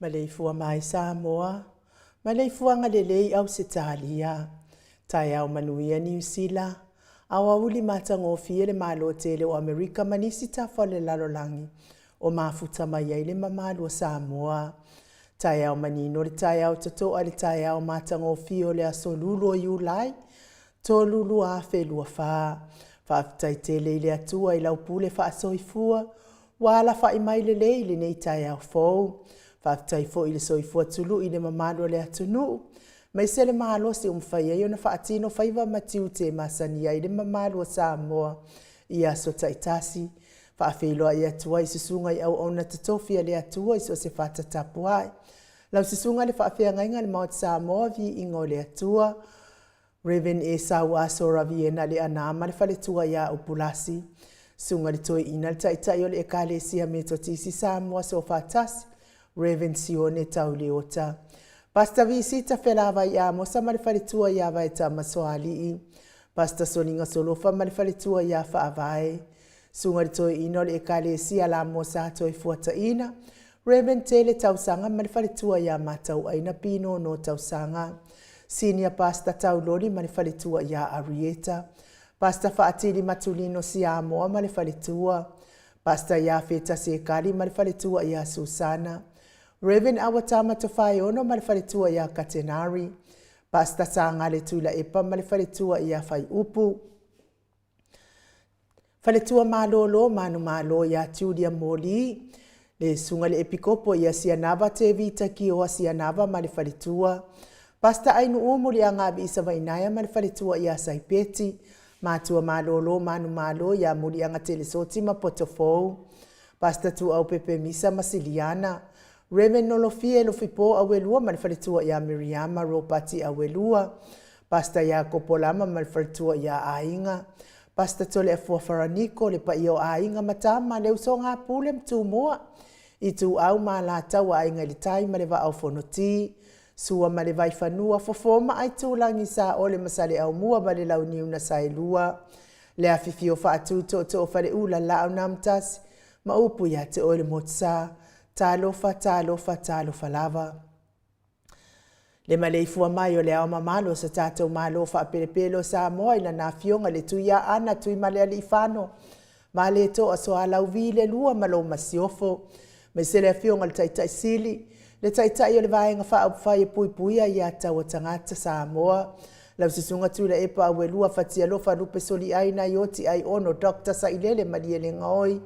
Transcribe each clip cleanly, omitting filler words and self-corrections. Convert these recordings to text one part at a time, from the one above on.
Maleifua mai Samoa, maleifuaga lelei Ausetalia, taeao manuia Niu Sila, aoauli matagofie le Malo tele o Amerika ma nisi tafa o le lalolagi o mafuta mai ai le mamalu o Samoa. Taeao manino le taeao totoa i le taeao matagofie o le aso Lulu o Iulai 3 2024. Faafetai tele i le Atua i lau pule faasoifua ua alafai mai lelei i lenei taeao fou. Faafetai foi i le soifua tului i le mamalu o le atunuu, aemaise le malosi ua mafai ai ona faatino faiva ma tiute e masani ai le mamalu o Samoa i aso taitasi. Faafeiloai atu ai i susuga i auauna totofi a le Atua i so o se fata tapuai. Lau susuga i le faafeagaiga i le Maota Samoa, viiga o le Atua. Rev. Esau Aso Raviena Leaana ma le faletua ia Upulasi, Susuga i le Toeaina le Taitai o le Ekalesia Metotisi Samoa Soofaatasi, Rev. Sione Tauleota. Pastor Visita Felavai Amosa ma le faletua ia Vaetama Soalii, Pastor Soliga Solofa ma le faletua ia Faavae, Susuga i le Toeaina o le Ekalesia Lamosa Toefuataina, Rev. Tele Tausaga ma le faletua ia Matauaina Pinono Tausaga, Senior Pastor Tauloli ma le faletua ia Arieta, Pastor Faatili Matulino Siamoa ma le faletua, Pastor Iafeta Sekali ma le faletua ia Susana, Rev. Awatama Tofaeono ma le faletua ia Katenari, Pastor Sagale Tuilaepa ma le faletua ia Faiupu, Faletua malolo manumalo ia Julia Moli, le susuga i le Epikopo ia Sianava Tevita Kioa Sianava ma le faletua, Pastor Ainuu Muliagaviisa Vainaea ma le faletua ia Saipeti, Matua malolo manumalo ia Muliaga Telesoti ma Potofou, Pastor Tuau Pepe Misa ma Siliana, Rev. Nolofie Lofipo Auelua ma le faletua ia Miriama Ropati Auelua, Pastor Iakopo Lama ma le faletua ia Aiga, Pastor Toleafua Faraniko, le paia o aiga ma tama, le usoga a Pule ma Tumua, Ituau ma Alataua, Aiga i le Tai ma le Vaa o Fonoti, Sua ma le Vaifanua, Fofo ma Aitulagi, Saole ma Saleaaumua ma le Launiu na Saelua, le afifio faatu tootoo o Faleula, Laau na Amotasi, ma upu ia te oe le Motusa. Talofa, talofa, talofa lava. Le maleifua mai o le Ao Mamalu o so tatou Malo faapelepele o Samoa i lana Afioga i le Tuiaana Tuimalealiifano Vaaletoa Sualauvi le Lua ma lou Masiofo, aemaise le Afioga i le Taitai Sili, le Taitai o le Vaega Faaupufai e Puipuia Aia Tatau a Tagata Samoa, lau Susuga Tuilaepa Auelua Fatialofa Lupe Soliai Naioti Aiono Doctor Sailele Malielegaoi,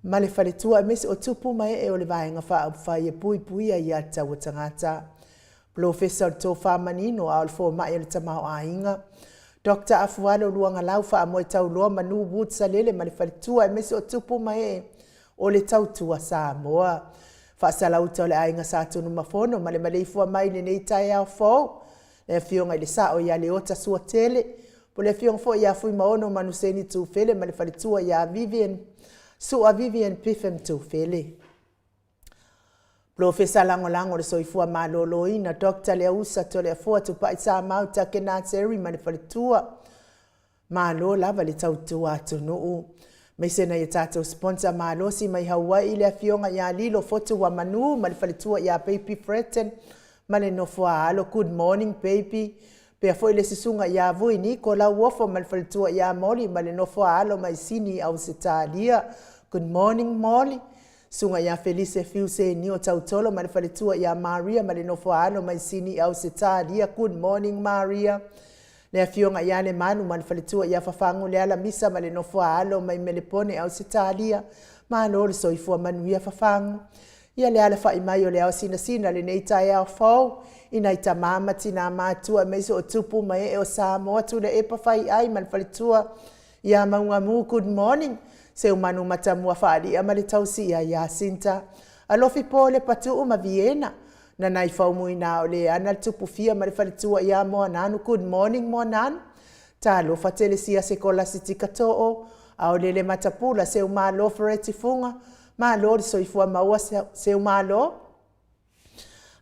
ma le faletua aemaise o tupu ma ee o le Vaega Faaupufai e Puipuia Aia Tatau a Tagata. Polofesa o le Tofa Manino a o le Fomai o le Tamaoaiga, Doctor Afualo Luagalau Faamoe Tauloa Manu Wood Salele ma le faletua aemaise o tupu ma ee o le Tautua Samoa. Faasalauta o le Aiga Sa Tunumafono ma le maleifua mai i lenei taeao fou, le Afioga i le Sao ia Leota Suatele, po o le Afioga foi ia Fuimaono Manuseni Tufele ma le faletua ia Vivian Sua Vivian Piffem Tufele. Polofesa Lagolago o le Soifua Maloloina Doctor Leausa Toleafoa Tupai Samau Takena Terry ma le faletua. Malo lava le tautua atunuu. Aemaise nai a tatou sponsor malosi mai Hawaii le Afioga ia Lilo Fotu Wamanu ma le faletua ia Baby Fretton ma le nofo a alo. Good morning baby. Pea foi le susuga ia Vui Niko Lauofo ma le faletua ia Molly ma le nofo a alo mai Sini Ausetalia. Good morning Molly. Susuga ia Felise Fiu Senio Tautolo ma le faletua ia Maria ma le nofo a alo mai Sini Ausetalia. Good morning Maria. Le afioga ia Lemanu ma le faletua ia Fafagu Leala Misa ma le nofo a alo mai Melepone Ausetalia. Malo le soifua manuia Fafagu. Ia le alafai mai o le ao sinasina lenei taeao fou i nai tamā ma tinā matua aemaise o tupu ma ee o Samoa Tuilaepa Faiai ma le faletua ia Maugamu. Good morning Seumanu Matamua Faali'a ma le tausi ia Jacinta Alofi Pole Patu'u ma Viena Nanai Faumuina o Leana le Tupufia ma le faletua ia Moananu. Good morning Moananu. Talofa Telesia Sekolasi Tikato'o Aolele Matapula Seumalo Fereti Fuga. Malo le soifua maua Seumalo.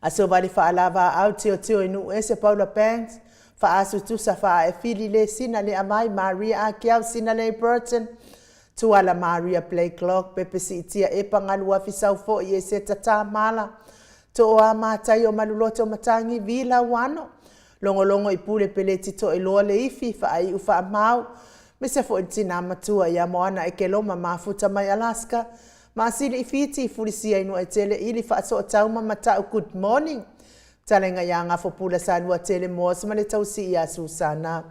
Aso vale faalavaau teoteo i Nuuese Paula Banks Faasutusa Faaefili le Sina le Amai Maria Akiau Sina le Burton. Tuala Maria Blakelock, Pepe Siitia Epa Galuafi Saufoi Eseta Tamala, Tooa Mataio Maluloto Matangi Vi Lauano, Logologo i Pule Peleti Toeloa Leifi, Faaiu Faamau, Mese foi le tina matua ia Moana Ekeloma Mafuta mai Alaska, Maasili i Fiti, Fulisia i Nuaetele Ili Faasootau ma Matau Good morning. Talenga ia Gafopula Saluatele Moss ma le tausi ia Susana.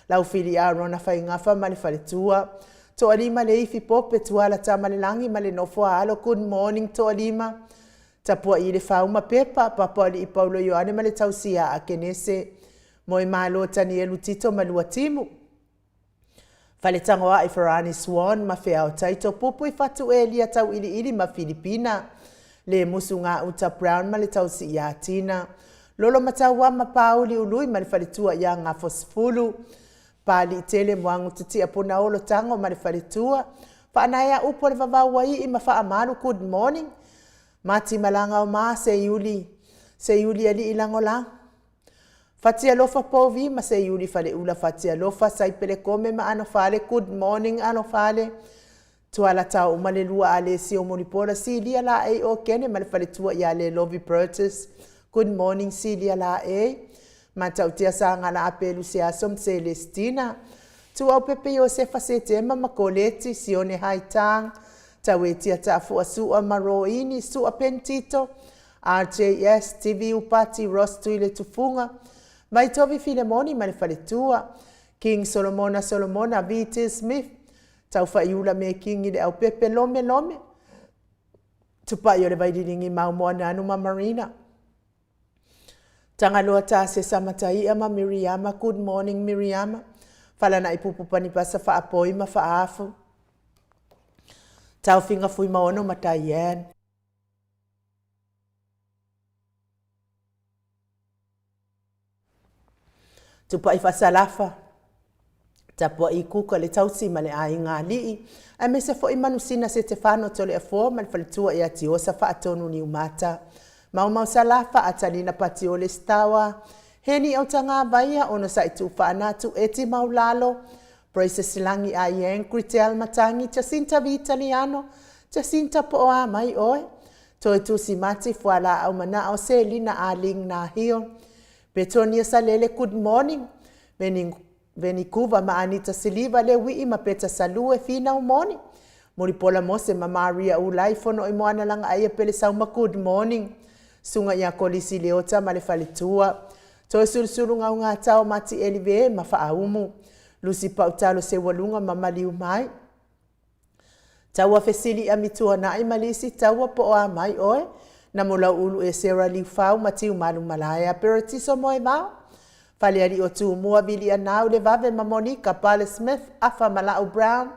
Laufili Arona Faigafa ma le faletua. Toalima Leifi Pope Tuala Tamalelagi ma le nofo a alo Good morning Toalima. Tapuai i le fau ma Pepa, Papalii Paulo Ioane ma le tausi ia Akenese. Moemalo Tanielu Tito ma Luatimu. Faletagoai Farani Swan ma Feao Taito Pupui Fatu Elia Tauiliili ma Filipina. Le Musu Gauta Brown ma le tausi ia Tina. Lolo Mataua ma Pauli Ului ma le faletua ia Gafosefulu. Paliitele Moagu Titia Punaolo Tago ma le faletua. Faanaea upu a le vavau ai ma faamalu Good morning. Mati Malaga o Ma Seiuli. Seiuli Alii Lagolago. Fatialofa Povi ma Seiuli Faleula Fatialofa Saipele Kome ma Anofale Good morning Anofale. Tuala tau uma le lua a le sio Mulipola Silia la ei o kene ma le faletua ia le Lovi Bertus Good morning Silia la ei. Matautia sa ngala a pelu se aso ma Celestina. Tuau Pepe Iosefa Setema ma Koleti Sione Haitang. Tauetia Taafua Sua ma Roini Sua Pentito RJS, TV Upati, Ross Tuile Tufunga, Vaitovi Filemoni ma le faletua, King Solomona Solomona, VT Smith, Taufaiula me King i le Aupepe Lome Lome, Tupai o le Vaililingi Maumoananu ma Marina. Tagaloa Tasesa Mataia ma Miriama, Good morning Miriama, Falana'i Pupu Panipasa Faapoi ma Faafu, Taofiga Fuimaono ma Diane. Tupai Faasalafa, Tapuai Kuka le tausi ma le aiga alii, aemaise foi Manusina Setefano Toleafoa ma le faletua ia Tiosa Faatonu Niumata. Maumau Salafa, Atalina Patiole Stawa, Heni Autagavaia, Onosai Tuufaanatu, Eti Maulalo, Princess Lagi Aieng, Gritel Matangi, Jacinta Vitaliano, Jacinta Poa mai oe, Toe Tusi Mati, Fualaau Manao, Selina Aling Nahio, Petonia Salele, Good morning, Veni, Veni Kuva ma Anita Siliva, Le Wii ma Peta Salue, Finau Moni, Mulipola Mose ma Maria Ulai, Fono i Moana Langa Aia Pele Sauma, Good morning, Sunga ia Kolisi Leota ma le faletua, Toe Sulusulu Gaugatao Mati Elive ma Faaumu, Lusi Pautalo Seualuga ma Maliu Mai, Taua fesili a Mituana'i ma Lisi taua po o a mai oe, na Molauulu e Sarah Liufau ma Tiumalu Malaea Peretiso Moevao, Falealii o Tumua Vilianau Le Vave ma Monica Pale Smith Afa ma La'u Brown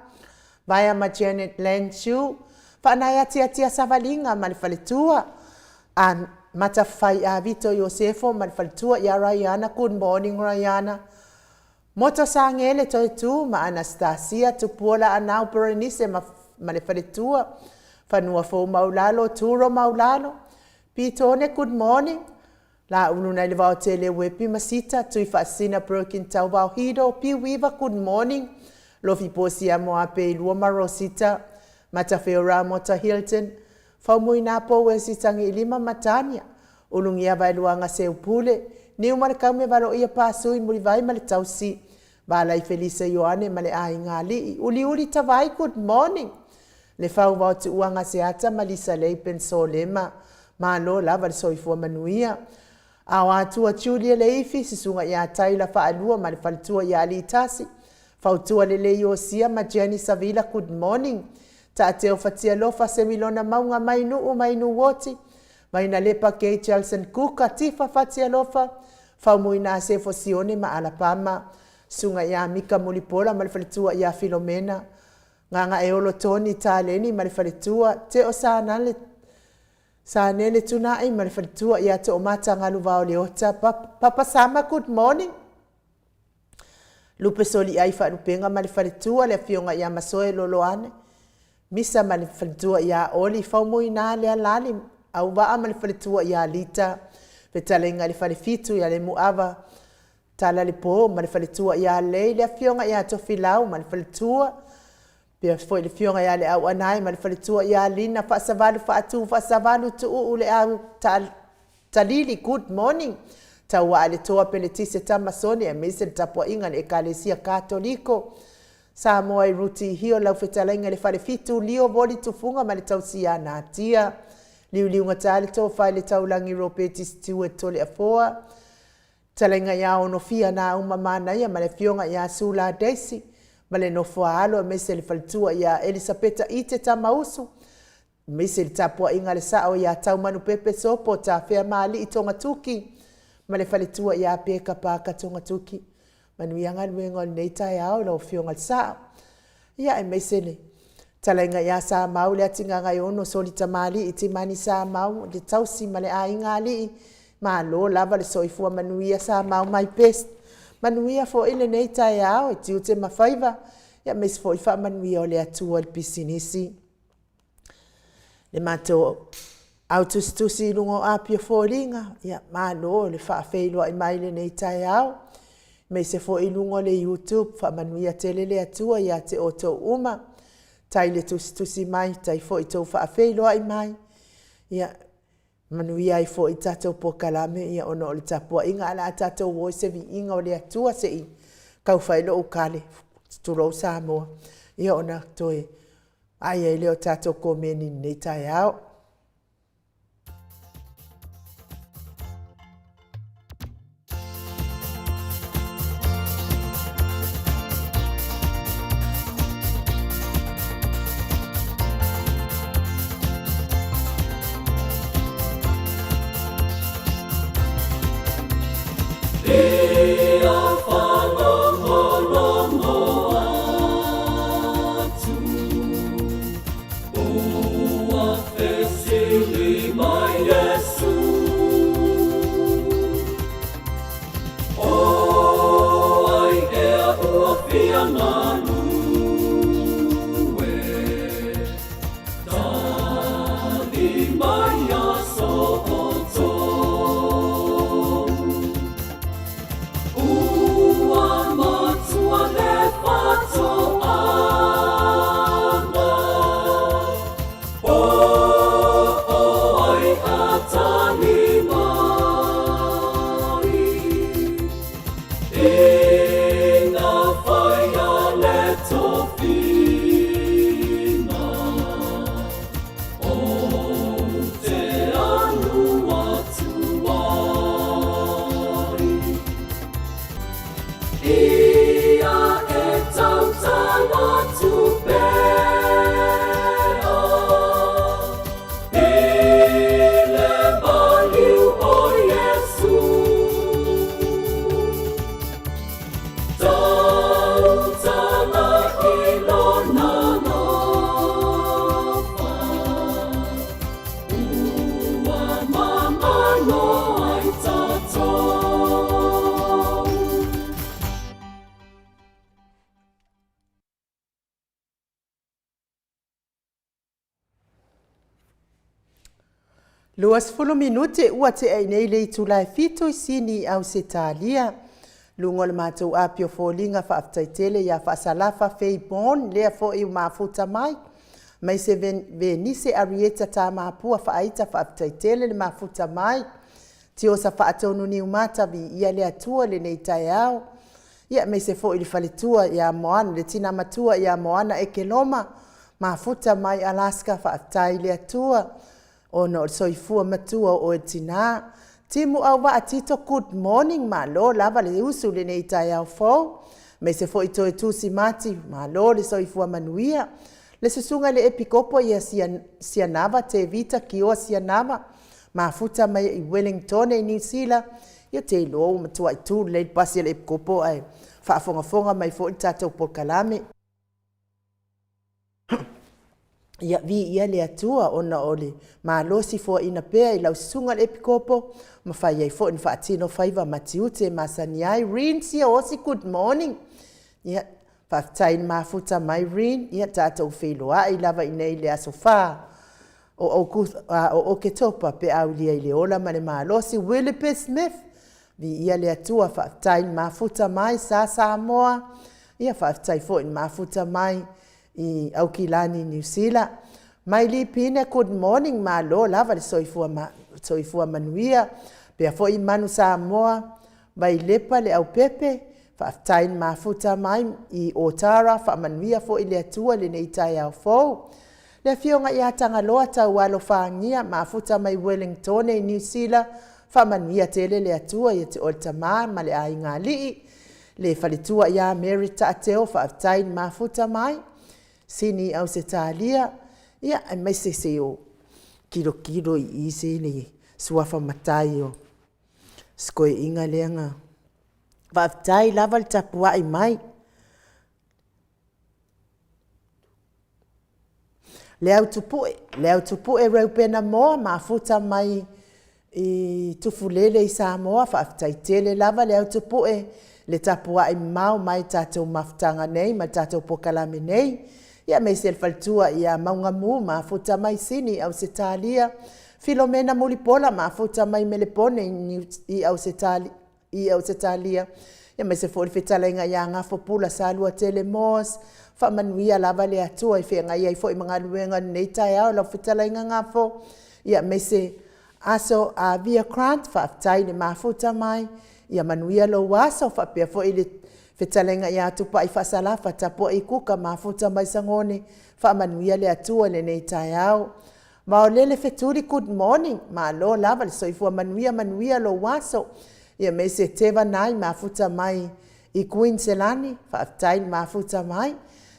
Vaea ma Janet Len Chu Faanae Atiatia Savaliga ma le faletua a Matafai a Vito Iosefo ma le faletua ia Rayana Good morning Rayana Moto Sangele Toetu ma Anastasia Tupuola Anau Berenice ma, ma le faletua Fanua Fou Maulalo Turo Maulalo Pitone Good morning Laulu nai le Vaotele Wepi ma Sita Tui Faasina Broken Tauvao Hido Piuiva Good morning Lofi Posia Moape Ilua ma Rosita Matafeora Mota Hilton Faumuina Powesi Tagiilima ma Tania Ulugia Vaeluaga Seupule Niu ma le Kaume Valoia Pasui Mulivai ma le Tausi Valai Felisa Ioane ma le Aiga Alii Uliuli Tavai Good morning Le Fau Vao Tuuaga Seata ma Lisa Lei Pensolema Malo lava le soifua manuia Ao Atua Julia Leifi Susuga ia Taila Faalua ma le faletua ia Alitasi Fautua Lelei Iosia ma Jenny Savila Good morning Taateo Fatialofa Semilona Mauga mai Nuu mai Nuuoti Vainalepa Kay Chelson Kuka Tifa Fatialofa Faumuina Sefo Sione ma Alapama Suga ia Mika Mulipola ma le faletua ia Filomena Gagaeolo Tony Taleni ma le faletua Teo Sanale Sanele Tunai ma le faletua ia Toomata Galuvao Leota Papa Sama Good morning Lupe Soliai Faalupega ma le faletua le afioga ia Masoe Loloane Misa ma le faletua ia Oli Faumuina Lealali Auvaa ma le faletua ia Lita Fetalaiga i le falefitu ia Lemuava Tala le Po ma le faletua ia Lei le afioga ia Tofilau ma le faletua. Pea foi le Afioga ia Le Auanae ma le faletua ia Lina Faasavalu Faatu Faasavalu Tuuu Le Au Talili, good morning. Tauaa le Toa Peletise Tamasone aemaise le tapuaiga a le Ekalesia Katoliko Samoa i Ruti Hio lau fetalaiga i le Falefitu Lio Voli Tufuga ma le Tausia Natia Liuliugata le Tofa i le Taulagi Ropeti Stewart Toleafoa Fetalaiga ia Onofia Nauma Manaia ma le Afioga ia Sula Daisy ma le nofo a alo aemaise le faletua ia Elisapeta Ite Tamausu aemaise le tapuaiga a le sao ia Taumanupepe Sopo Tafea Maalii Togatuki ma le faletua ia Peka Paka Togatuki. Manuia galuega o lenei taeao i lau Afioga i le Sao. Ia aemaise le talaiga ia Samau le Atigagaiono Soli Tamalii Timani Samau le tausi ma le aiga alii malo lava le soifua manuia Samau my best. Manuia foi lenei taeao i tiute ma faiva ia aemaise foi faamanuia o le Atua i le pisinisi. Le matou au tusitusi i luga o api o foliga, ia malo le faafeiloai mai i lenei taeao. Aemaise foi i luga o le YouTube, faamanuia tele le Atua ia te outou uma. Tai le tusitusi mai, tai foi tou faafeiloai mai. Ia manuia ai foi tatou polokalame ia ona o le tapuaiga. Ae o le a tatou o i se viiga o le Atua se i tau fai lou kale, tulou Samoa, ia ona toe ai ai lea o tatou komeni i lenei taeao. 20 minute ua tea i nei le itula e 7 i Sini i Ausetalia. Luga o le matou api o foliga faafetai tele ia Faasalafa Faye Bond lea foi ua mafuta mai. Mai se Venise Arieta Tamapua Faaita faafetai tele le mafuta mai. Tiosa Faatonu Niumata viia le Atua i lenei taeao. Ia aemaise foi le faletua ia Moana, le tina matua ia Moana Ekeloma, mafuta mai Alaska, faafetai i le Atua ona o le soifua matua o oe tina. Timu Auvaa Tito, good morning, malo lava le usu i lenei taeao fou. Aemaise foi Toe Tusi Mati, malo le soifua manuia. Le susuga i le Epikopo ia Sianava Tevita Kioa Sianava, mafuta mai i Wellingtone i Niu Sila, ia te iloa ua matuai tu lelei le pasi a le epikopo ae faafogafoga mai foi le tatou polokalame. Ia viia le Atua ona o le malosi foaina pea i lau susuga i le epikopo ma fai ai foi na faatino faiva ma tiute e masani ai. Rin Siaosi, good morning. Ia, faafetai i le mafuta mai Rin. Ia, tatou feiloai lava i nei i le aso 4 o Oketopa pe a aulia i le ola ma le malosi. Willipe Smith, viia le Atua, faafetai i le mafuta mai, sa Samoa. Ia, faafetai foi i le mafuta mai. i Aukilani Niu Sila. Maili Pine, good morning, malo lava le soifua, ma, soifua manuia. Pea foi Manu Samoa, Vailepa le Aupepe, faafetai le mafuta mai i Otara, faamanuia foi le Atua i lenei taeao fou. Le afioga ia Tagaloa Taualofagia, mafuta mai Wellingtone i Niu Sila, faamanuia tele le Atua ia te oe le tama ma le aigaalii. Le faletua ia Mary Taateo, faafetai le mafuta mai, Sini Ausetalia, ia aemaise se o tilotilo i i se le suafa matai o si toeaina lea na faafetai lava le tapuai mai. Le au Tupue Reupena Moa mafuta mai i Tufulele i Samoa, faafetai tele lava le au Tupue le tapuai mamao mai i le tatou mafutaga nei ma le tatou polokalame nei. Ia aemaise le faletua ia Maugamu mafuta mai Sini Ausetalia, Filomena Mulipola mafuta mai Melepone i Ausetalia, aemaise foi le fetalaiga ia Gafopula Saluatele Moss, faamanuia lava le Atua i feagai ai foi ma galuega i lenei taeao lau fetalaiga Gafo, aemaise Aso Via Grant, faafetai le mafuta mai, ia manuia lou aso. Faapea foi le fetalaiga ia Tupai Faasalafa Tapuai Kuka mafuta mai Sagone, faamanuia le Atua i lenei taeao. Maolele Fetuli, good morning, malo lava le soifua manuia, manuia lou aso. Ia aemaise Teva Nai mafuta mai i Kuiniselani, faafetai le mafuta mai.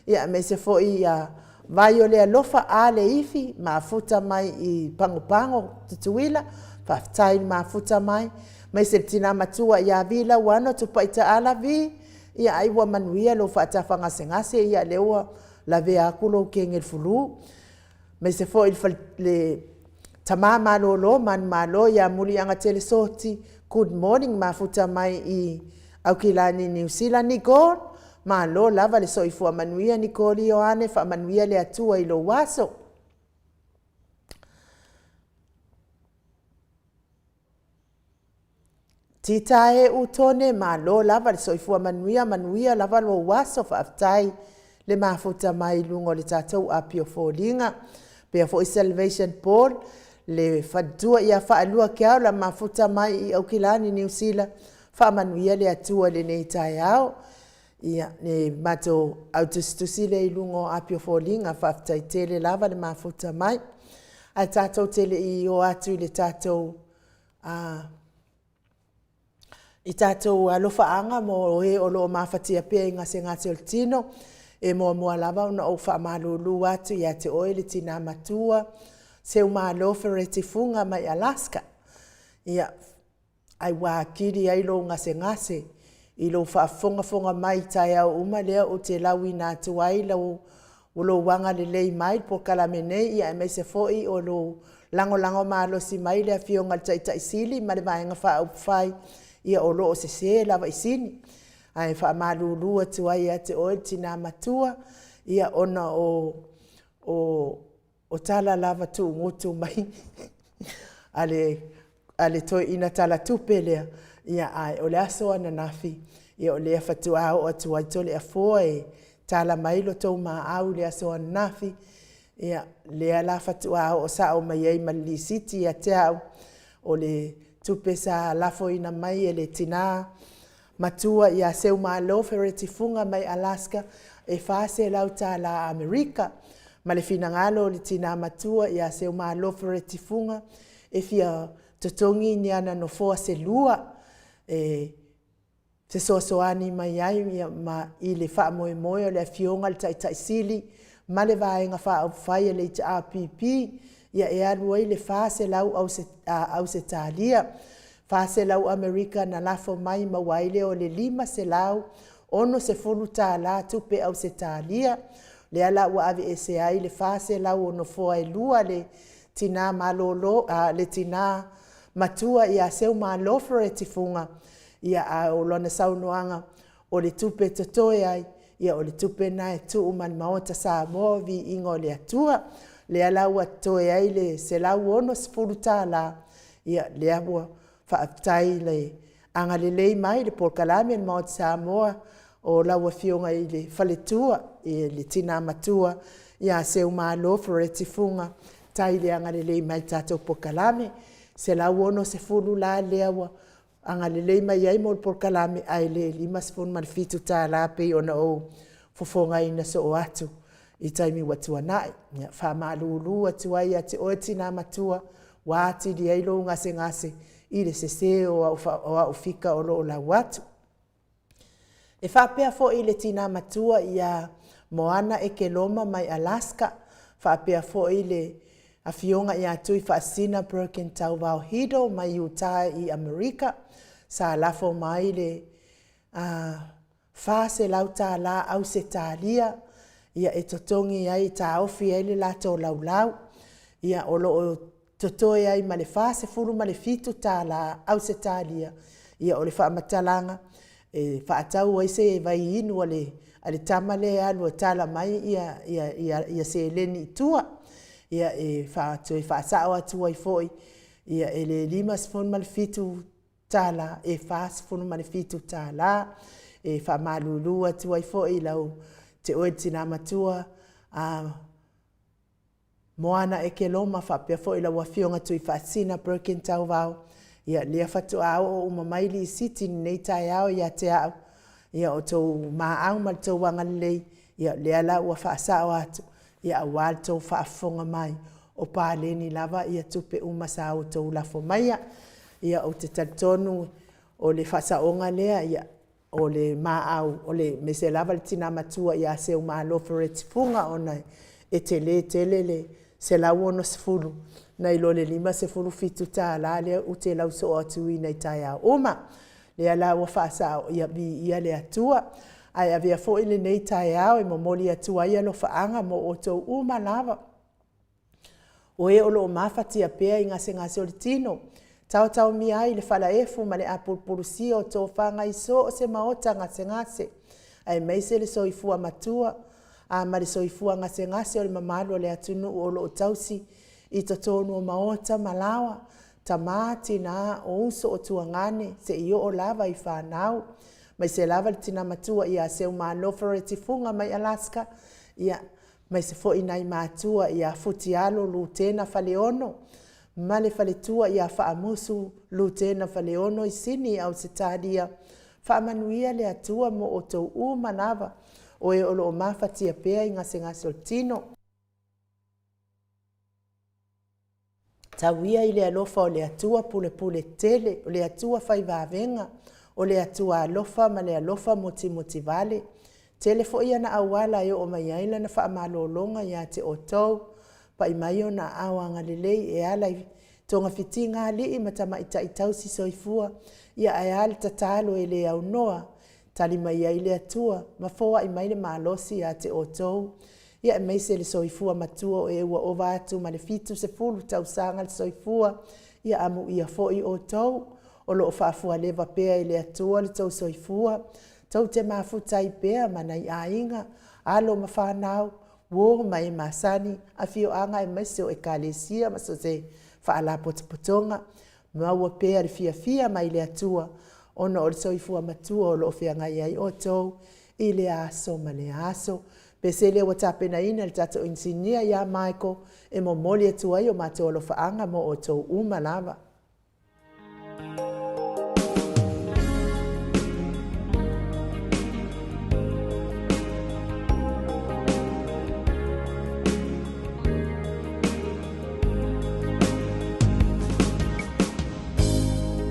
Ia aemaise foi ia Vai o le Alofa A Leifi, mafuta mai i Pagopago Tutuila, faafetai le mafuta mai. Aemaise le tina matua ia Vi Lauano Tupai Taala Vi, ia ai ua manuia lou faatafagasegase, ia lea ua lavea atu lou kene i le flu. Aemaise foi le tama malolo manumalo ia Muliagatele Soti, good morning, mafuta mai i Aukilani Niu Sila. Nicole, malo lava le soifua manuia Nicole Ioane, faamanuia le Atua i lou aso. Tita e Utone, malo lava le soifua manuia, manuia lava lou aso, faafetai le mafuta mai i luga o le tatou api o foliga. Pea foi Salvation Paul, le faletua ia Faalua Keaula, mafuta mai i Aukilani Niu Sila, faamanuia le Atua i lenei taeao. Ia, le matou au tusitusi lea i luga o api o foliga, faafetai tele lava le mafuta mai. Ae tatou te le i o atu i le tatou i tatou alofaaga mo e o lo o mafatia pea i gasegase o le tino, e muamua lava ona ou faamalulu atu ia te oe le tina matua Seumalo Fereti Fuga mai Alaska. Ia, ai ua atili ai lou gasegase i lou faafogafoga mai i taeao uma lea ou te lauina atu ai lou agalelei mai i le polokalame nei, aemaise foi o lou lagolago malosi mai i le Afioga i le Taitai Sili ma le Vaega Faaupufai, ia o lo o sese lava i Sini. Ae faamalulu atu ai ia te oe le tina matua, ia ona o tala lava tuugutu mai a le toeaina talatupe lea, ia ae o le aso ananafi, ia o lea faatoa oo atu ai Toleafoa e tala mai lo outou maau i le aso ananafi, ia lea la faatoa oo sao mai ai ma le lisiti ia te au, o le tupe sa lafoina mai e le tina matua ia Seumalo Fereti Fuga mai Alaska, e $400 Amerika. Ma le finagalo o le tina matua ia Seumalo Fereti Fuga, e fia totogi ni ana nofoa se lua, e fesoasoani mai ai ma i le faamoemoe o le Afioga i le Taitai Sili ma le Vaega Faaupufai a le HRPP, ia e alu ai le 400 Ausetalia. 400 Amerika na lafo mai maua ai lea o le $560 tupe Ausetalia. Lea la ua aveese ai le 400 o nofoa e lua le tina malolo, le tina matua ia Seumalo Fereti Fuga, ia a o lana saunoaga, o le tupe e totoe ai, ia o le tupe lena e tuu ma le Maota Samoa, viiga o le Atua. Lea la ua totoe ai le $160, ia lea ua faafetai le agalelei mai i le polokalame a le Maota Samoa. o lau Afioga i le faletua, i le tina matua ia Seumalo Fereti Fuga, tai le agalelei mai i le tatou polokalame. $160 la lea ua agalelei mai ai mo le polokalame, ae le $57 e pei ona ou fofogaina soo atu i taimi ua tuanai. Ia faamalulu atu ai ia te oe le tina matua ua atili ai lou gasegase i le sese o au fika o lo o lau atu. E faapea foi i le tina matua ia Moana Ekeloma mai Alaska, faapea foi le afioga ia Tuifaasisina Perkin Tauvao Hiddle mai Utah i Amerika, sa lafo mai le $400 Ausetalia e totogi ai e taofi ai le latou laulau. Ia, o lo o totoe ai ma le $47 Ausetalia. O le faamatalaga, e faatau ai se vaiinu a le tama lea e alu e tala mai seleni i tua. E toe faasao atu ai foi, e le $57, e $47. E faamalulu atu ai foi ia te oe le tina matua Moana Ekeloma faapea foi lau Afioga Tuifaasisina Perkin Tauvao, ia lea faatoa oo uma mai lisiti i lenei taeao ia te au. Ia, o outou maau ma le tou agalelei, lea la ua faasao atu aua le tou faafofoga mai, o paleni lava tupe uma sa outou lafo maia. Ia, ou te talitonu o le faasaoga lea, o le maau aemaise lava le tina matua ia Seumalo Fareti Fuga ona e tele tele le $160 nai lo le $57 lea ou te lau soo atu i taeao uma. O lea la ua faasao, ia viia le Atua. Ae avea foi lenei taeao e momoli atu ai alofaaga mo outou uma lava o e o lo o mafatia pea i gasegase o le tino, taotaomia ai i le falaefu ma le apulupulusia o tofaga i so o se maota gasegase, aemaise le soifua matua ma le soifua gasegase o le mamalu o le atunuu o lo o tausi i totonu o maota ma laoa, tama, tina, o uso, o tuagane, seia oo lava i fanau, aemaise lava le tina matua ia Seumalo Fareti Fuga mai Alaska, aemaise foi nai matua ia Futialo Lutena Faleono ma le faletua ia Faamusu Lutena Faleono i Sini Ausetalia. Faamanuia le Atua mo outou uma lava o e o lo o mafatia pea i gasegase o le tino. Tau ia i le alofa o le Atua pulepule tele, o le Atua fai vavega, o le Atua alofa ma le alofa mutimuli. Tele foi ana auala e oo mai ai lana faamalologa ia te outou, pai mai ona aao agalelei e ala i togafitiga a alii ma tamaitai tausi soifua, ae a le tatalo e le aunoa, tali mai ai le Atua ma foai mai le malosi ia te outou, aemaise le soifua matua o e ua ova atu ma le 70 tausaga le soifua. Ia amuia foi outou o lo o faafualeva pea e le Atua le tou soifua, tou te mafuta ai pea ma nai aiga, alo ma fanau, uo ma e masani, afioaga aemaise o Ekalesia ma so o se faalapotopotoga. Maua pea le fiafia mai le Atua ona o le soifua matua o lo o feagai ai outou i lea aso ma lea aso. Pese lea ua tapenaina e le tatou inisinia ia Michael e momoli atu ai o matou alofaaga mo outou uma lava.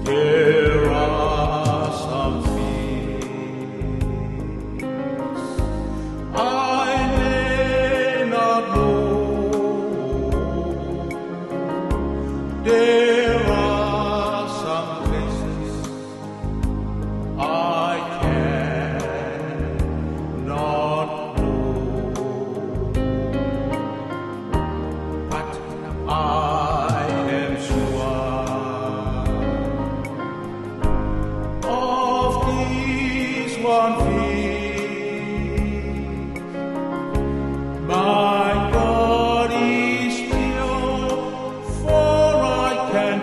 There are some things I may not know. There are some places I cannot go. But I am sure of this one thing, my God is still, for I can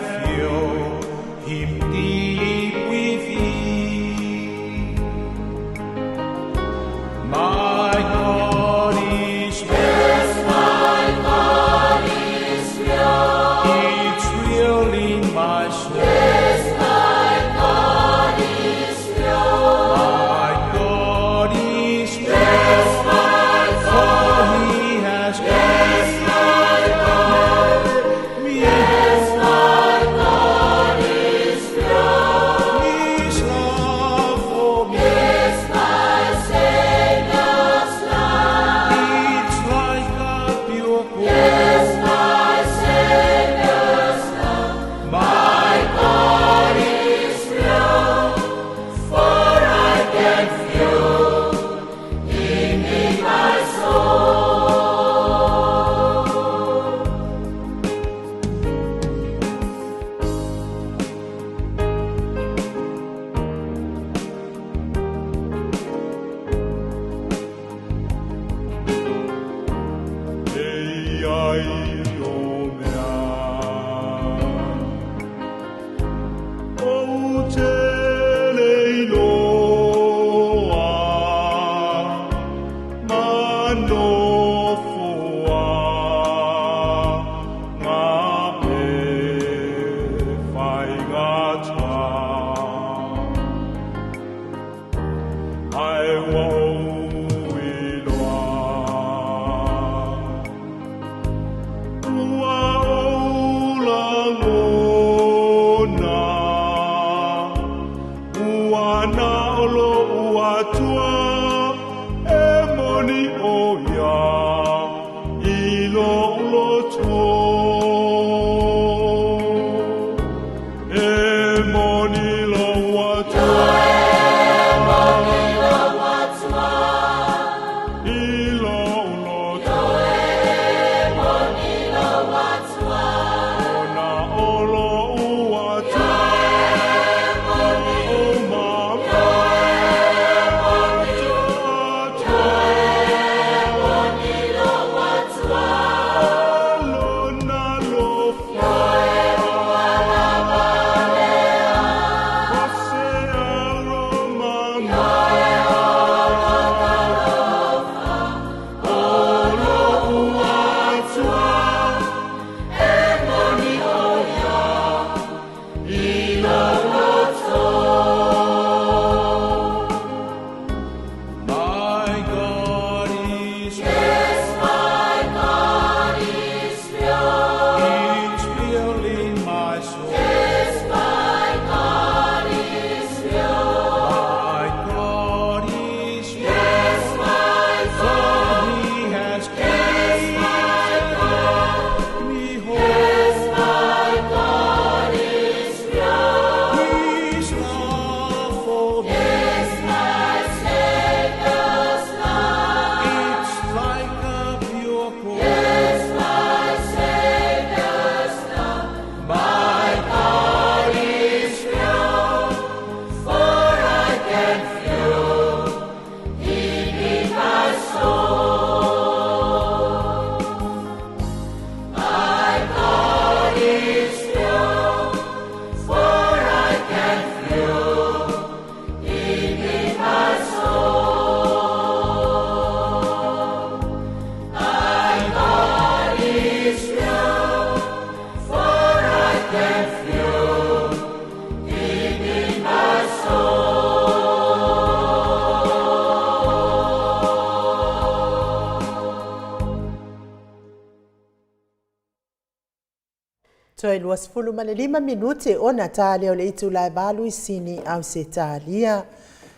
Toe 25 minute ona ta lea o le itula e 8 i Sini, Ausetalia.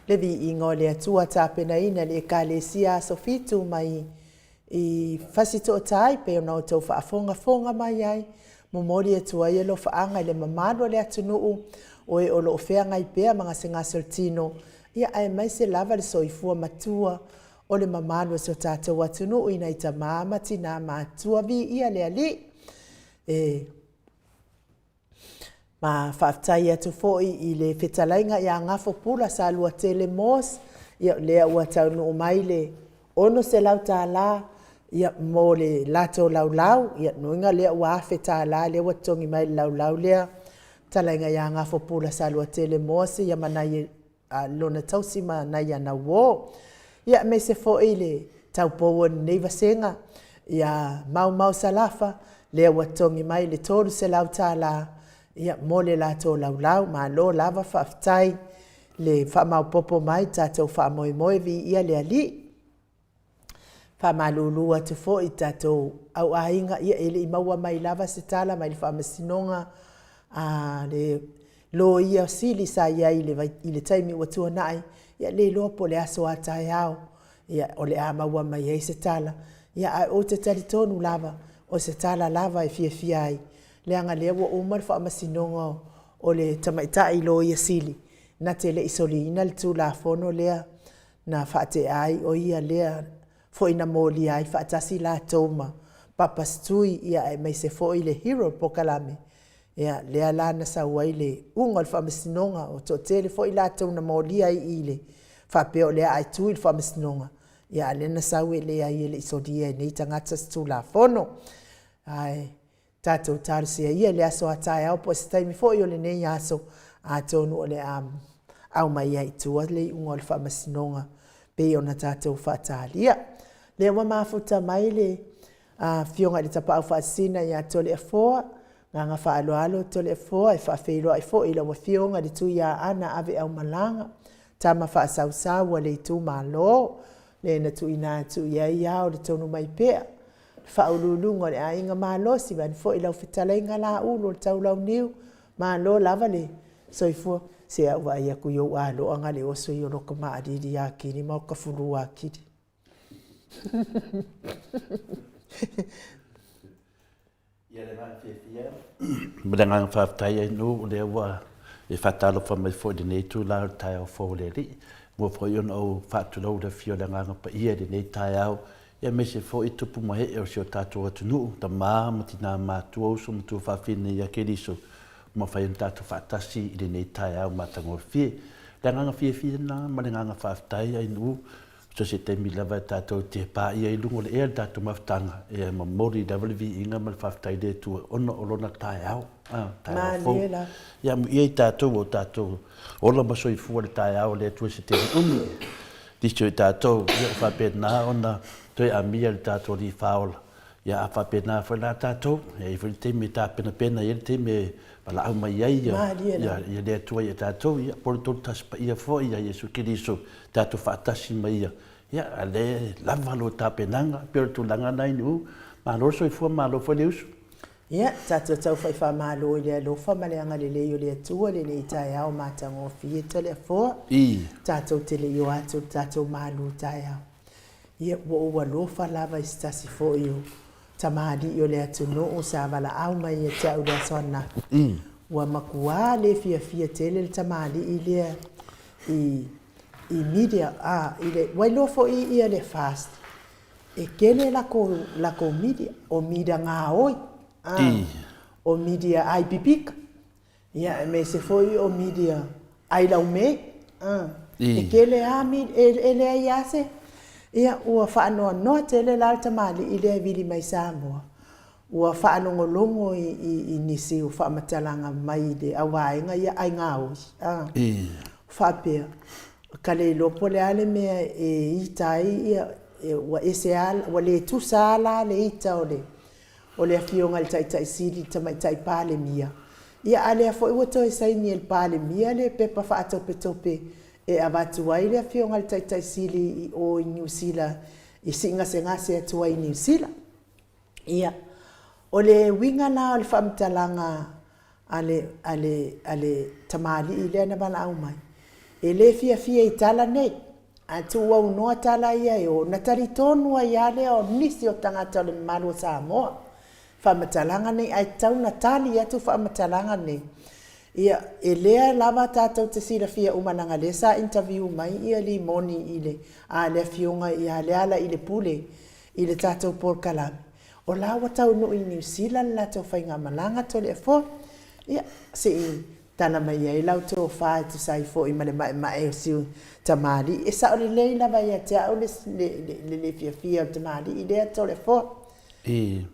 Le viiga o le Atua tapenaina e le Ekalesia Aso Fitu mai i Fasitootai pei ona outou faafogafoga mai ai. Momoli atu ai alofaaga i le mamalu o le atunuu o e o lo o feagai pea ma gasegase o le tino, ia aemaise lava le soifua matua o le mamalu o si o tatou atunuu i nai tama ma tina matutua. Viia le Alii. E ma faafetai atu foi i le fetalaiga ia Gafo Pula Saluatele Moss, ia lea ua taunuu mai le $600 ia mo le latou laulau. Ia lona uiga lea ua $1,000 lea ua totogi mai i le laulau lea, fetalaiga ia Gafo Pula Saluatele Moss ia ma nai lona tausi ma nai ana uo. Ia aemaise foi le taupou o lenei vasega ia Maumau Salafa, lea ua totogi mai le $300 ia mo le latou laulau. Malo lava faafetai le faamaopopo mai i le tatou faamoemoe, viia le Alii. Faamalulu atu foi i tatou auaiga, ia e le i maua mai lava se tala mai le Faamasinoga a le Loia Sili sa i ai i le taimi ua tuanai, ia le iloa po o le aso a taeao o le a maua mai ai se tala. Ia ae ou te talitonu lava o se tala lava e fiafia ai, leaga o lea ua uma le faamasinoga o le tamaitai Loia Sili na te le i soliina le Tulafono lea na faatea ai o ia lea foi na molia ai faatasi latou ma Papa Setui aemaise foi le Hero Pokalame, ia lea la na sau ai le iuga o le faamasinoga, ua toatele foi latou na molia i i le faapea o le a tui le faamasinoga, a o lea na sau e leai e le i solia e nei tagata se Tulafono. Ae tatou talosia ia i le aso a taeao po o se taimi foi o lenei aso, atonu o le a aumai ai i tua le iuga o le faamasinoga pei ona tatou faatalia. Lea ua mafuta mai le Afioga i le Tapaau Faasisina ia Toleafoa. Agaga faaaloalo Toleafoa e faafeiloai foi i lau Afioga i le Tuiaana Aveaumalaga, tama faasausau a le itumalo, le na tuuina atu i ai ao le tonu mai pea, le faauluuluga o le Aiga Malosi, vaeane foi lau fetalaiga Laulu o le Taulauniu, malo lava le soifua. Se a ou vaai atu i ou aloa na o le oso ia o lota maaalii akili ma ota fulu akili. Ia le agaga fiafia ma le agaga faafetai Ainuu o lea ua e faatalofa mai foi i lenei itula o le taeao fou o le Alii. Ua foi ona ou faatulou i le afio o le Agaga Paia i lenei taeao, aemaise foi tupu ma ee o si o tatou atunuu, tama ma tina matutua, uso ma tuafafine ia Keriso, ua mafai ona tatou faatasi i lenei taeao matagofie. Le agaga fiafia lena ma le agaga faafetai Ainuu, So se taimi lava e tatou te paia i luga o le ea le tatou mafutaga, e momoli lava le viiga ma le faafetai i le Atua ona o lona taeao, taeao fou. Ia amuia i tatou ua o tatou ola ma soifua i le taeao o le Atua i se taimi umi. Nisi o i tatou, ia ua faapena ona toe amia i le tatou Alii Faaola. Ia a faapena foi la tatou, e i ai foi le taimi e tapenapena ai le taimi e valaau mai ai ia le Atua ia tatou, ia po o le Tolutasi Paia foi ia Iesu Keriso, tatou faatasi ma ia, ia a lea e lava lou tapenaga, pei o le tulaga lena i Nu'u. Malo le soifua, malo foi le usu. Ia, tatou tau faifamalo i le alofa ma le agalelei o le Atua i lenei taeao matagofie Toleafoa. Tatou te le i o atu i le tatou malu taeao. Ia, ua ou alofa lava i se tasi foi o tamalii o le atunuu sa valaau mai ia te au i le aso ananafi. Ua matua le fiafia tele le tamalii lea i i media, a, i le, ua iloa foi ia le FAST, e tele lakou, lakou media, o media gaoi, a, o media ai pipika. Ia, aemaise foi o media ai laumei. E tele lava media, e leai lava se... Ia, ua faanoanoa tele la le tamalii lea e vili mai Samoa, ua faalogologo i nisi o faamatalaga mai le auvaega ia ai gaoi, faapea, ka le iloa po o le a le mea e ita ai, ia, ua ese lava, ua le tusa lava la le ita o le o le Afioga i le Taitai Sili, le Tamaitai Palemia, ia a lea foi ua toe saini e le Palemia le pepa faatopetope e avatu ai le Afioga i le Taitai Sili i o i Niu Sila e sii gasegase atu ai i Niu Sila. Ia, O le uiga la o le faamatalaga a le, a le, a le tamalii lea na valaau mai, e le fiafia i tala nei, ae tuuaunoa tala ia e o, ona talitonu ai lava lea o nisi o tagata o le mamalu o Samoa, faamatalaga nei, ae tatau ona tali atu faamatalaga nei. Ia, e lea lava tatou te silafia uma leaga o lea sa interview mai ia Limoni i le, a, le Afioga ia Lealailepule i le tatou polokalame, o la ua taunuu i Niu Sila le latou faigamalaga Toleafoa. Ia, se i tala mai ai lau tofa e tusa ai foi ma le maemae o si tamalii. E sao lelei lava ia te au le, le, le, le fiafia o le tamalii lea Toleafoa. I.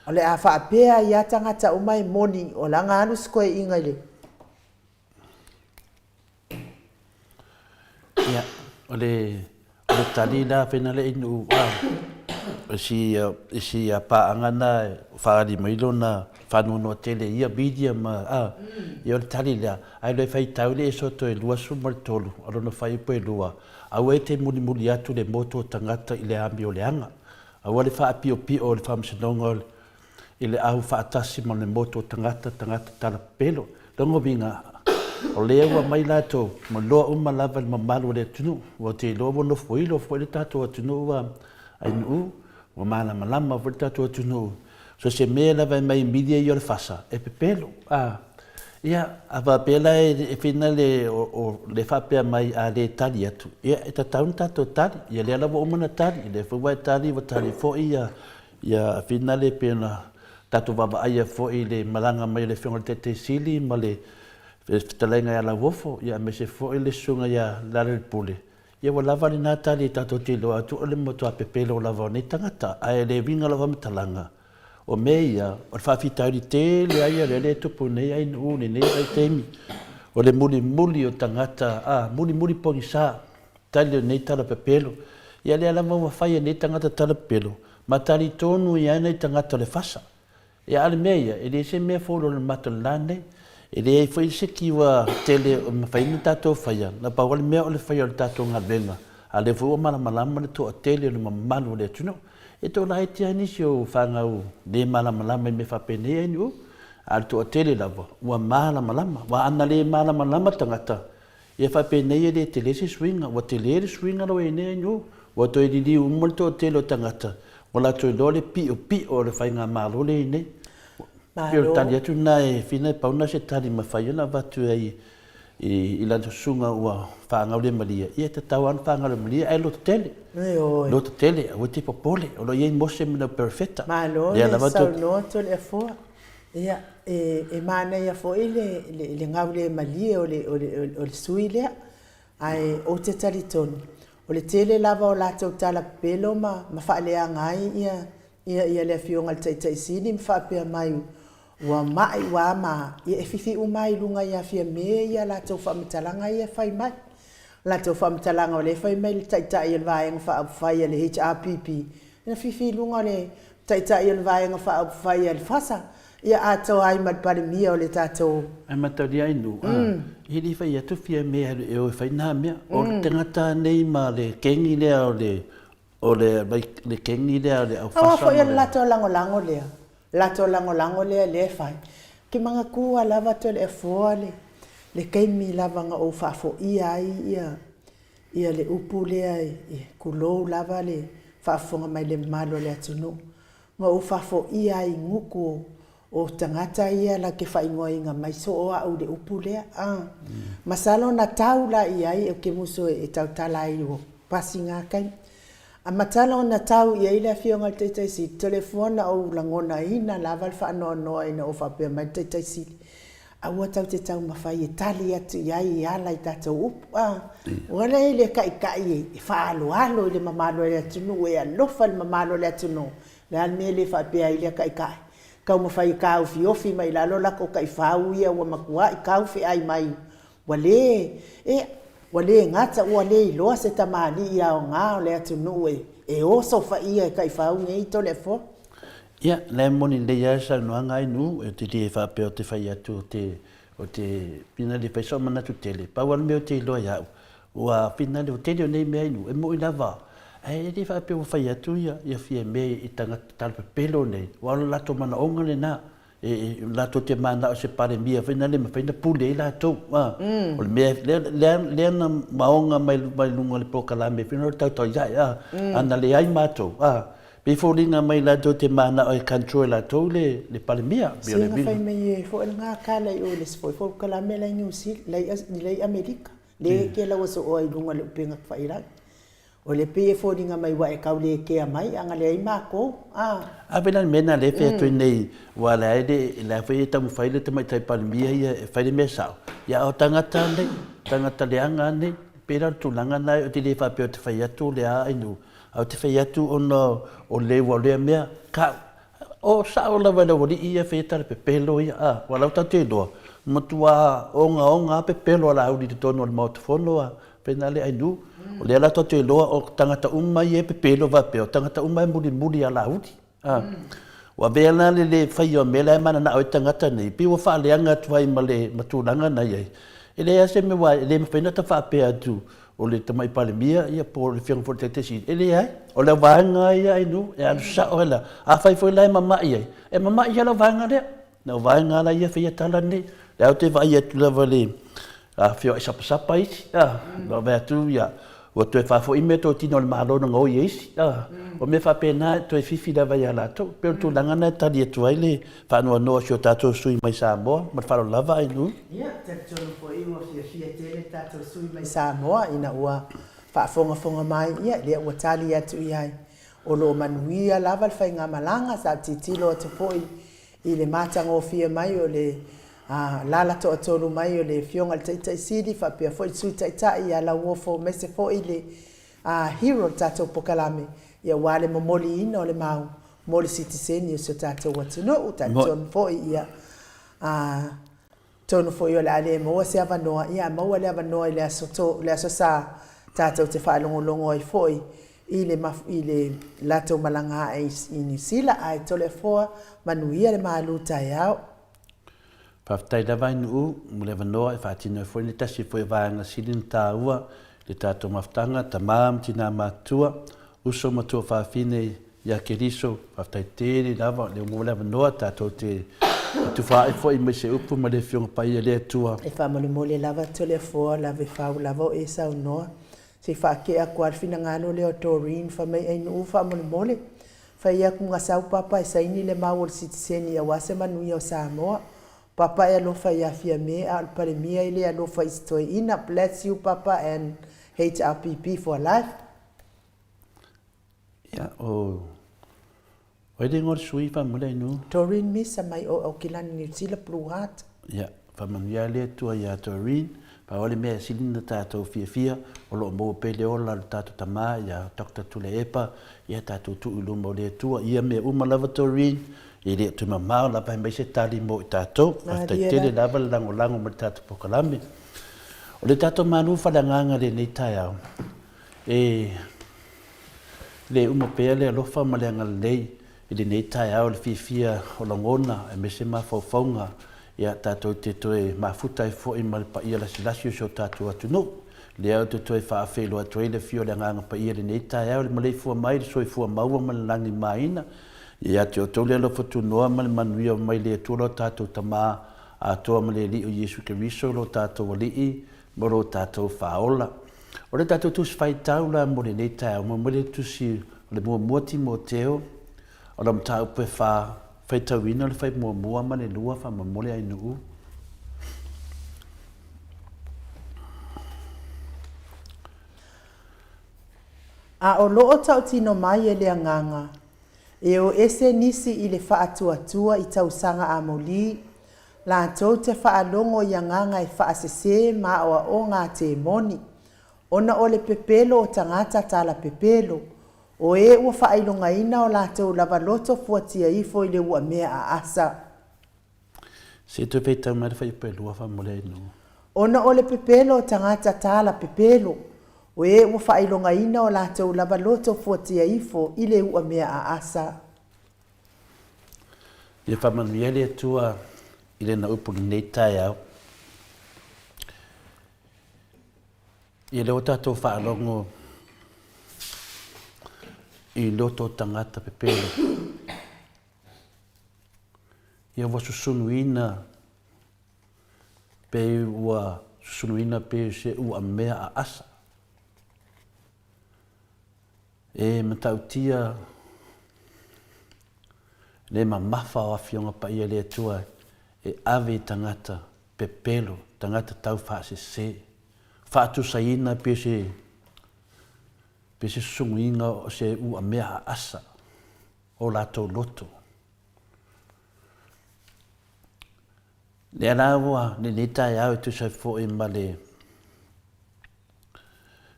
O le a faapea ai lava tagata uma e moni o la na alu si toeaina i le. Ia, o le, o le tali la fena le inu a o si i si paaga na faaali mai lona faanoanoa tele ia media ma a ia o le tali lea ae le faitau le Esoto e 23 o lona fuaiupu e 2 aua e te mulimuli atu le motu o tagata i le amioleaga Aua le faapiopio o le Faamasinoga i le au faatasi ma le motu o tagata, tagata tala pepelo. Lona uiga, o lea ua aumai latou, ua iloa uma lava e le mamalu o le atunuu. Ua te iloa ua nofoilo foi le tatou atunuu Ainuu, ua malamalama foi le tatou atunuu. So se mea lava e aumai i media ia o le fasa, e pepelo. Ia, a faapea la e fina le, o le faapea mai a le tali atu, ia e tatau ona tatou tali. Ia lea la ua uma ona tali, lea foi ua e tali, ua tali foi ia, ia fina le pei ona tatou vaavaaia foi i le malaga mai o le Afioga i le Taitai Sili ma le Fetalaiga ia Lauofo, ia aemaise foi le Susuga ia Lealailepule. Ia ua lava lena tali tatou te iloa atu o le matua pepelo lava o nei tagata, ae le uiga o lau faamatalaga, O mea ia, o le faafitauli tele lava ia lea e tupu nei Ainuu i lenei vaitaimi, o le mulimuli o tagata, a, mulimuli pogisa, tali o nei tala pepelo. Ia lea lava ua fai e nei tagata tala pepelo, ma talitonu i ai nai tagata o le fasa. Ia a o le mea ia, e le se mea fou i lona matou le la nei. E leai foi se kiwa tele o mafai ona tatou faia, na pau lava le mea o le faia o le tatou galuega, a o lea foi ua malamalama le toatele o le mamalu o le atunuu. E toalaiti lava nisi o fanau le malamalama i mea faapenei ai nuu, a o le toatele lava ua malamalama. Aua ana le malamalama tagata, ia faapenei e le tele se suiga. Ua tele le suiga la ua i ai nei ai nuu. Ua toe liliu uma le toatele o tagata, ua latou iloa le piopio o le faigamalo lea e i ai nei. Pei o le tali atu lena e Fina, e pau lena o se tali e mafai ona avatu ai i lana susuga ua faagaulemalie, ia e tatau lava ona faagaulemalie ae lototele. Ioe. Lototele, aua te popole, o lo o i ai Mose ma le Perofeta. Malo le saunoa Toleafoa. Ia, e manaia foi le gaulemalie o le sui lea, ae ou te talitonu, o le tele lava o latou tala pepelo ma faaleaga ai ia le Afioga i le Taitai Sili ma faapea mai Ua mai ua ama, ia e fifi uma lava i luga ia Fiame ia latou faamatalaga ia e fai mai. O latou faamatalaga o lea e fai mai le Taitai o le Vaega Faaupufai a le HRPP, na fifi i luga o le Taitai o le Vaega Faaupufai a le FASA, ia atoa ai ma le Palemia o le tatou. Ae mataulia ai nuu, e le i fai atu Fiame e alu e o e fai na mea. O le tagata nei ma le kengi lea o le O le le keni lea o le aufasa ma le. Aua foi o le latou lagolago lea, latou lagolago lea lea e fai. Ou te manatua lava Toleafoa le le taimi lava na ou faafoia ai ia ia le upu lea i tulou lava le faafofoga mai le mamalu o le atunuu. Na ou faafoia ai i gutu O tagata ia la te faaigoaina mai soo au i le upu lea a. Masalo na tau la i ai ou te musu e tautala ai ua pasi na taimi. A masalo na tau i ai le Afioga i le Taitai Sili, Toleafoa na ou lagonaina lava le faanoanoa ina ua faapea mai le Taitai Sili, aua tatou te taumafai e tali atu i ai e ala i tatou upu a. Ua lea le taitai e faaaloalo i le mamalu o le atunuu, e alofa i le mamalu o le atunuu. O le a le mea e le faapea ai lea taitai? Taumafai e taofiofi mai lalo latou taifau ia ua matuai taufeai mai ua le e ua le gata ua le iloa se tamalii aoga o le atunuu e e osofaia e taifau nei Toleafoa. Ia, la e moni lelei lava le saunoaga ai Nuu, ou te le faapea ou te fai atu ou te, ou te fina le fai sou manatu tele, pau lava le mea ou te iloa ia au, ua fina le tele o nei mea ai Nuu, e moni lava. Ae e le faapea ua fai atu ia ia Fiame i tagata talapepelo nei, aua o le latou manaoga lena, e latou te mananao i se Palemia foi lena e mafai ona pule ai latou. O le mea lea, lea, lea na maoga mai, mai luga o le polokalame foi lena o le tautauiae, a, ana leai matou, a, pei e foliga mai latou te mananao e control e latou le, le Palemia. Pei o le Sina fai mai e foi lena kala i o le se foi polokalame la i Niu Sila, la i Amerika, le ke laua sooa i luga o le upega tafailagi. O le pei e foliga mai ua e tau le kea mai a na leai makou, a. Ave la le mea lena lea e fai atu ai nei, aua o la e le, la foi e taumafai le Tamaitai Palemia ia e fai le mea sao, ia a o tagata nei, tagata leaga nei, pei la o le tulaga lena, ou te le faapea ou te fai atu o le a ainu, ae ou te fai atu ona o le ua o lea mea, ka, o sao lava i le aualii ia e faia tala pepelo ia, a, aua o la ua tatou iloa, matua ogaoga lava pepelo a Laauli i totonu o le Maota Fono, a, Pena le ainu, o lea la tatou te iloa o tagata uma ia e pepelo faapea, o tagata uma e mulimuli ia Laauli. A. Ua avea la le le faia o mea la e mananao ai tagata nei, pei ua faaleaga atu ai ma le ma tulaga na i ai. E leai lava se mea aua e le mafai ona ta faapea atu o le Tamai Palemia ia po o le Afioga foi i le Taitai Sili, e leai. O le vaega ia ainu e alu sao ai la. Afai foi la e mama'i ai, e mama'i lava lau vaega lea. Na o vaega la ia faia tala nei. Lea ou te vaai atu lava i le feoai sapasapa isi, a, na vaai atu ia, ua toe faafoi meatotino a le Malo na gaoi e isi, a, o mea faapena e toe fifi lava ia latou. E pei o le tulaga lena e tali atu ai le faanoanoa o si o tatou sui mai Samoa. Ma le faaaloalo lava Ainuu. Ia, talitonu foi ua fiafia tele tatou sui mai Samoa ina ua faafogafoga mai, ia, lea ua tali atu i ai. O lo o manuia lava le faigamalaga, sa tilotilo atu foi i le matagofie mai o le alaala toatolu mai o le Afioga i le Taitai Sili faapea foi le Sui Taitai ia Lauofo aemaise foi le hero o le tatou polokalame aua le momoliina o le mau mo le sitiseni o si o tatou atunuu. Talitonu foi ia Atonu foi o le a le maua se avanoa, ia a maua le avanoa i le aso to, le Aso Sa, tatou te faalogologo ai foi i le i le latou malaga ae i Niu Sila, ae Toleafoa, manuia le malu taeao. Faafetai lava i Nuu mo le avanoa e faatino ai foi le tasi foi o vaega sili ona taua i le tatou mafutaga, tama ma tina matutua, uso ma tuafafine Ia Keriso, faafetai tele lava o lea ua maua le avanoa tatou te tufa ae foi mai se upu ma le Afioga Paia le Atua. E faamolemole lava Toleafoa lave fau lava o e saunoa. Se i faakea atu lava le finagalo lea o Doreen fai mai Ainuu faamolemole fai atu na sau papa e saini le mau o le sitiseni aua se manuia o Samoa. Papa e alofa ia Fiame a o le Palemia e le alofa i se toeaina. Bless you Papa and HRPP for life. Ia, o ai le igoa o le sui faamolemole Ainuu? Doreen Misa mai o Aukilani Niu Sila Blue Heart. Ia, faamanuia le Atua ia Doreen. Pau lava le mea e sili ona tatou fiafia, o lo o maua pea le ola o le tatou tama ia Doctor Tuilaepa, ia tatou tuu i luma o le Atua. Ia mea uma lava Doreen, e le o toe mamao lava e aumai se tali mo i tatou. Faafetai tele lava le lagolago mai i le tatou polokalame. O le tatou malu faaleagaga i lenei taeao, E le uma pea le alofa ma le agalelei i lenei taeao i le fiafia o lagona aemaise mafaufauga ia tatou te toe mafuta ai foi ma le paia lasilasi o si o tatou atunuu. Lea ou te toe faafeiloai atu ai le afio o le Agaga Paia i lenei taeao i le maleifua mai i le soifua maua ma le lagi maina ia te outou le alofa tunoa ma le manuia mai le Atua lo tatou Tama atoa ma le Alii o Iesu Keriso lo tatou Alii ma lo tatou Faaola. O le tatou Tusi Faitau la mo lenei taeao, muamua le Tusi o le Muamua Timoteo, o lau mataupu e fa, faitauina o le fai muamua ma le lua faamolemole Ainuu. A o lo o tautino mai e le Agaga, e o ese nisi i le faatuatua i tausaga amolī, Latou te faalogo i agaga e faasese ma aoaoga a temoni, ona o le pepelo o tagata tala pepelo, o e ua faailogaina o latou lava loto fuatia ifo i le uamea a Asa. Se toe faitau mai le fuaiupu e lua faamolemole ai nuu. Ona o le pepelo o tagata tala pepelo, o e ua faailogaina o latou lava loto fuatia ifo i le uamea a Asa. Ia faamanuia le Atua i Lana upu i lenei taeao. Ia lea ua tatou faalogo i loto o tagata pepelo. Ia ua susunuina pe ua susunuina pe se ua mea a asa. E matautia le mamafa o Afioga Paia le Atua e ave i tagata pepelo, tagata tau faasese, faatusaina pe se pe se susunuina o se ua mea a asa o latou loto. Lea la ua lenei taeao e tusa ai foi ma le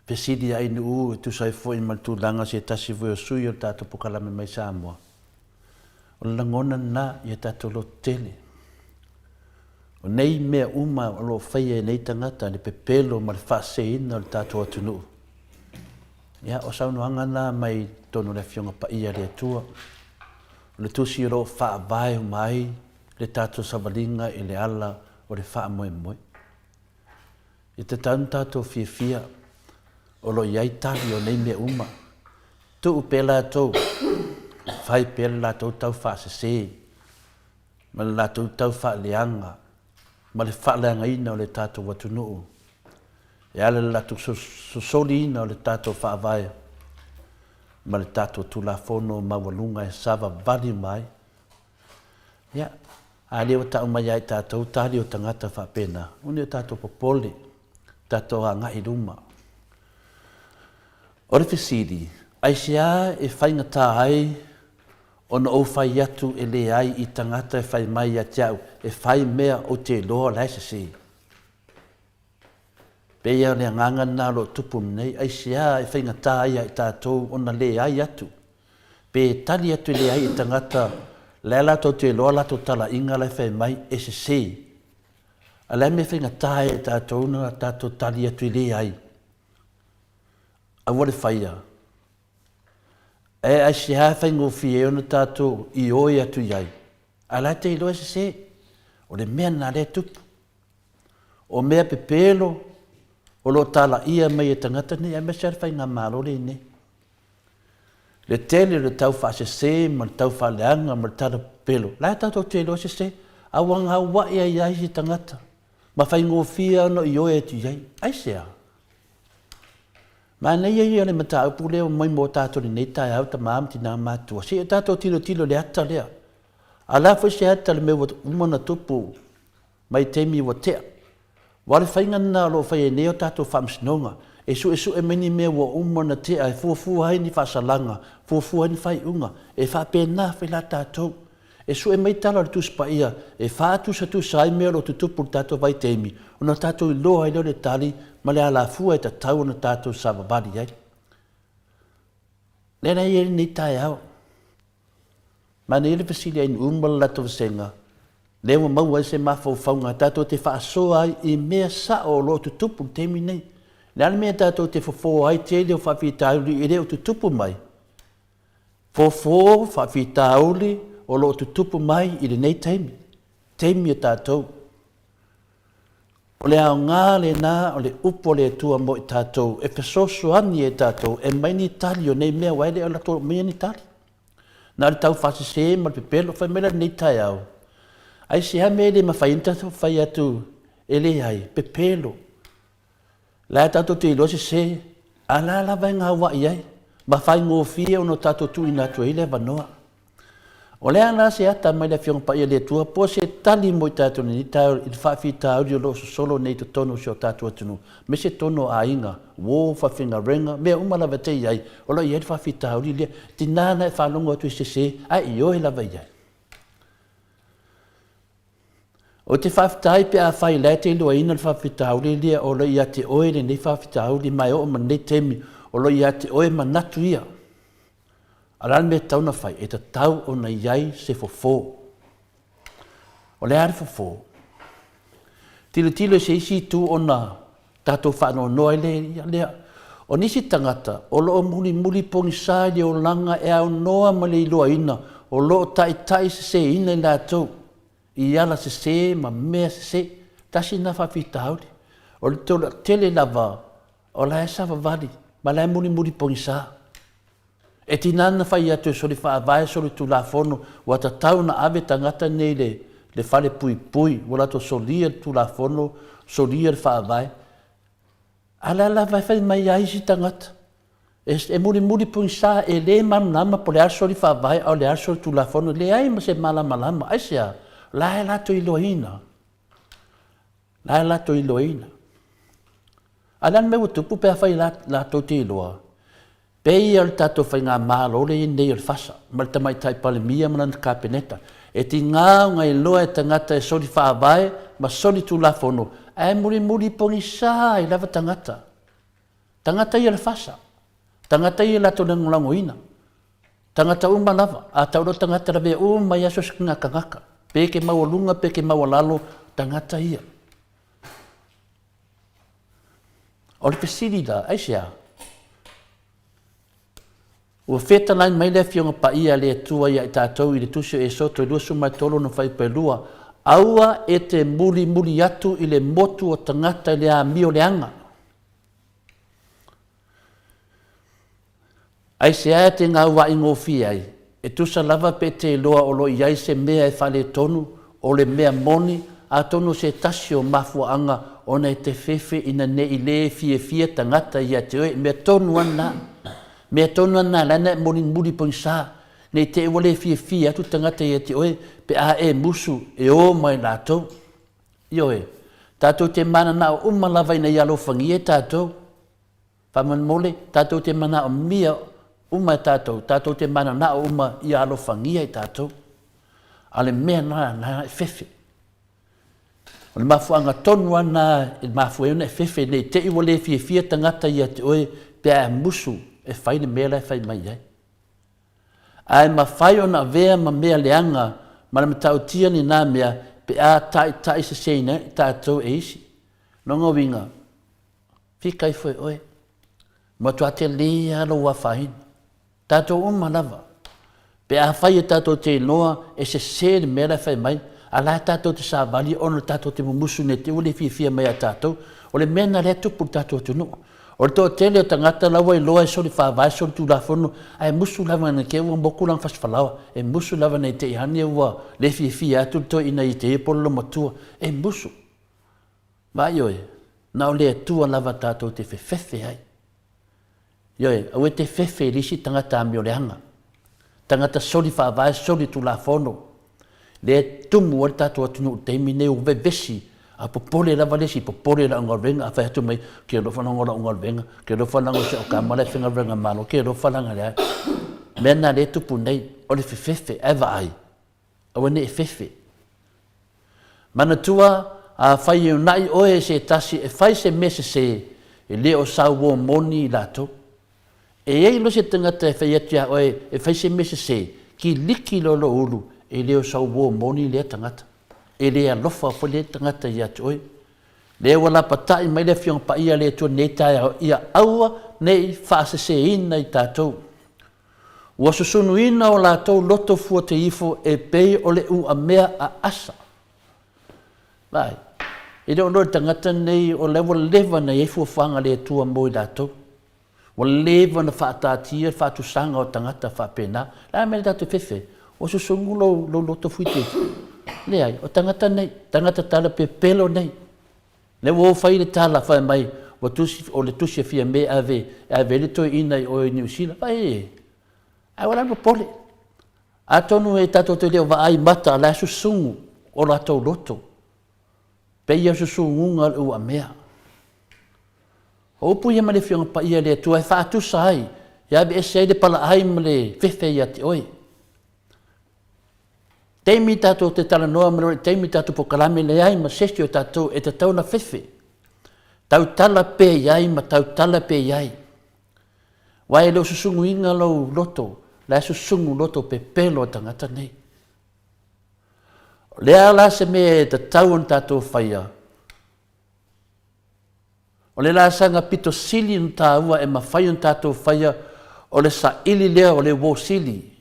fesili a Ainuu e tusa ai foi ma le tulaga o se tasi foi o sui o le tatou polokalame mai Samoa. O le lagona lena ia tatou lototele. O nei mea uma o lo o faia e nei tagata le pepelo ma le faaseseina o le tatou atunuu. Ia, o saunoaga na mai totonu o le Afioga Paia a le Atua. O le tusi o lo o faavae uma ai le tatou savaliga i le ala o le faamoemoe. E tatau ona tatou fiafia o lo o i ai tali o nei mea uma. Tuu pea latou, fai pea le latou tau faasese ma le latou tau faaleaga ma le faaleagaina o le tatou atunuu e ala i le latou sosoliina o le tatou Faavae ma le tatou Tulafono maualuga e savavali uma ai. Ia, a lea ua tau mai ia i tatou tali o tagata faapena, aua ne i o tatou popole, tatou agai i luma. O le fesili, aisea e faigata ai ona ou fai atu e leai i tagata e fai mai ia te au e fai mea ou te iloa o la e sese? Pei o le agaga lena o lo o tupu nei, aisea e faigata ai ia i tatou ona leai atu, pe tali atu e leai i tagata la e latou te iloa latou talaiga la e fai mai e sese. A le a le mea e faigata ai ia i tatou ona tatou tali atu e leai? Aua le faia. Ae aisea e faigofie ai ona tatou ioe atu i ai, a o la e te iloa e sese. O le mea lena lea e tupu. O mea pepelo o lo o talaia mai e tagata nei, aemaise lava le faigamalo lenei. Le tele o le tau faasese ma le tau faaleaga ma le tala pepelo, la e tatou te iloa e sese, a ua gauai ai lava isi tagata ma faigofie ona ioe atu i ai. Aisea? Manaia ia o le mataupu lea ua mai mo tatou i lenei taeao tama ma tina matutua, se i o tatou tilotilo i le ata lea. A o le a foi se ata i le mea ua uma ona tupu mai taimi ua tea. Aua o le faiga lena o lo o fai ai nei a tatou faamasinoga, e suesue mai ni mea ua uma ona tea e fuafua ai ni faasalaga, fuafua ai ni faaiuga. E faapena foi la tatou. E sue mai tala o le Tusi Paia e faatusatusa ai mea o lo o tutupu i le tatou vaitaimi, ona tatou iloa ai lea o le tali ma le alafua e tatau ona tatou savavali ai. Lea la e i ai lenei taeao. Manaia le fesili a Inuu ma le latou vasega, lea ua maua ai se mafaufauga tatou te faasoa ai i mea sao o lo o tutupu i le taimi nei. O le a le mea tatou te fofo ai tele o faafitauli e le o tutupu mai? Fofo faafitauli o lo o tutupu mai i lenei taimi, taimi o tatou. O le aoga lena o le upu a le Atua mo i tatou, e fesoasoani e tatou e aumai ni tali o nei mea, aua e le o latou aumaia ni tali. Na o le taufaasese ma le pepelo, fai mai la lenei taeao, aisea mea e le mafai ai ona tatou fai atu e leai, pepelo. La e tatou te iloa sese, a la lava e gauai ai, ma faigofie ona tatou tuuina atu ai le avanoa. O le a la se ata mai le Afioga Paia le Atua po o se tali mo i tatou lenei taeao i le faafitauli o lo o sosolo nei i totonu o si o tatou atunuu, aemaise totonu o aiga, uo, faafaigaluega, mea uma lava e te i ai, o lo o i ai le faafitauli lea. Tiga ona e faalogo atu e sese, ae ioe lava i ai. Ou te faafetai pe afai la e te iloaina le faafitauli lea o lo o ia te oe lenei faafitauli ma e oo mai lenei taimi o lo o ia te oe manatu ia. A o le a le mea e tatau ona fai? E tatau ona i ai se fofo. O le a le fofo? Tilotilo i se isi itu ona tatou faanoanoa ai lea. O nisi tagata o lo o mulimuli pogisa i le olaga e aunoa ma le iloaina o lo o taitai seseina i latou i ala sese ma mea sese. Tasi lena faafitauli. O le toatele lava o la e savavali ma la e mulimuli pogisa. E tina ana fai atu e soli faavae soli tulafono ua tatau ona ave tagata nei i le le fale puipui ua latou solia le tulafono solia le faavae. A o le a lava e fai mai ai isi tagata e, e mulimuli pogisa e le malamalama po o le a le soli faavae a o le a le soli tulafono, leai ma se malamalama. Aisea? O la e latou iloaina. La e latou iloaina. A o le a le mea ua tupu pe afai latou te iloa? Pei o le tatou faigamalo lea e i ai nei o le FASA ma le Tamaitai Palemia ma lana Kapeneta, e tiga ona iloa e tagata e soli faavae ma soli tulafono ae mulimuli pogisa ai lava tagata. Tagata ia o le FASA, tagata ia e latou lagolagoina, tagata uma lava, a tau loa tagata lavea uma ai lava so o se tagata, pe ke maualuga pe ke maualalo, tagata ia. O le fesili la, aisea? Ua fetalai mai le Afioga Paia a le Atua ia i tatou i le Tusi o Esoto e 23 ona fuaiupu e 2, Aua e te mulimuli atu i le motu o tagata i le amio leaga. Aisea e te gauaigofie ai? E tusa lava pe te iloa o lo o i ai se mea e faaletonu, o le mea moni, atonu o se tasi o mafuaaga ona e te fefe ina ne i le fiafia tagata ia te oe. Mea tonu lava lena. Mea tonu lava lena la na e mulimuli pogisa, ne i te i ua le fiafia atu tagata ia te oe pe a e musu e o mai latou. Ioe, tatou te mananao uma lava ina ia alofagia tatou. Faamolemole, tatou te manaomia uma e tatou, tatou te mananao uma ia alofagia i tatou. A o le mea lena, na e fefe. O le mafuaaga tonu lava lena e mafua ai ona e fefe, ne i te i ua le fiafia tagata ia te oe pe a e musu e fai le mea la e fai mai ai. Ae mafai ona avea ma mea leaga ma le matautia lena mea pe a taitaiseseina ai tatou e isi. Lona uiga, Fika ifo e oe. Matua tele lava lou afaina. Tatou uma lava. Pe afai e tatou te iloa e sese le mea la e fai mai, a la e tatou te savali ona tatou te mumusu nei te ua le fiafia mai ia tatou. O le mea lena lea e tupu i le tatou atunuu. O le toatele o tagata la ua iloa e soli faavae, soli tulafono, ae musu lava ina te i ua moku lana fasifalaoa. E musu lava ina te i ane ua le fiafia atu le toeaina i te ia po o le loomatua. E musu. Vaai oe, na o le Atua lava tatou te fefefe ai. Ioe, aua e te fefe i le isi tagata amioleaga, tagata soli faavae, soli tulafono, lea e tumu ai le tatou atunuu i le taimi lenei, ua vevesi, a popole lava le isi, popole i lau galuega, a fai atu mai, ou te alofa leaga o lau galuega, ou te alofa leaga o si au tama la e faigaluega malo, ou te alofa leaga le a. O le mea lena o lea e tupu nei, o le fefefe, ae vaai, Aua ne i fefe. Manatua, afai e uunai oe e se tasi e fai se mea sese, e le o sau uo moni i latou. E i ai loa se tagata e fai atu iā oe e fai se mea sese, kiliki loa lou ulu, e le o sau uo moni lea tagata. E le alofa foi lea tagata ia te oe. Lea ua lapatai mai le Afioga Paia a le Atua i lenei taeao, ia aua ne i faaseseina i tatou. Ua susunuina o latou loto fuateifo e pei o le uamea a Asa. Vaai, e le o iloa e le tagata lenei o la ua leva ona i ai fuafuaga a le Atua mo i latou. Ua leva ona faataatia le faatusaga o tagata faapena. Le a mea le tatou fefe? Ua susunu lou, lou loto fuiteifo. Leai, o tagata nei, tagata tala pepelo nei. Lea ua ou fai le tala fai mai ua tusi o le tusi a Fiame e ave e ave ai le toeaina i o i Niu Sila. Vaai e, ae ua la le popole. Atonu e tatou te le o vaai mata a la e susugu o latou loto. Pei o susuguga o le uamea. O upu ia ma le Afioga Paia a le Atua e faatusa ai, e aveese ai le palaai ma le fefe ia te oe. Taimi tatou te talanoa ma le taimi tatou polokalame leai ma sesi o tatou e tatau ona fefe. Tautala pea i ai ma tautala pea i ai. Aua e le o susunuina lou loto, la e susunu loto pepelo o tagata nei. O le a la se mea e tatau ona tatou faia? O le laasaga pito sili ona taua e mafai ona tatou faia o le saili lea o le uo sili.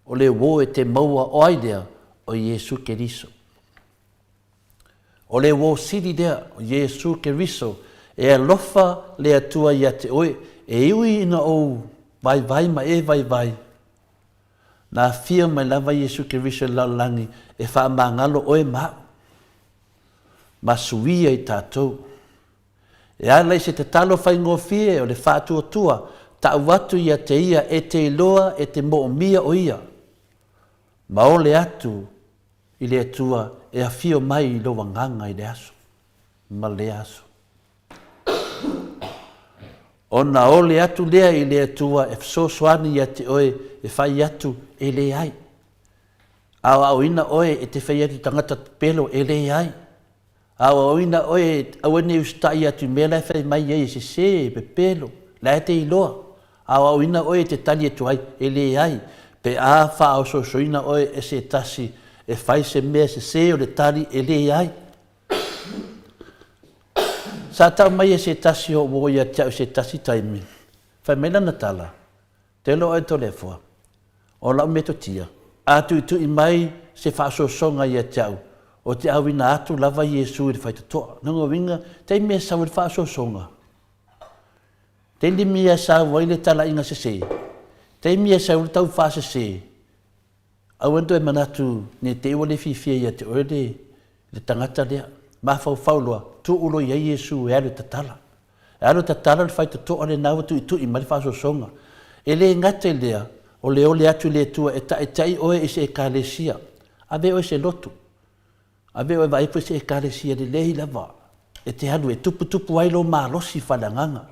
O le uo e te maua o ai lea? O Iesu Keriso. O le uo sili lea, o Iesu Keriso, e alofa le Atua ia te oe, e ui ina ou vaivai ma e vaivai, na afio mai lava Iesu Keriso i le lalolagi e faamagalo oe ma a'u, ma suia i tatou. E ala i se tatalo faigofie o le faatuatua ta'u atu ia te ia e te iloa e te moomia o ia, ma ole atu i le Atua e afio mai i lou agaga i le aso ma lea aso. Ona ole atu lea i le Atua e fesoasoani ia te oe e fai atu e leai. Aoaoina oe e te fai atu i tagata pepelo e leai. Aoaoina oe aua ne i usitai atu i mea la e fai mai ai e sese, e pepelo, la e te iloa. Aoaoina oe e te tali atu ai, e leai, pe a faaosoosoina oe e se tasi e fai se mea sese o le tali e leai. Sa tau mai e se tasi o uo ia te au i se tasi taimi, fai mai lana tala, Te loa oe Toleafoa, o lau metotia, a tuitui mai se faaosoosoga ia te au, o te auina atu lava Iesu i le faitotoa. Lona uiga, taimi e sau ai le faaosoosoga, taimi e sau ai le talaiga sese, taimi e sau ai le taufaasese, Aua ne toe manatu ne te i ua le fiafia ia te oe le, le tagata lea. Mafaufau loa, tuu loa i ai Iesu e alu e tatala. E alu e tatala le faitotoa lena ua tuitui mai le faaosoosoga. E le gata i lea, o le ole atu i le Atua e taitai oe i se Ekalesia. Ave oe se lotu. Ave oe vaai foi se Ekalesia lelei lava e te alu e tuputupu ai lou malosi faaleagaga.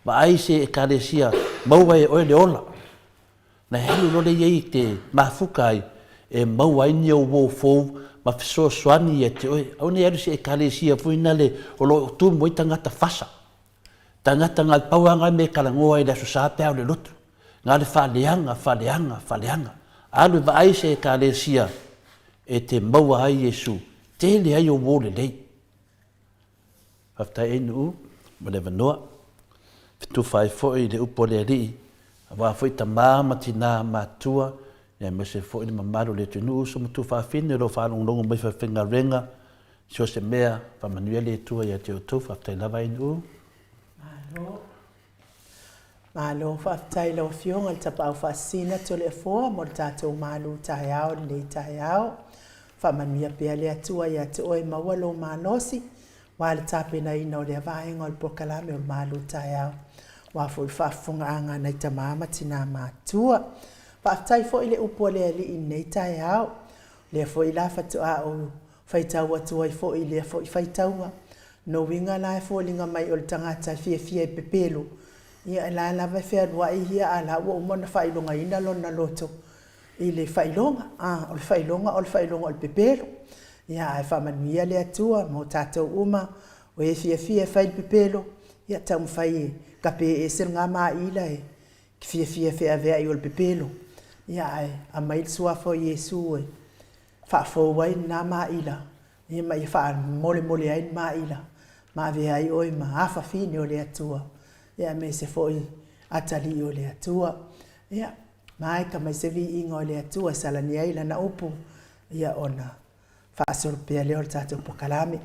Vaai se Ekalesia maua e oe le ola. Na e alu loa lea i ai e te mafuka ai e maua ai ni ou uo fou ma fesoasoani ia te oe. Aua ne i alu i se Ekalesia foi nale o lo o tumu ai tagata fasa. Tagata na pau lava na mea e talanoa ai i le Aso Sa pe a o le lotu. Na o le faaleaga, faaleaga, faaleaga. Alu e vaai se Ekalesia e te maua ai Iesu, tele ai ou uo lelei. Faafetai ai Nuu mo le avanoa. Fetufa ai foi i le upu a le Alii, aua foi tama ma tina matua, aemaise foi le mamalu o le atunuu, uso ma tuafafine o lo o faalogologo mai falefaigaluega, so o se mea, faamanuia le Atua ia te outou. Faafetai lava ai Nuu. Malo. Malo faafetai i lau Afioga i le Tapaau Faasisina Toleafoa mo le tatou malu taeao i lenei taeao. Faamanuia pea le Atua ia te oe maua lou malosi aua le tapenaina o lea vaega o le polokalame o le malu taeao aua foi le faafofogaaga a nai tama ma tina matutua. Faafetai foi i le upu a le Alii i lenei taeao. O lea foi la faatoa ou faitau atu ai foi i lea foi faitauga. Lona uiga la e foliga mai o le tagata e fiafia e pepelo, ia o la lava e fealuai ia a o la ua uma ona faailogaina lona loto i le faailoga. A, o le faailoga o le faailoga o le pepelo. Ia ae faamanuia le Atua mo tatou uma o e fiafia e fai le pepelo, ia taumafai e tape ese lena maila e fiafia e feaveai o le pepelo, ia ae aumai le Suafa o Iesu e faafou ai lena maila, ia ma ia faamolemole ai le maila, ma avea ai oe ma afafine o le Atua, ia aemaise foi atalii o le Atua. Ia, maeka mai se viiga o le Atua e salani ai lana upu, ia ona faasolo pea lea o le tatou polokalame.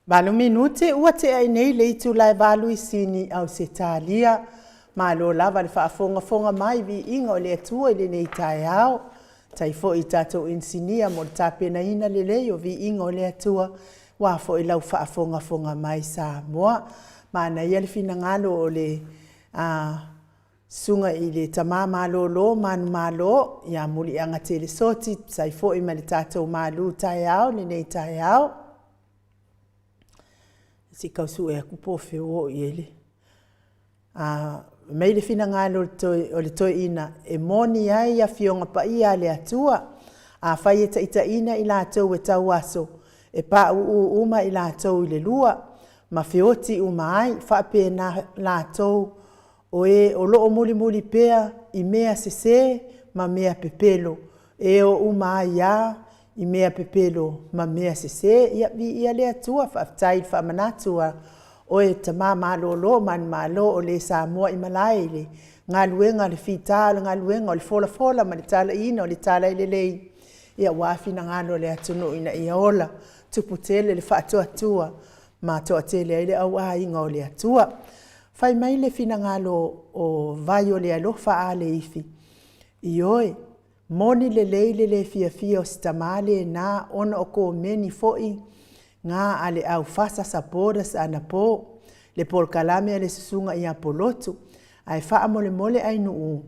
Valu minute ua tea i nei le itula e valu i Sini, Ausetalia. Malo lava le faafogafoga mai, viiga o le Atua i lenei taeao. Tai foi i tatou inisinia mo le tapenaina lelei o viiga o le Atua, aua foi lau faafogafoga mai Samoa. Manaia le finagalo o le Susuga i le Tama Malolo manumalo ia Muliaga Telesoti e tusa ai foi ma le tatou malu taeao i lenei taeao. Se i tau sue atu po o fea ua oo i ai le... Fai mai le finagalo o le toeaina, e moni ai Afioga Paia a le Atua, afai e taitaiina i latou e tau aso, e pauu uma i latou i le lua, ma feoti uma ai, e faapena latou o e o lo o mulimuli pea i mea sese ma mea pepelo, e o uma ai lava i mea pepelo ma mea sese. Ia viia le Atua, faafetai le faamanatu a oe le tama malolo manumalo o le Samoa i malae i le galuega le fita o le galuega o le folafola ma le talaiina o le talalelei aua finagalo o le atunuu ina ia ola, tupu tele le faatuatua ma toatele ai le au aiga o le Atua. Fai mai le finagalo o Vaiolealofa Aleifi, ioe, moni lelei le le fiafia o si tama lena ona o komeni foi na a le au FASA supporters anapo, le polokalame a le susuga ia Polotu. Ae faamolemole Ainuu,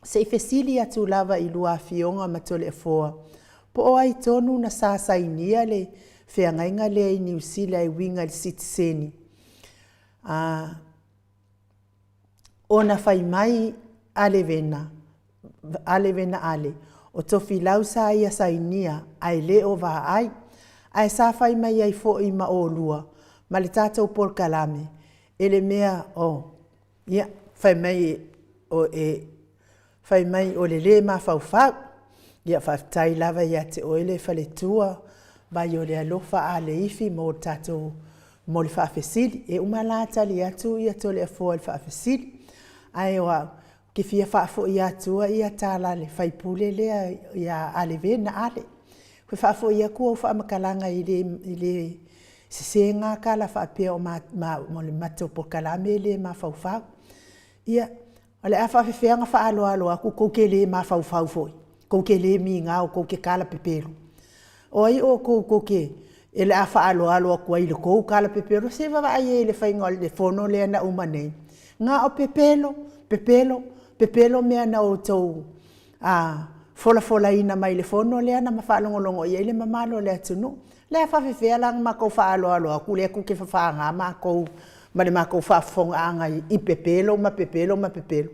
se i fesili atu lava i lua afioga ma Toleafoa, po o ai tonu na sa sainia le feagaiga lea i Niu Sila e uiga i le sitiseni? Ona fai mai a Levena, a Levena Ale, o Tofilau sa ia sainia ae le o vaai. Ae sa fai mai ai foi ma oulua ma le tatou polokalame e le mea, ia, fai mai o le le mafaufau. Ia faafetai lava ia te oe le faletua Vaiolealofa Aleifi mo le tatou, mo le faafesili. E uma la tali atu Toleafoa i le faafesili. Ae o au, ou te fia faafoi atua ia tala a le sui usufono lea ia Levena Ale. E faafoi atu au faamatalaga e le sese na tala faapea o le matou polokalame e le mafaufau. Ia, o le a faapefea ona faaaloalo atu tou te le mafaufau foi, tou te le migao tou te tala pepelo? O ai outou tou te o le a faaaloalo atu ai i le tou tala pepelo? Se i vaavaai i ai i le faiga o le fono lea na uma nei? Na o pepelo, pepelo, pepelo mea na outou folafolaina mai le fono lea na faalogologo i ai le mamalu o le atunuu. O le a faapefea la ona matou faaaloalo atu lea tou te fafaga matou ma le matou faafofogaaga i pepelo ma pepelo ma pepelo?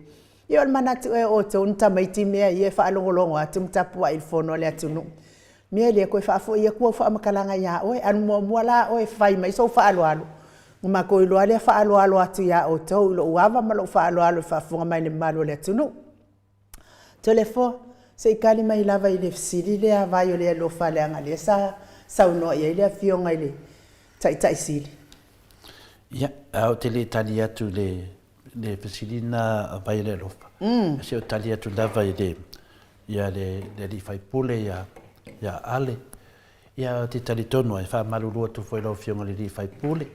Ia o le manatu ea o outou ni tamaiti mea ia e faalogologo atu ma tapuai i le fono a le atunuu? O le mea lea, e toe faafoi atu au faamatalaga ia oe. Alu muamua la oe e fai mai sou faaaloalo, ona matou iloa lea faaaloalo atu ia outou i lou ava ma lou faaaloalo i le faafofoga mai a le mamalu o le atunuu. Toleafoa, se i tali mai lava i le fesili lea a Vaiolealofa leaga o lea sa saunoa i ai le Afioga i le Taitai Sili. Ia, ae ou te le i tali atu i le fesili lena a Vaiolealofa, se i ou tali atu lava i le sui usufono ia Ale. Ia, ou te talitonu lava, e faamalulu atu foi i lau Afioga i le sui usufono,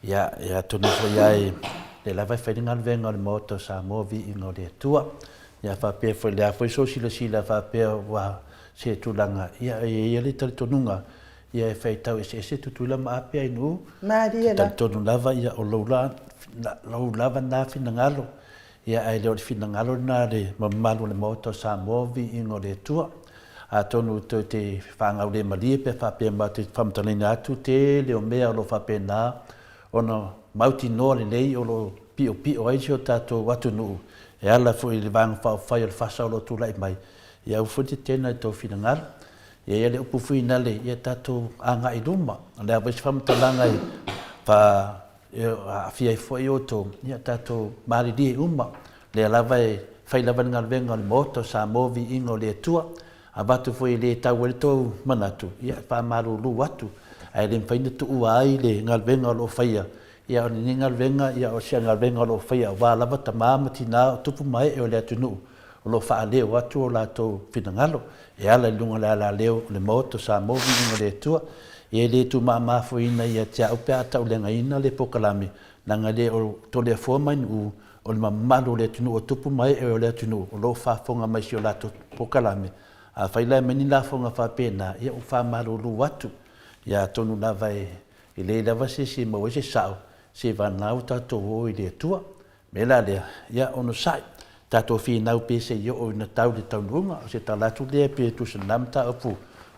ia, atonu foi lava o lea lava e fai le galuega a le Maota o Samoa, viiga o le Atua. Ia faapea foi, o le a foi sou silasila faapea ua se tulaga, ia e i ai lava le talitonuga, ia e faitau eseese Tutuila ma Ape Ainuu. Malie lava. Ou te talitonu lava, ia, o lou lava lena finagalo, Ia, ae le o le finagalo lena a le mamalu o le Maota o Samoa, viiga o le Atua. Atonu tou te faagaulemalie pe faapea matou te faamatalaina atu tele o mea o lo o faapena ona mautinoa lelei o lo o piopio ai si o tatou atunuu e ala foi i le Vaega Faaupufai o le FASA o lo o tulai mai. Ia aua foi le tetena i tou finagalo. E i ai le upu foi lale, ia tatou agai i luma. O le a foi se faamatalaga e faa E aafia ai foi outou, ia tatou malilie uma, lea lava e fai lava le galuega o le Maota o Samoa, viiga o le Atua. Avatu foi e le tau ai le tou manatu, ia e faamalulu atu, ae le mafai ona tuua ai le galuega o lo o faia, ia o lenei galuega, ia o se galuega o lo o faia aua lava tama ma tina, o tupu ma ee o le atunuu o lo o faaleo atu o latou finagalo e ala i luga o le alaleo o le Maota o Samoa, viiga o le Atua. Ia e le tuumamafoina ia te au pe a tauleagaina le polokalame, leaga e le o Toleafoa ma Nu'u, o le mamalu o le atunuu o tupu ma e'e o le atunuu o lo o faafofoga mai i si o latou polokalame. Afai la e aumai ni lafoga faapena, ia ua faamalulu atu. Ia atonu lava e leai lava se isi e maua ai se sao, seivagana ua tatou o i le Atua. mea la lea, ia onosai, tatou finau pea se i oo ina tau i le taunuuga. O se tala atu lea pe tusa lena mataupu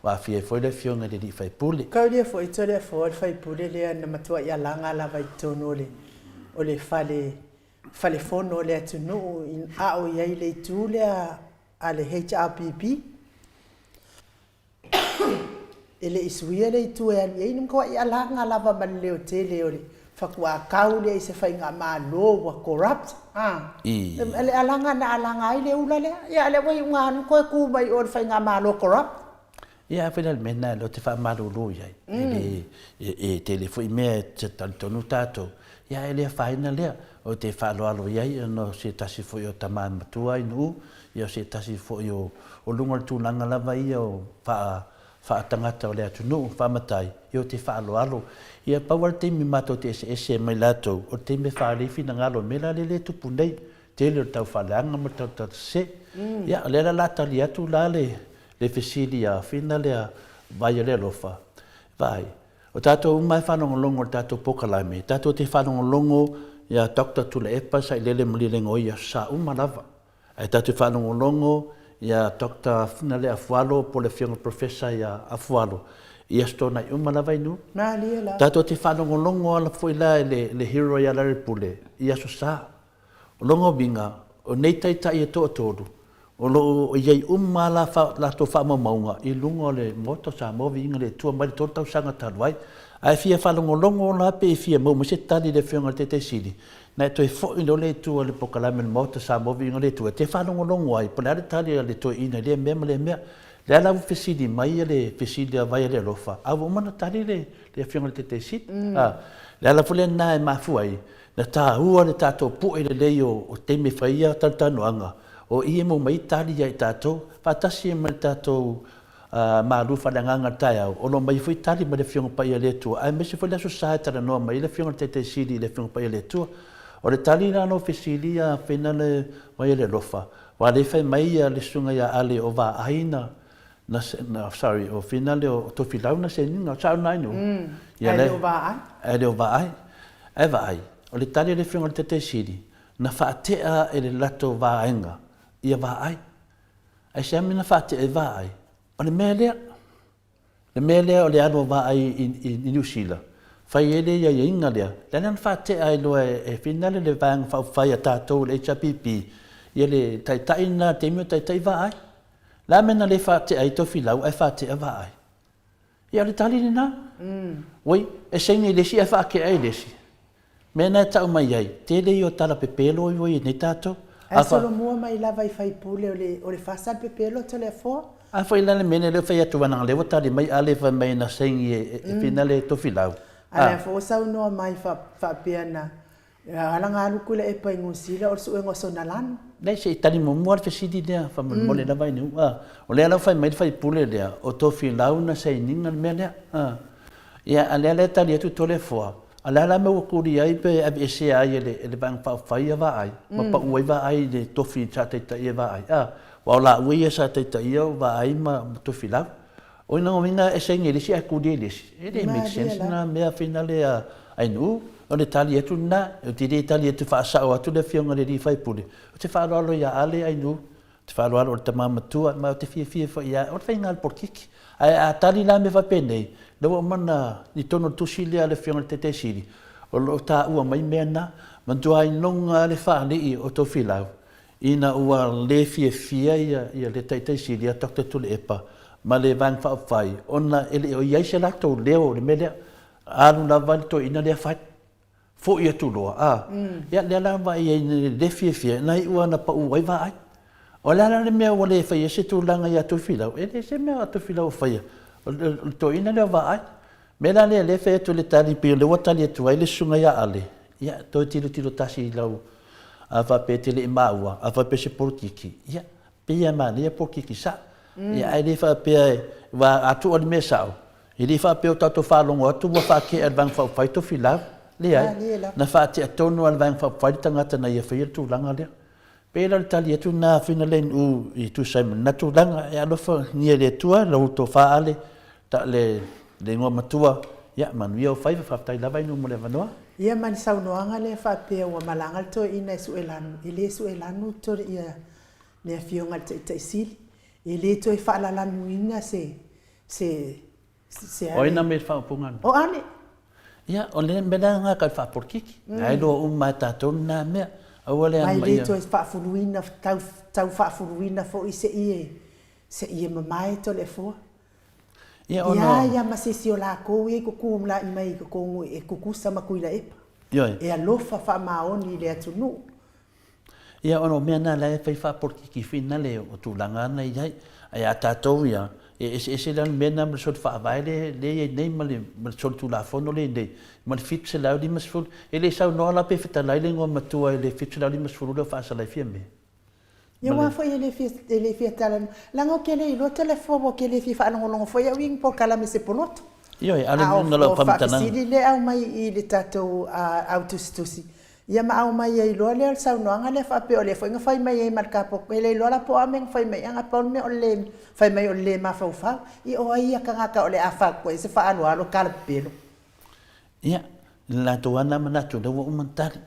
ua aafia ai foi le Afioga i le alii faipule. Kaulia foi Toleafoa le faipule lea na matuai alaga lava i totonu o le o le fale fale fono o le atunuu a o i ai i le itu lea a le HRPP. E le i suia le itu e alu i ai, na matuai alaga lava ma le leotele o le faatuakau lea i se faigamalo ua corrupt. A le alaga na alaga ai le ula lea, ia a o lea ua iu ina alu toe tu mai o i le faigamalo corrupt. Ia, afai la le mea lena lea ou te faamalulu i ai, e le, e tele foi mea e talitonu tatou, ia ae le afaina lea. Ou te faaaloalo i ai ona o se tasi foi o tama matua i Nu'u, ia o se tasi foi o luga o le tulaga lava ia o faatagata o le atunuu, faamatai, ia ou te faaaloalo. Ia pau lava le taimi matou te eseese mai latou, o le taimi e faaali ai finagalo i mea la lea e tupu nei, tele o le taufaaleaga ma le tautatasese. Ia o lea la o le a tali atu la le fesili a Fina lea, Vaai o le alofa, vaai, O tatou uma e faalogologo i le tatou polokalame, tatou te faalogologo ia Doctor Tuilaepa Sailele Malielegaoi i Aso Sa uma lava. Ae tatou te faalogologo ia Doctor Finale Afualo po o le Afioga Professor ia Afualo i Aso Toonai uma lava i Nuu. Malie lava. Tatou te faalogologo lava foi la i le hero ia Larry Pule i Aso Sa. O lona uiga, o nei taitai e toatolu, o lo o i ai uma lava a latou faamaumauga i luga o le Maota o Samoa Viiga i le Atua mai le 3 tausaga talu ai. A e fia faalogologo la pe e fia maua mai se tali i le Afioga i le Taitai Sili, na e toe foi loa lea i tua i le polokalame a le Maota o Samoa Viiga i le Atua e te faalogologo ai po o le a le tali a le toeaina i lea mea ma lea mea. O lea la ua fesili mai le fesili a Vai o le Alofa, a ua uma ona tali le Afioga i le Taitai Sili. O le ala foi lena e mafua ai Na taua le tatou pue lelei o taimi e fai ai ia talatalanoaga, o i e maua mai ai tali ia i tatou, faatasi ai ma le tatou malu faaleagaga i le taeao, o lo o mai ai foi tali mai le Afioga Paia a le Atua, aemaise foi le Aso Sa e talanoa mai ai le Afioga i le Taitai Sili i le Afioga Paia a le Atua. O le tali la na ou fesili ia Feina le Vai o le Alofa, aua lea e fai mai le Susuga ia Ale o Vaai na na, na sorry, o Fina lea o Tofilau na seniga, o sao na ai no. Ia le o vaai. Ai le o vaai. Ai vaai. O le tali a le Afioga i le Taitai Sili, na faatea e le latou vaega ia vaai. Aisea mea na faatea ai vaai? O le mea lea. Le mea lea o le alu o vaai i Niu Sila, fai ai le aiaiga lea, lea la na faatea ai loa e Fina le Vaega Faaupufai a tatou le HRPP, ia le taitai lena i le taimi o taitai vaai. Le a mea na le faatea ai Tofilau ae faatea Vaai? Ia o le tali lena. Oi, e saini i le isi ae faatea i le isi. Mea na e tau mai ai, tele ia o tala pepelo ua i ai nei tatou. Ae solomua mai lava i faipule o le o le fasa le pepelo Toleafoa. A foi la le mea lea o lea ua fai atu leaga o lea ua tali mai Ale fai mai na saini e Fina le Tofilau. A lea foi ua saunoa mai faapea na ala na alu Tuilaepa i Niu Sila o le suega o sona lanu. Leai se i tali muamua le fesili lea faamolemole lava ina ua o lea la ua fai mai le faipule lea o Tofilau na sainiga le mea lea. Ia a lea la e tali atu Toleafoa A o le a la le mea ua tuli ai pe aveesea ai e le Vaega Faaupufai ia Vaai, ma pau ai Vaai i le tofi sa taitaia e Vaai? A, aua o laua ia sa taitaia o Vaai ma Tofilau. O lona uiga e saini e le isi ae tuli e le isi. E le make sense lena mea finale a Ainuu. O le tali atu lena. Ou te le tali atu faasao atu le Afioga i le alii faipule. Ou te faaaloalo ia Ale Ainuu. Ou te faaaloalo o le tama matua, ma ou te fiafia foi ia, o le faiga lava o le polokiki. Ae a tali la mea faapenei, lea ua uma ona, i totonu o le tusi lea a le Afioga i le Taitai Sili, o lo o taua mai mea na, matua inoga lava le faalii o Tofilau, ina ua le fiafia ia le Taitai Sili ia Doctor Tuilaepa ma le Vaega Faaupufai ona e le o i ai se latou leo i le mea lea. Alu lava le toeaina lea fai. Foi atu loa, a, ia lea la vaai ai i le fiafia, na iu lava ina pau ai vaai. O le a la le mea ua le faia se tulaga ia Tofilau? E leai se mea a Tofilau o faia, o le toeaina lea o Vaai. O le mea la lea o lea e fai atu le tali pei o lea ua tali atu ai le susuga ia Ale, ia toe tilotilo tasi i lau, a faapea e te le i maua, a faapea o se polokiki, ia, pei lava e manaia polokiki sao. Ia ae le faapea, aua a tuu lava le mea sao, E le i faapea o tatou faalogo atu ua faatea e le Vaega Faaupufai Tofilau. Leai. Na faatea tonu lava e le Vaega Faaupufai le tagata na ia faia le tulaga lea. Pei la o le tali atu lena a Fina Lane U i tusa ai ma lena tulaga. E alofagia e le Atua lau tofa Ale, ta le le igoa matua, ia manuia ou faiva, faafetai lava Inu mo le avanoa. Ia ma le saunoaga lea faapea ua malaga le toeaina e sue lanu, e le sue lanu tole ia le afioga i le Taitai Sili, e le toe faalalanuina se se se O ai na mea i le faaupuga lena? O Ale. Ia, o le mea lena ka faapolokiki. Na iloa uma e tatou lena mea. Aua le Ma e le toe faafuluina, tau, tau faafuluina foi se i e, se i e mamae Toleafoa. Ia, ona... Ia, ia ma se isi o lakou ia i kukumula'i mai i totonu e tutusa ma Tuilaepa. Ioe. E alofa faamaoni i le atunuu. Ia, ona o mea na la e fai faapolokiki foi na le o tulaga na i ai. Ae a tatou ia, e eseese la le mea na ma le soli faavae le le i ai nei ma le ma le soli tulafono le i nei, ma le 750. E le i saunoa la pe fetalai le igoa matua i le 750 lea o faasalaifia mea. Ia aua foi e le fia, e le fia talanoa, leaga ou te le iloa telefo, ou te le fia faalogologo foi au i ni polokalame se poloto. Ioe, a o le uiga o lau faamatalaga. A o faafesili lea e aumai i le tatou au tusitusi, ia ma aumai ai loa lea o le saunoaga lea faapea o lea foi na fai mai ai ma le kapo, e le iloa la po o a mea na fai mai ai, ae pau le mea o le le fai mai o le le mafaufau. Ia o ai ia tagata o le a faatua ai se faaaloalo talapepelo. Ia, le latou lava na manatu o lea ua uma ona tali.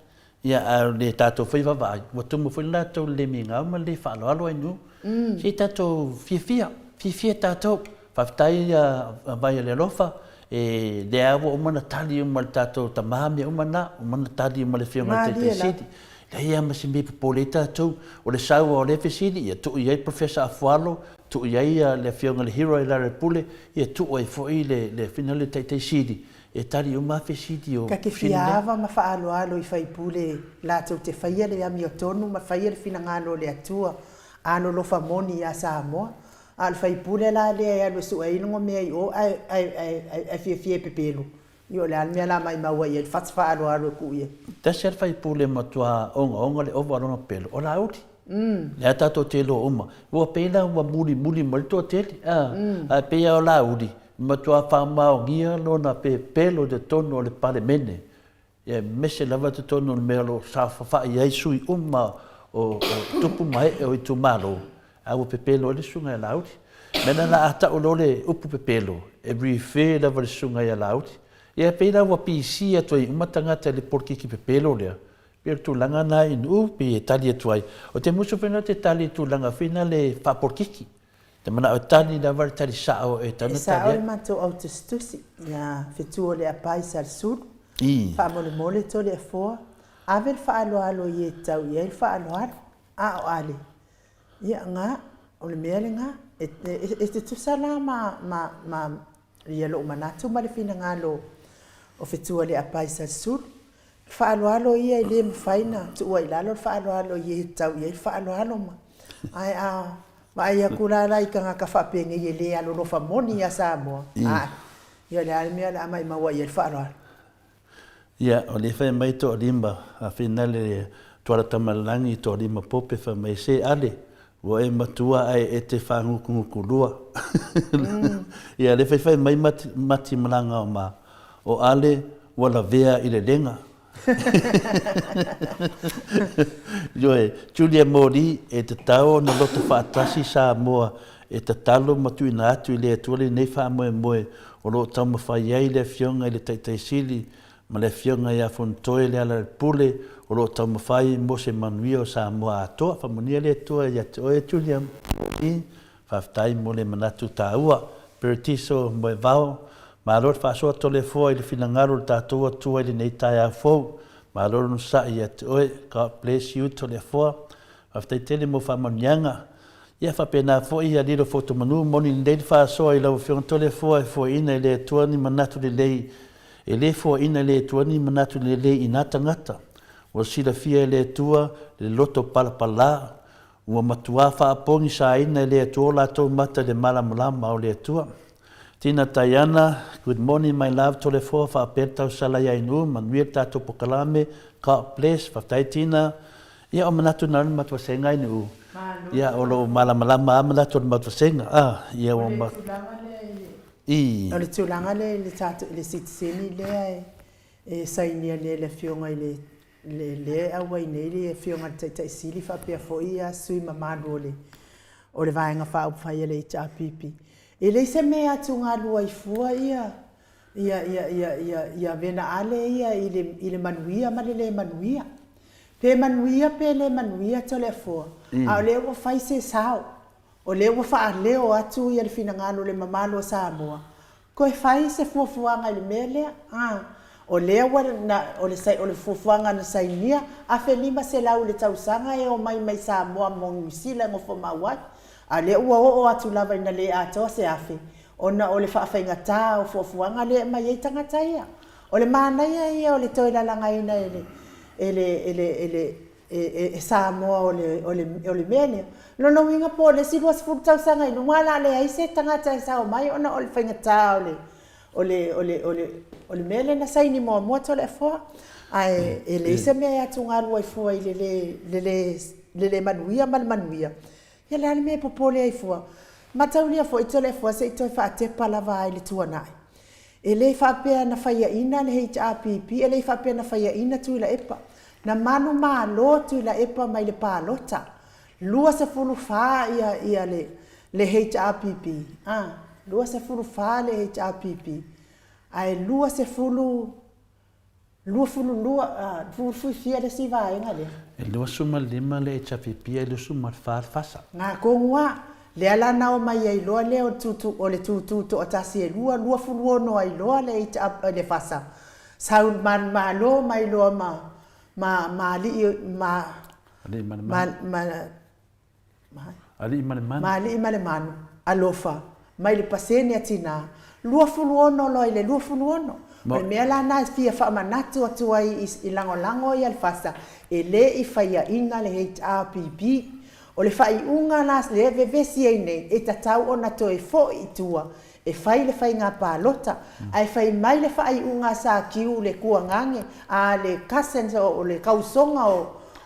Ia, a o le tatou foi vaavaai, ua tumu foi le latou le migao ma le le faaaloalo ai nuu. Se i tatou fiafia, fiafia tatou. Faafetai a Vai o le Alofa, e lea lava ua uma ona tali uma e le tatou tama mea uma na, uma ona tali uma e le Afioga i le Taitai Sili. Leai lava ma se mea e popole ai tatou. O le sau lava o lea fesili, ia tuu i ai le Professor Afualo, tuu i ai le Afioga i le Hero Lealailepule, ia tuu ai foi le Afioga i le Taitai Sili e tali uma lava fesili o Ta te fia ava ma faaaloalo i faipule latou te faia le amiotonu ma faia le finagalo o le Atua alolofa moni ia Samoa. A o le faipule la lea e alu e sue ai lona mea i o ae ae fiafia e pepelo, ia o le a le mea la maimau ai i ai le fati faaaloalo e tuu i ai? Tasi lava le faipule e matua ogaoga le ova o lona pepelo, o Laauli. Lea tatou te iloa uma. Ua pei la ua mulimuli mai le toatele, a, ae pei lava o Laauli, e matua faamaonia lona pepelo i totonu o le Palemene, aemaise lava totonu o le mea o lo o saofafai ai sui uma o tupu ma ee o itumalo, a ua pepelo ai le susuga ia Laauli. O le mea lena a tau loa le upu pepelo, e refer lava i le susuga ia Laauli. Ia e pei la ua pisi atu ai uma tagata i le polokiki pepelo lea, pei o le tulaga lena i Nu'u pei e tali atu ai. O te musu foi lena ou te tali i le tulaga foi lena le faapolokiki. Te manao e tali lava le tali sa'o e tatau ona tali ai. E sa'o le matou au tusitusi ia fetu o le apai Salesulu. Faamolemole Toleafoa, ave le faaaloalo i e tatau i ai le faaaloalo. A o Ale, ia ga, o le mea lena, e tutusa la ma, ma, ma ia lou manatu ma le finagalo o Fetualeapai Salesulu. Faaaloalo ia e le mafai na tuua i lalo le faaaloalo i e tatau i ai le faaaloalo ma ae a vaai atu la la i tagata faapenei e le alolofa moni ia Samoa ae ia o le a le mea o le a maimau ai i ai le faaaloalo. Ia, o lea fai mai toalima a finale Tuala Tamalelagi toalima Pope fai mai se Ale ua e matua ae e te faagutugutu lua. Ia lea fai mai Mati Malagaoma o Ale ua lavea i le lega. Ioe, Julia Moli, e tatau ona loto faatasi Samoa e tatalo ma tuuina atu i le Atua lenei faamoemoe o lo o taumafai ai le Afioga i le Taitai Sili ma le Afioga ia Fonotoe Lealailepule o lo o taumafai mo se manuia o Samoa atoa. Faamanuia le Atua ia te oe Julia Moli. Faafetai mo le manatu taua. Peretiso Moevao, Malo le faasoa Toleafoa i le finagalo o le tatou Atua i lenei taeao fou. Malo le onosai ia te oe. God bless you Toleafoa. Faafetai tele mo faamanuiaga. Ia faapena foi ia lilo Fotomanu moni lelei le faasoa i lau Afioga Toleafoa e foaiina e le Atua ni manatu lelei e le foaiina e le Atua ni manatu lelei i na tagata. Ua silafia e le Atua le loto palapala Ua matuā faapogisaina e le Atua o latou mata i le malamalama o le Atua. Tina Taiana, Good morning my love Toleafoa faapea le tausala ia Inu, manuia le tatou pokalame, God bless, faafetai Tina. Ia o manatu na o le matou vasega Inu. Ia o lou malamalama a manatu o le matou vasega. Ah, ia ua ma... O le tulaga lea i le... I. O le tulaga lea i le tatou, i le sitiseni lea e sainia nei e le Afioga i le, le, lea e auai nei le Afioga i le Taitai Sili faapea foi sui mamalu o le, o le Vaega Faaupufai a le HRPP. E leai se mea e atugalu ai fua ia, ia, ia, ia, ia, ia vena ale ia i le, i le manuia ma le le manuia. Pe manuia pe le manuia Toleafoa, a o lea ua fai se sao. O lea ua faaleo atu ia le finagalo o le mamalu o Samoa, toe fai se fuafuaga i le mea lea. A, o lea ua na, o le, o le fuafuaga na sainia, $1,500 i le tausaga e omai mai Samoa mo Niu Sila e nofomau ai. A o lea ua oo atu lava ina le atoa se $1,000, ona o le faafaigata o fuafuaga lea e aumai ai tagata ia. O le manaia ia o le toe lalagaina e le, e le, e le, e le, e Samoa o le, o le, o le mea lea. O lona uiga po o le isi 20 tausaga i luma o le a leai se tagata e sao mai ona o le faigata o le, o le, o le, o le, o le mea lea na saini muamua Toleafoa. Ae e leai se mea e atugalu ai fua i le le, le le, le le manuia ma le manuia. Ia o le a le mea e popole ai fua? Mataulia foi Toleafoa se i toe faatepa lava i le tuanai. E le faapea na faiaina le HRPP, e le faapea na faiaina Tuilaepa. Na manumalo Tuilaepa mai le palota. 24 ia, ia le, le HRPP, a, 24 le HRPP, ae 20, 22, a, fia le isi vaega lea? E 25 le HRPP ae 24 le FASA. Nga tonu a, lea la na omai ai loa lea o le tūtū, o le tūtū toatasi e lua, 26 ai loa le HR, le FASA. Sau manumalo mai loa ma, ma, ma alii, ma, Alii ma le ma, ma, ma, Alii ma le manu. Ma alii ma le manu, alofa, mai le pasene a tinā, 26 loa i le 26. O le mea la lena e fia faamanatu atu ai i lagolago ia le FASA, e le i faiaina le HRPP. O le faaiuga la lea e vevesi ai nei, e tatau ona toe foi i tua e fai le faiga palota, ae fai mai le faaiuga a Sa Kiu le tuagane, a le cousins o le tausoga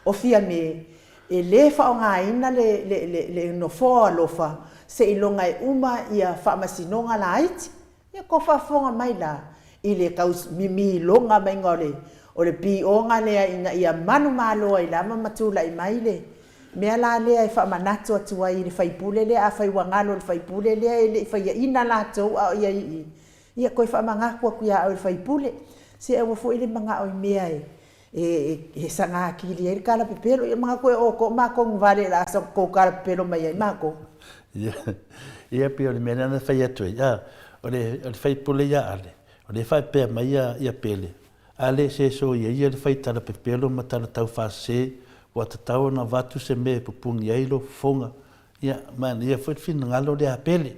o Fiame, E le faaaogaina le, le, le, le nofoa o alofa seiloga e uma ia faamasinoga laiti. Ia kou faafofoga mai la i le tau mimiloga maiga o le, o le pioga lea ina ia manumalo ai lava ma tulai mai le mea la lea e faamanatu atu ai i le faipule lea, afai ua galo i le faipule lea e le i faiaina latou a o ia i i, ia toe faamanatu atu ia oe le faipule, se aua foi le manao i mea e e saga atili ai le tala pepelo. Ia manatu e outou o matou ni vale o le a tou tala pepelo mai ai matou. Ia, ia pei o le mea lea na fai atu ai, a, o le, o le faipule ia Ale, o lea e faapea mai ia, ia Pele, Ale se soia ia le fai tala pepelo ma tala taufaasese, ua tatau ona avatu se mea e pupuni ai lou fofoga. Ia, manaia foi le finagalo lea a Pele.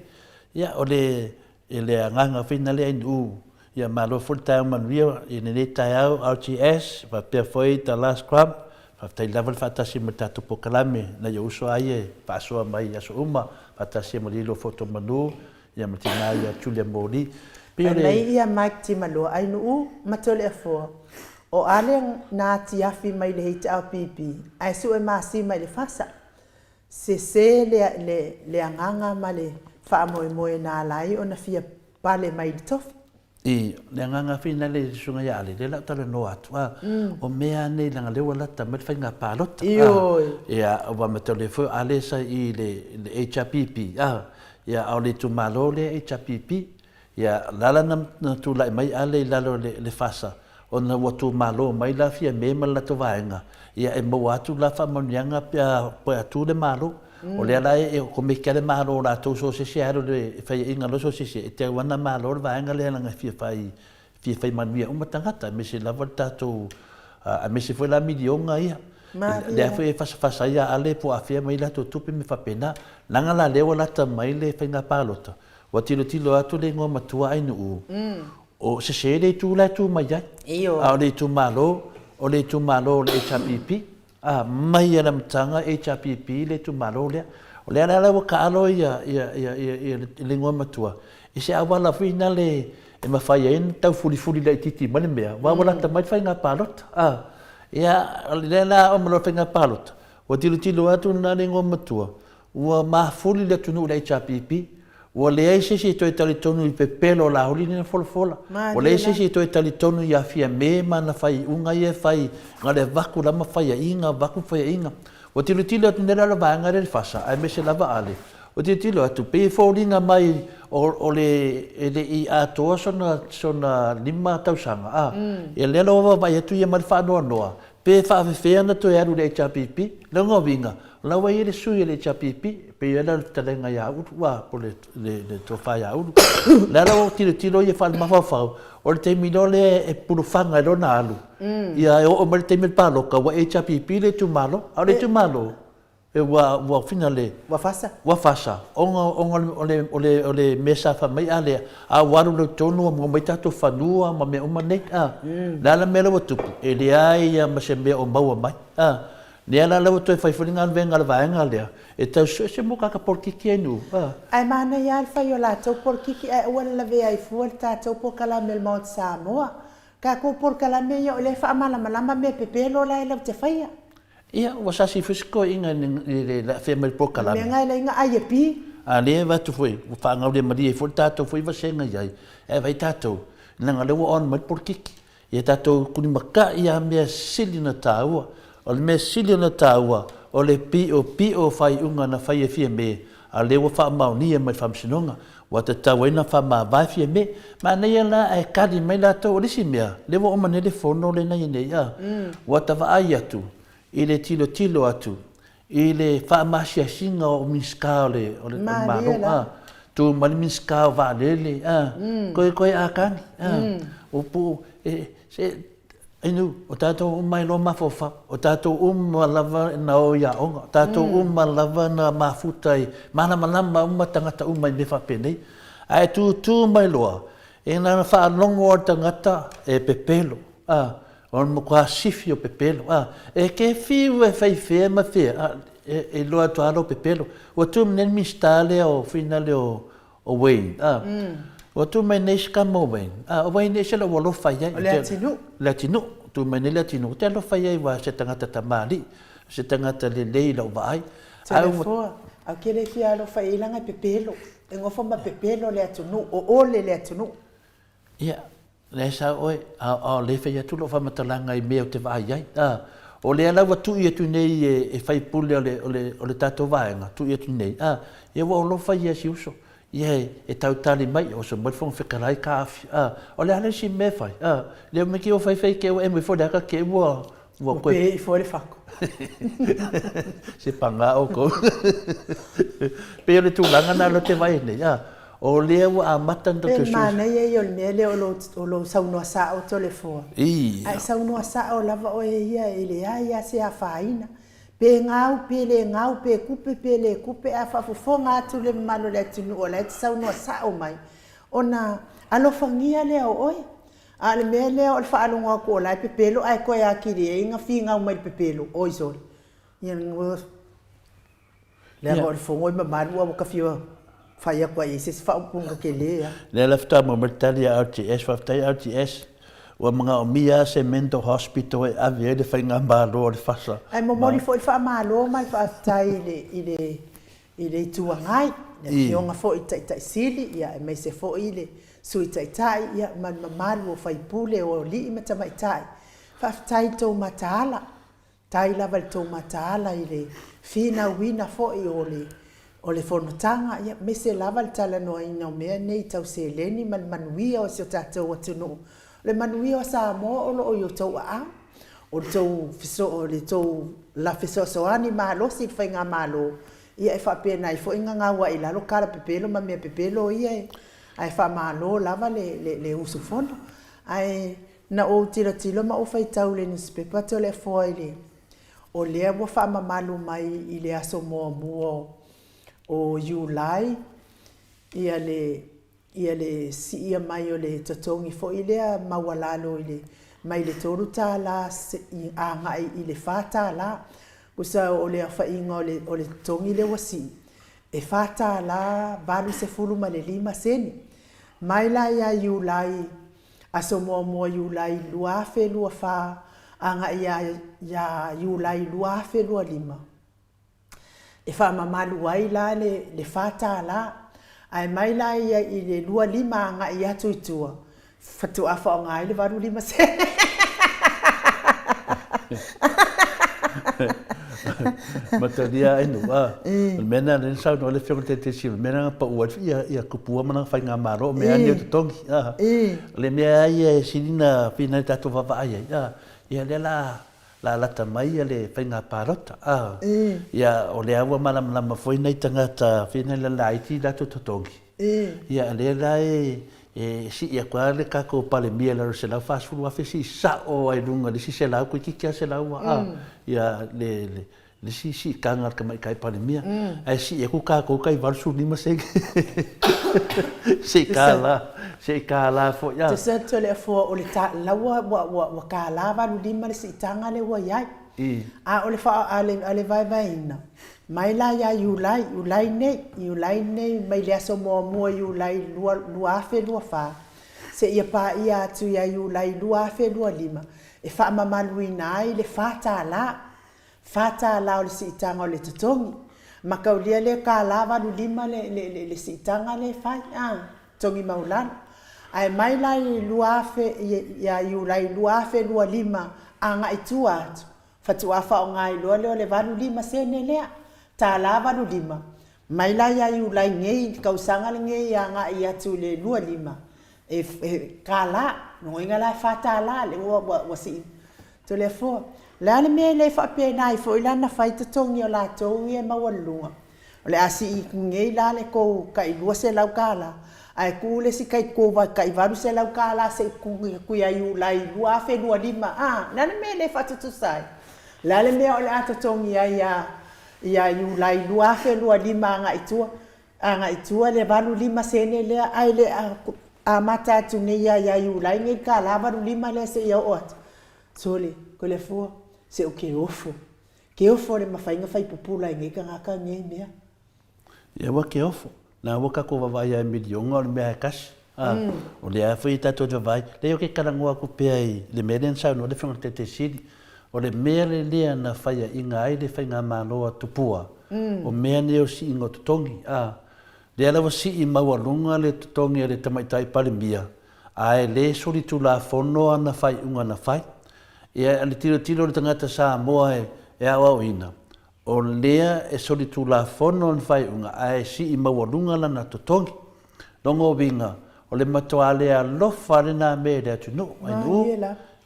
Ia, o le, I le agaga foi na lea Nu'u, ia malo foi le taeao manuia i lenei taeao RTS faapea foi The Last Club, faafetai lava le faatasi ma le tatou polokalame nai ou uso a ia e faasoa mai i aso uma faatasi ai ma Lilo Fotomanu ia ma tina ia Julia Moli. Pei o le. Fai mai ia Mike Timaloa, Ai Nu'u ma Toleafoa, o Ale na atiafi mai le HRPP ae sue masima i le fasa. Sese le, le, le agaga ma le faamoemoe na ala ai ona fia pale mai i le tofi. I le agaga foi lena le susuga ia Ale, lea la ou talanoa atu, a, o mea nei leaga lea ua lata mai le faiga palota, a, ia, ua mataulia foi o Ale sa i le, le HRPP, a, ia, a o le itumalo lea HRPP, Ia, o le a la na tulai mai Ale i lalo o le FASA, ona ua tumalo mai la Fiame ma le latou vaega, ia e maua atu la faamanuiaga pe a toe atu le Malo. O lea la e komiti lava le Malo latou so o se isi e alu i le faiaina loa so o se isi, e te au ana Malo le vaega lea leaga e fia fai, fia fai manuia uma tagata, aemaise lava le tatou, aemaise foi la miliona ia. Lea foi e fasafasa ai a Ale po o afea mai latou tupe ma mea faapena. Leaga la lea ua lata mai le faiga palota, Ua tilotilo atu le igoa matua Ainuu, o sese le itu la e tu mai ai, a o le itumalo, o le itumalo o le HRPP, a, mai lava i le amataga HRPP le itumalo lea. O lea la ua taalo ia, ia, ia, ia, ia le igoa matua i se auala foi nale e mafai ai ona taufulifuli laitiiti mai le mea, aua ua lata mai le faiga palota, a. Ia, o lea la a oo mai loa i le faiga palota, ua tilotilo atu lena le igoa matua, Ua mafuli le atunuu i le HRPP. Ua leai se isi e toe talitonu i le pepelo o Lauli lena folafola. Ua leai se isi e toe talitonu ia Fiame ma ana faaiuga ia e fai na o le avatu lava ma faiaiga, avatu ma faiaiga. Ua tilotilo atu nei la le vaega lea i le FASA aemaise lava Ale, ua tilotilo atu pei e foliga mai o le e le i atoa sona sona 5 tausaga a, ia lea la ua vaavaai atu ia ma le faanoanoa pe faafefea ona toe alu i le HRPP. Lona uiga, o la ua i ai le sui o le HRPP, pei o le fetalaiga ia Ulu, a, po o le tofa ia Ulu. O lea la ua tilotilo ia faale-mafaufau, o le taimi loa lea e pulufaga ai lona alu, ia e oo mai le taimi o le palota, ua HRPP le itumalo. A o le itumalo, e ua, ua fina le... Ua fasa. Ua fasa, ona, ona o le, o le, o le mea sa fai mai a lea, a ua alu loa i totonu ua maua mai tatou fanua ma mea uma nei, a. O le a la le mea la ua tupu? E leai lava ma se mea o maua mai, a. Lea la ua toe fai foi le galuega a le vaega lea e tau sue se mokaka polokiki ai nuu, a. Ae manaia lava le fai o latou polokiki ae aua le lavea ai fua le tatou polokalame o le Maota Samoa. Tatou polokalame ia o lea e faamalamalama mea pepelo la e lau te faia. Ia, ua sasi foi si toeaina i le afea mai le polokalame. O le mea lena e leai na ai e pi. A lea e avatu foi, ua faagauliamalie ai foi le tatou foi vasega i ai, ae vaai tatou, leaga o lea ua on mai le polokiki. Ia tatou tulimatai lava mea sili ona taua. O le mea sili ona taua, o le piopio o faaiuga na fai e Fiame, a o lea ua faamaonia mai e le Faamasinoga, ua tatau ai ona faamavae Fiame. Manaia la ae tali mai latou. O le isi mea, lea ua uma nei le fono lea na i ai nei, a, ua ta vaai atu i le tilotilo atu i le faamaasiasiga o Minisita o le, o le, Malo, a, tu mai le Minisita o Vaalele, a, koe, koe a kani, a, o pu, e, se, inu, o tatou uma e loa mafaufau, o tatou uma lava na o i aoga, o tatou uma lava na mafuta i, malamalama uma tagata uma i mea faapenei. Ae tutu mai loa, e na ona faalogo lava o le tagata e pepelo, a, O le matua sifi o pepelo, a, e ke fiu e fai fea ma fea, a, e, e iloa atu lava lou pepelo. Ua tu mai nei le Minisita lea o fina lea o, o Wayne, a, ua tu mai nei si tama o Wayne, a, o Wayne e ese lou alofa i ai. O Leatinuu. Leatinuu, tu mai nei Leatinuu, ou te alofa i ai aua o se tagata tamalii, o se tagata lelei i lau vaai. Ae ua. Toleafoa, a ou te le fia alofa i ai leaga e pepelo, e nofo ma pepelo Leatinuu, o ole Leatinuu. Ia, lea e sao oe, a, a o lea e fai atu lau faamatalaga i mea ou te vaai ai. A, o lea la ua tui atu nei e, e faipule o le, o le, o le tatou vaega, tui atu nei, a, ia ua alofa ia si uso, ia e, e tautali mai, oso mai le Fofoga Fetalai ka afi, a, o le a le isi mea e fai, a, lea mea ke ua fai fai ke ua emo ifo le aka ke ua, ua koe. Ua pe ifo le fako. Se pagā oukou. Pei o le tulaga lena lea ou te vaai ai nei, a, o lea ua amata ona tatou. Pei o le manaia ia o le mea lea o lou, o lou saunoa sao Toleafoa. Ia. A e saunoa sao lava oe ia e leai lava se afaina. Pe gau, pe le gau, pe kupe, pe le kupe, a faafofoga atu le mamalu o le atunuu o la e te saunoa sao mai, ona alofagia lea o oe. A o le mea lea o le faalogo atu o la e pepelo ae toe atili ai ona finau mai i le pepelo, oi sole, ia leaga o le fono e mamalu ae ua ta fia fai atu ai i se isi faaupuga tele lava. Lea la faatoa maua mai le tali a RTS, faafetai RTS, ua manaomia lava se mental hospital e ave ai le faigamalo a le FASA. Ae momoli foi le faamalo ma le faafetai i le i le i le Itu Agai, le Afioga foi i le Taitai Sili, ia aemaise foi le Sui Taitai, ia ma le mamalu o sui usufono o alii ma tamaitai. Faafetai i le tou mataala, tai lava i le tou mataala i le finauina foi o le o le fonotaga, ia aemaise lava le talanoaina o mea nei tau seleni ma le manuia o si o tatou atunuu. O le manuia o Samoa o lo o i o outou aao. O le tou o le tou la fesoasoani malosi i le faigamalo, ia e faapena ai foi ona gauai i lalo tala pepelo ma mea pepelo ia e, ae faamalo lava le, le, le usufono. Ae na ou tilotilo ma ou faitau i le nusipepa Toleafoa i le, o lea ua faamamalu mai i le aso muamua o Iulai ia le ia le siia mai o le totogi foi lea maualalo i le mai le $3 agai i le $4. Tusa o le aofaiga o le o le totogi lea ua sii, e $4.85 sene. Mai la ia Iulai, aso muamua Iulai 2024 agai ia ia Iulai 2025, E faamamalu ai la le $4. Ae mai la ia i le 25 agai atu i tua, faatoa faaaoga ai le 85 sene. Matalia ai nu a. O le mea lena lea na saunoa ai le Afioga i le Taitaifono, o le mea lena na pau ai ia Tupua ma lana faigamalo, o mea lava nei o totogi. O le mea lava ia e sili ona fina i le tatou vaavaai ai, ia lea o le a la lata mai le faiga palota a ia o lea ua malamalama foi nai tagata fina le laiti latou totogi ia lea la e e sii atu lava le tatou Palemia i lalo i le $140,000 sii sao lava i luga i le isi 100 toeitiiti lava 100 a ia le le isi siitaga a le Tamaitai Palemia ae sii atu tatou tai 85 sene se i $1 se i $1 foi a. Tusa Toleafoa o le ta laua ua ua ua $1.85 le siitaga lea ua i ai. A o le faa a le a le vaevaeina mai la ia Iulai, Iulai nei, Iulai nei mai le aso muamua Iulai 2024 seia paia atu ia Iulai 2025 e faamamaluina ai le $4 $4 o le siitaga o le totogi. Mataulia lea $1.85 le le le le siitaga lea e fai a, totogi maualalo. Ae mai la i 2000 ia Iulai 2025 agai tua atu, faatoa faaaoga ai loa lea o le 85 sene lea, $1.85. Mai la ia Iulai nei i le tausaga lenei agai atu i le 25, e $1, lona uiga la e $4 lea ua ua ua sii Toleafoa, O le a le mea e le faapena ai foi la ona fai totogi o latou ia e maualuluga? O le a sii atu nei la le tou tai $200 ae tuu le isi tai tou tai $800 se i totogi atu ia Iulai 2025 a? O le a le mea e le faatutusa ai? O le a le mea o le a totogi ai ia ia Iulai 2025 agai i tua? Agai i tua le 85 sene lea ae le amata atu nei lava ia Iulai nei le $1.85 lea seia oo atu. Sole, Toleafoa, se o ke ofo. Ke ofo le mafai ona fai pupula e nei tagata nei mea. Ia ua ke ofo. Na ua tatou vaavaai lava i miliona o le mea lava e tasi. A, o lea lava foi tatou te vaavaai. Leai ou te talanoa atu pea i le mea lea na saunoa ai le Afioga i le Taitai Sili. O le mea lea na faiaina ai le faigamalo a Tupua, o mea nei o siiga o totogi, a. Lea la ua sii maualuga le totogi a le Tamaitai Palemia, ae le solitulafono ana faaiuga na fai. Ia, le tilotilo o le tagata Samoa e aoaoina, o lea e solitulafono ana faaiuga ae sii maualuga lana totogi. Lona uiga, o le matua le alofa lena mea i le atunuu, ainu,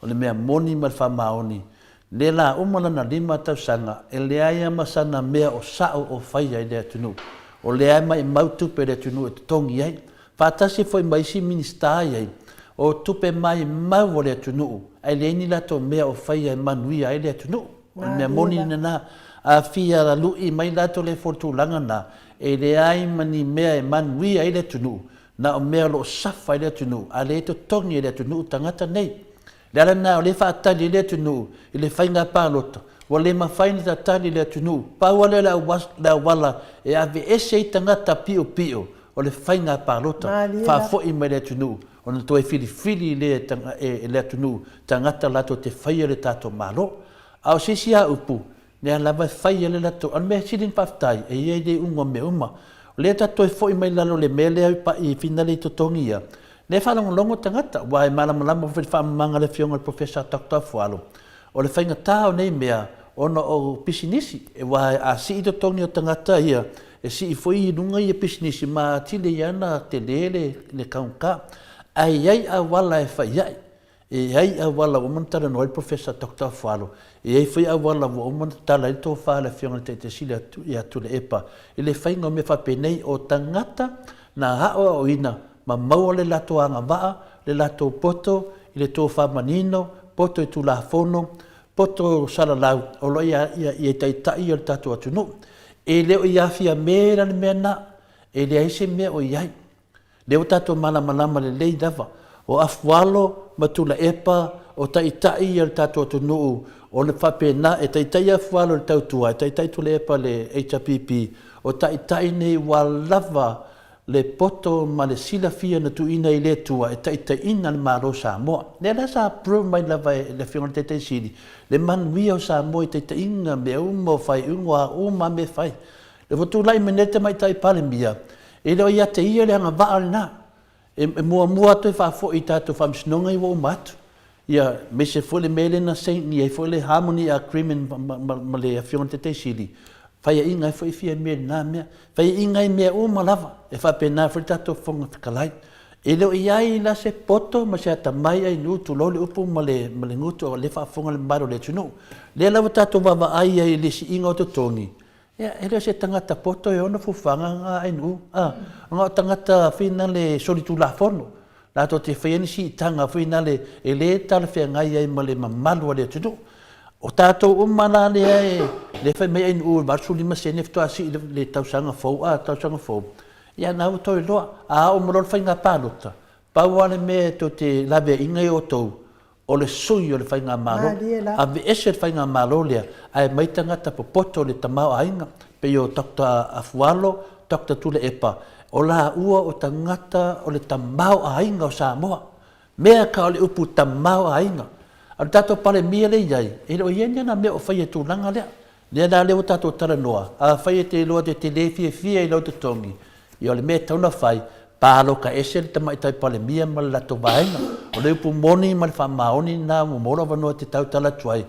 o le mea moni ma le faamaoni, lea la uma lana lima tausaga e leai a ma sana mea o sao o faia i le atunuu. O lea e maimau tupe le atunuu e totogi ai, faatasi foi ma isi Minisita i ai, o tupe maimau a le atunuu, ae leai ni latou mea o faia e manuia ai le atunuu. O le mea moni lena. A fia lu'i mai latou le tulaga lena, E leai ma ni mea e manuia ai le atunuu, na o mea o lo o safa ai le atunuu, a le totogi e le atunuu tagata nei. O le ala lena o lea e faatali ai le atunuu i le faiga palota, ua le mafai ona tatali le atunuu. Pau lava lea o le auala e aveese ai tagata piopio o le faiga palota, faafoi mai le atunuu ona toe filifili lea e le atunuu tagata latou te faia le tatou Malo. A o se isi lava upu, Lea lava e fai ai le latou, a o le mea sili ona faafetai, e i ai le iuga o mea uma. O lea tatou toe foi mai lalo i le mea lea i finale i totogi ia, lea e faalogologo tagata, aua e malamalama foi i le faamamaga a le Afioga i le Professor Doctor Afualo, o le faigata o nei mea ona o pisinisi, aua a sii totogi o tagata ia, e sii foi i luga ia pisinisi ma atili ai lava ona tele le taugata. Ae i ai auala e fai ai. E i ai auala ua uma ona talanoa ai le Professor Doctor Afualo, e i ai foi auala ua uma ona tatala ai le tofa a le Afioga i le Taitai Sili ia Tuilaepa i le faiga o mea faapenei, o tagata na aoaoina ma maua le latou agavaa, le latou poto i le tofa manino, poto i Tulafono, poto salalau o lo o i ai Taitai o le tatou atunuu. E le o i afiame la le mea lena, e leai se mea o i ai. Lea ua tatou malamalama lelei lava, o Afualo ma Tulaepa o taitai ia o le tatou atunuu, o le faapena, e taitai Afualo i le tautua, e taitai Tulaepa i le HRPP, o taitai nei ua lava le poto ma le silafia na tuuina i le Atua e taitaiina le Malo o Samoa. Lea la sa approve mai lava e le Afioga i le Taitai Sili le manuia o Samoa i taitaiga, mea uma, o faaiuga, o a uma lava mea e fai. Lea ua tulai mai nei le Tamaitai Palemia, E le o ia te ia le agavaa lena. E muamua atu e faafoi i tatou faamasinoga ia ua uma atu. Ia, aemaise foi le mea lea na saini ai foi le Harmony Agreement ma le Afioga i le Taitai Sili, faiaina ai foi Fiame i lena mea. Faiaina ai mea uma lava, e faapena foi le tatou Fofoga Fetalai. E le o i ai la se poto ma se atamai ainuu, tulou le upu ma le gutu a o lea e faafofoga le mamalu o le atunuu. Lea la ua tatou vaavaai ai i le siiga o totogi, ia, e le o se tagata poto e ona fuafuaga na ainuu, a, ona o tagata foi na le solitulafono, latou te faia ni siitaga foi nale e le talafeagai ai ma le mamalu o le atunuu. O tatou uma la lea e lea fai mai ainuu e 85 sene faatoa sii le tausaga fou, a, tausaga fou, ia na ua toe iloa. A oo mai loa le faiga palota, pau lava le mea tou te laveaiina e outou, o le sui o le faigamalo. Aveese le faigamalo lea ae aumai tagata popoto o le tamaoaiga pei o Doctor Afualo, Doctor Tuilaepa, o laua o tagata o le tamaoaiga o Samoa. Mea ka o le upu tamaoaiga. A o le tatou Palemia lea e i ai, e le o i ai ni ana mea o faia i le tulaga lea. Lea la lea ua tatou talanoa, afai e te iloa e te le fiafia i lau totogi, ia o le mea e tatau ona fai, paloka ese le Tamaitai Palemia ma le latou vaega. O le upu moni ma le faamaoni lena ua maua lou avanoa e te tautala atu ai.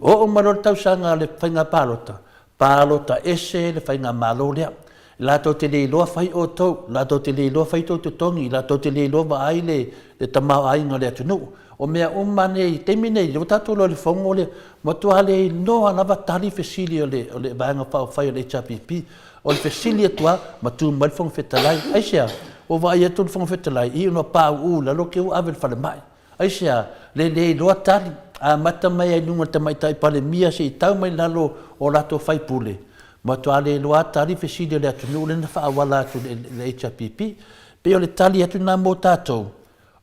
Oo mai loa le tausaga o le faiga palota, palota ese le faigamalo lea. Latou te le iloa fai outou, latou te le iloa fai tou totogi, latou te le iloa vaai le tamaoaiga o le atunuu. O mea uma nei i taimi nei, lea ua tatou iloa i le Fono lea, matua le iloa lava tali fesili o le Vaega Faaupufai o le HRPP. O le fesili atu lava, matuu mai le Fofoga Fetalai. Aisea? Ua vaai atu le Fofoga Fetalai, i ona pauu i lalo te i ua ave i le falemai. Aisea? Le le iloa tali. Amata mai lava i luga o le Tamaitai Palemia seia tau mai i lalo o latou faipule, matua le iloa tali fesili a le atunuu lea na faaauala atu i le HRPP. Pei o le tali atu lena mo tatou,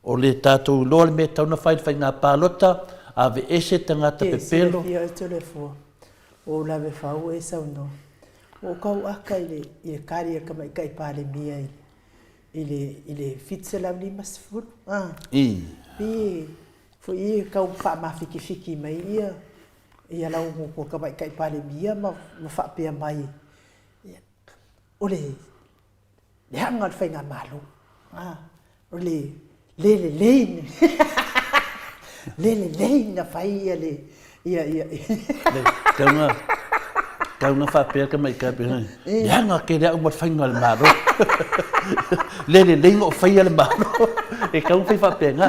o le tatou iloa le mea e tatau ona fai i le faiga palota, aveese tagata pepelo. E silafia oe Toleafoa, ua ou lave fau e saunoa. Ua ou kau aka i le kali a le Tamaitai Palemia i i le i le 750 a I. Pi foi i tau faamafikifiki mai ia ia lau ko Tamaitai Palemia ma ma faapea mai ia o le leaga o le faigamalo a o le le lelei le lelei na fai ia le ia ia Tau tau na faapea tamaitai pe leaga tele au ma le faiga o le Malo. Le lelei na ou faia le Malo. E tatau ona fai faapena.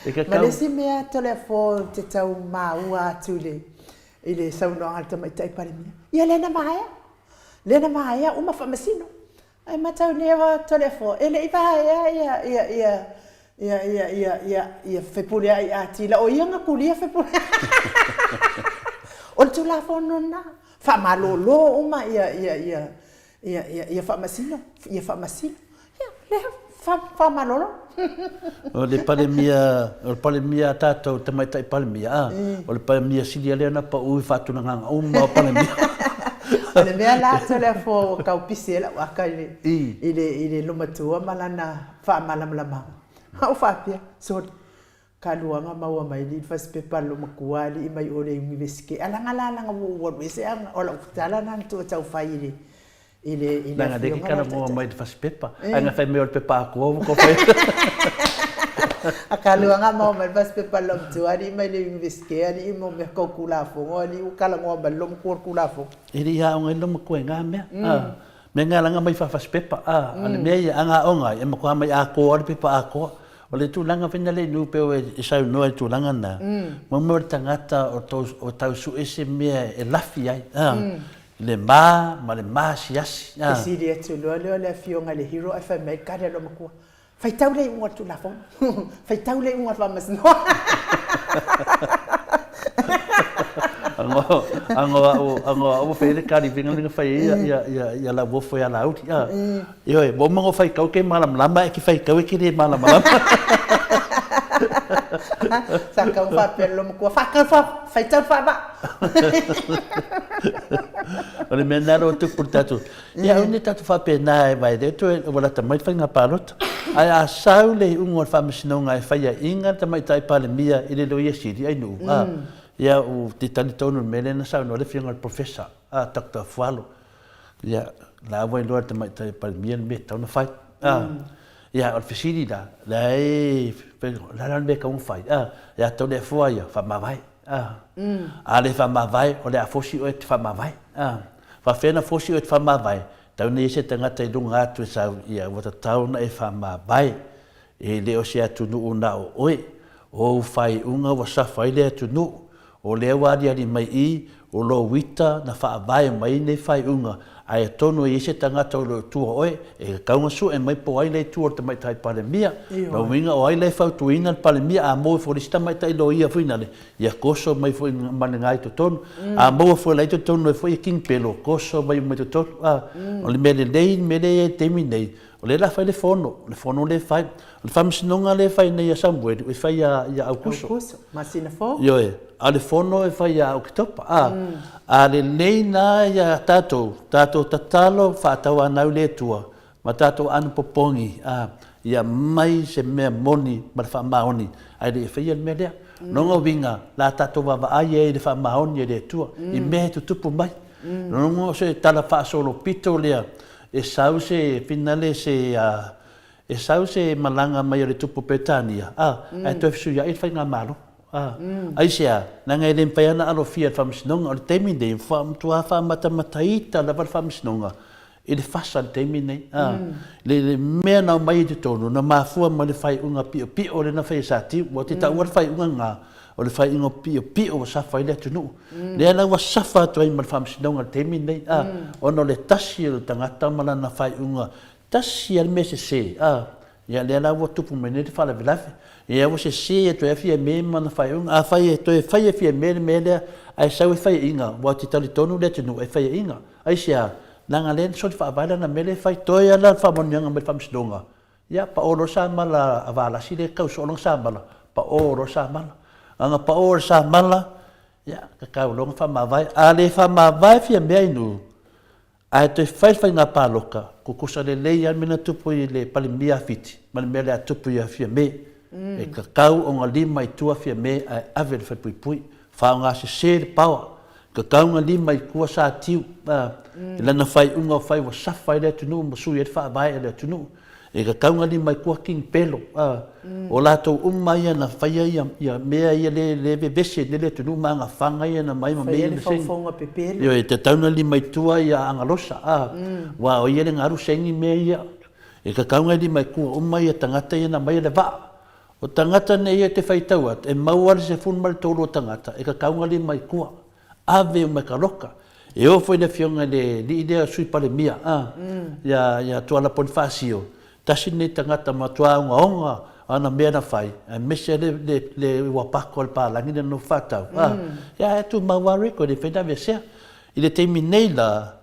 E tatau. Ma le isi mea Toleafoa ou te tau maua atu i le i le saunoaga a le Tamaitai Palemia, ia lea na vaea, lea na vaea uma faamasino. Ae matau nei a Toleafoa, e le i vaea ia ia ia ia ia ia ia ia Fepuleai Atila, o ia na tulia Fepuleai. O le Tulafono lena, faamalolo uma ia ia ia ia ia ia faamasino, ia faamasino. Ia, lea faamalolo. O le Palemia, o le Palemia a tatou, Tamaitai Palemia, a, o le Palemia silia lea na pau i faatulagaga uma o Palemia. O le mea la Toleafoa ua tau pisi ai lau aka i le, i le, i le lomatua ma lana faamalamalamaga. A ou faapea, sole, kaluaga maua mai alii le fasipepa a le lomatua alii mai o le Iunivesite. Alaga la laga ua ou alu ese a o lau tala lena na tuu tau fai i le i le i le Leaga lea ke talanoa mai i le fasipepa, ae na fai mai o le pepa atoa ua fai. A kaluaga maua mai le fasipepa a le lomatua alii mai le Iunivesite alii mo mea tau Tulafono alii ua talanoa mai le lomatua o le Tulafono. E le i aoga ai le lomatua i na mea. Mea na laga mai faafasipepa, a le mea ia a na aoga ai, e matua mai atoa le pepa atoa. O le tulaga foi lea i pei e saunoa i le tulaga lena, mo mea o le tagata o tau sue se mea e lafi ai, le ma ma le maasiasi. Fesili atu loa lea o le afioga i le Hero ae fai mai le kali a lou matua, Faitau le iuga o le Tulafono, faitau le iuga o le Faamasinoga. Ago ago au ago au fai le kali finga linga fai ia ia ia ia Lauofo ia Laauli. Ioe, ua uma ona faitau ke malamalama ae ke faitau e ke le malamalama. Sa tau faapea le loomatua, faatau faitau le faavaa. O le mea lena o tupu i le tatou. Ia aua ne i tatou faapena e vae lea toe ua lata mai le faiga palota. Ae a sau le iuga o le faamasinoga e faiaina le Tamaitai Palemia i le Loia Sili, Ainuu, a, ia ou te talitonu i le mea lea na saunoa ai le Afioga i le Professor, a, Doctor Fualo. Ia, la ua iloa e le Tamaitai Palemia le mea e tatau ona fai. A, ia, o le fesili la, la e, o le a la le mea e tatau ona fai? A, ia te le Afoa ia, faamavae. A, a le faamavae, o le a fosi oe e te faamavae. A, faapefea ona fosi oe e te faamavae? Tau ina i ai se tagata i luga atu e sau, ia, ua tatau ona e faamavae. E le o se atunuu na o oe. O ou faaiuga ua safa ai le atunuu. O lea ua aliali mai i, o lou ita na faavae mai ai nei faaiuga, ae atonu e i ai se tagata o lo o i tua o oe, e tatau ona sue mai po o ai la i tua o le Tamaitai Palemia. Lona uiga o ai la e fautuaina le Palemia, a maua foi le isi tamaitai loia foi nale, ia toso mai foi ma le na i totonu. A maua foi la i totonu e foi e King Pelo, toso mai uma i totonu. A, o le mea lelei le mea lea e i ai i le taimi nei, O lea la fai le fono, o le fono lea e fai. O le faamasinoga lea e fai nei ia Samueli, e fai ia, ia Aukuso. Aukuso, masina fou. Ioe, a o le fono e fai ia Oketopa. A, a lelei na ia tatou, tatou tatalo faatauanau i le Atua, ma tatou aano popogi, a, ia mai se mea moni ma le faamaoni, ae le i faia le mea lea. Lona uiga, la tatou vaavaai ai i le faamaoni a le Atua, i mea e tutupu mai. Lona uiga o se tala faasolopito lea, E sau se finale se e sau se malaga mai a le Tupu o Peretania, a, ae toe fesuiai le faigamalo. A, aisea? Leaga e le mafai lava ona alofia e le Faamasinoga. O le taimi lenei, ua matua faamatamataita lava le Faamasinoga i le fasa i le taimi lenei. A, le mea na aumai i totonu, na mafua mai le faaiuga piopio lea na fai e Satiu. Ua te taua le faaiuga lena, o le faaiuga piopio ua safa ai le atunuu. Lea la ua safa atu ai ma le faamasinoga i le taimi lenei, a, ona o le tasi o le tagata ma lana faaiuga, tasi lava le mea sese, a, ia lea la ua tupu mai nei le faalavelave. Ia ua sese atu ai Fiame ma lana faaiuga. Afai e toe fai e Fiame le mea lea, ae sau e faiaina, aua ou te talitonu le atunuu e faiaina. Aisea? Leaga lea na soli faavae lana mea lea e fai, toe lava la le faamanuiaga mai le faamasinoga, Ia, pao loa le samala a Valasi lea e tau soo lana samala, pao loa le samala. Ana pao le samala, ia, tatau loa ona faamavae. A le faamavae Fiamea i nuu, ae toe fai le faiga palota, tutusa lelei lava le mea na tupu i le Palemia a Fiti ma le mea lea a tupu ia Fiame. E tatau ona lima i tua Fiame ae ave i le falepuipui. Faaaoga sese le power. Tatau ona lima i tua Satiu i lana faaiuga o fai ua safa ai le atunuu ma sui ai le faavae a le atunuu. E tatau ona lima i tua King Pelo. O latou uma ia na faia ia mea ia le vevesi ai nei le atunuu ma agafaga ia na aumai ma mea ia na saini. Faia le faufauga pepelo. Ioe, e tatau ona lima i tua ia Agalosa, aua o ia le galu saini mea ia. E tatau ona lima i tua uma ia tagata ia na aumaia le vaa. O tagata nei e te faitau atu, e maua le 13 o tagata e kakaugalima i tua, ave uma e ka loka. E oo foi i le afioga i le alii lea Sui Palemia, a, ia, ia Tuala Ponifasio, tasi lenei tagata matua ogaoga ana mea na fai, aemaise le, le, le uapako a le palagi lea na nofo faatau, a, ia ae tumau lava record e mafai ona aveesea. I le taimi nei la,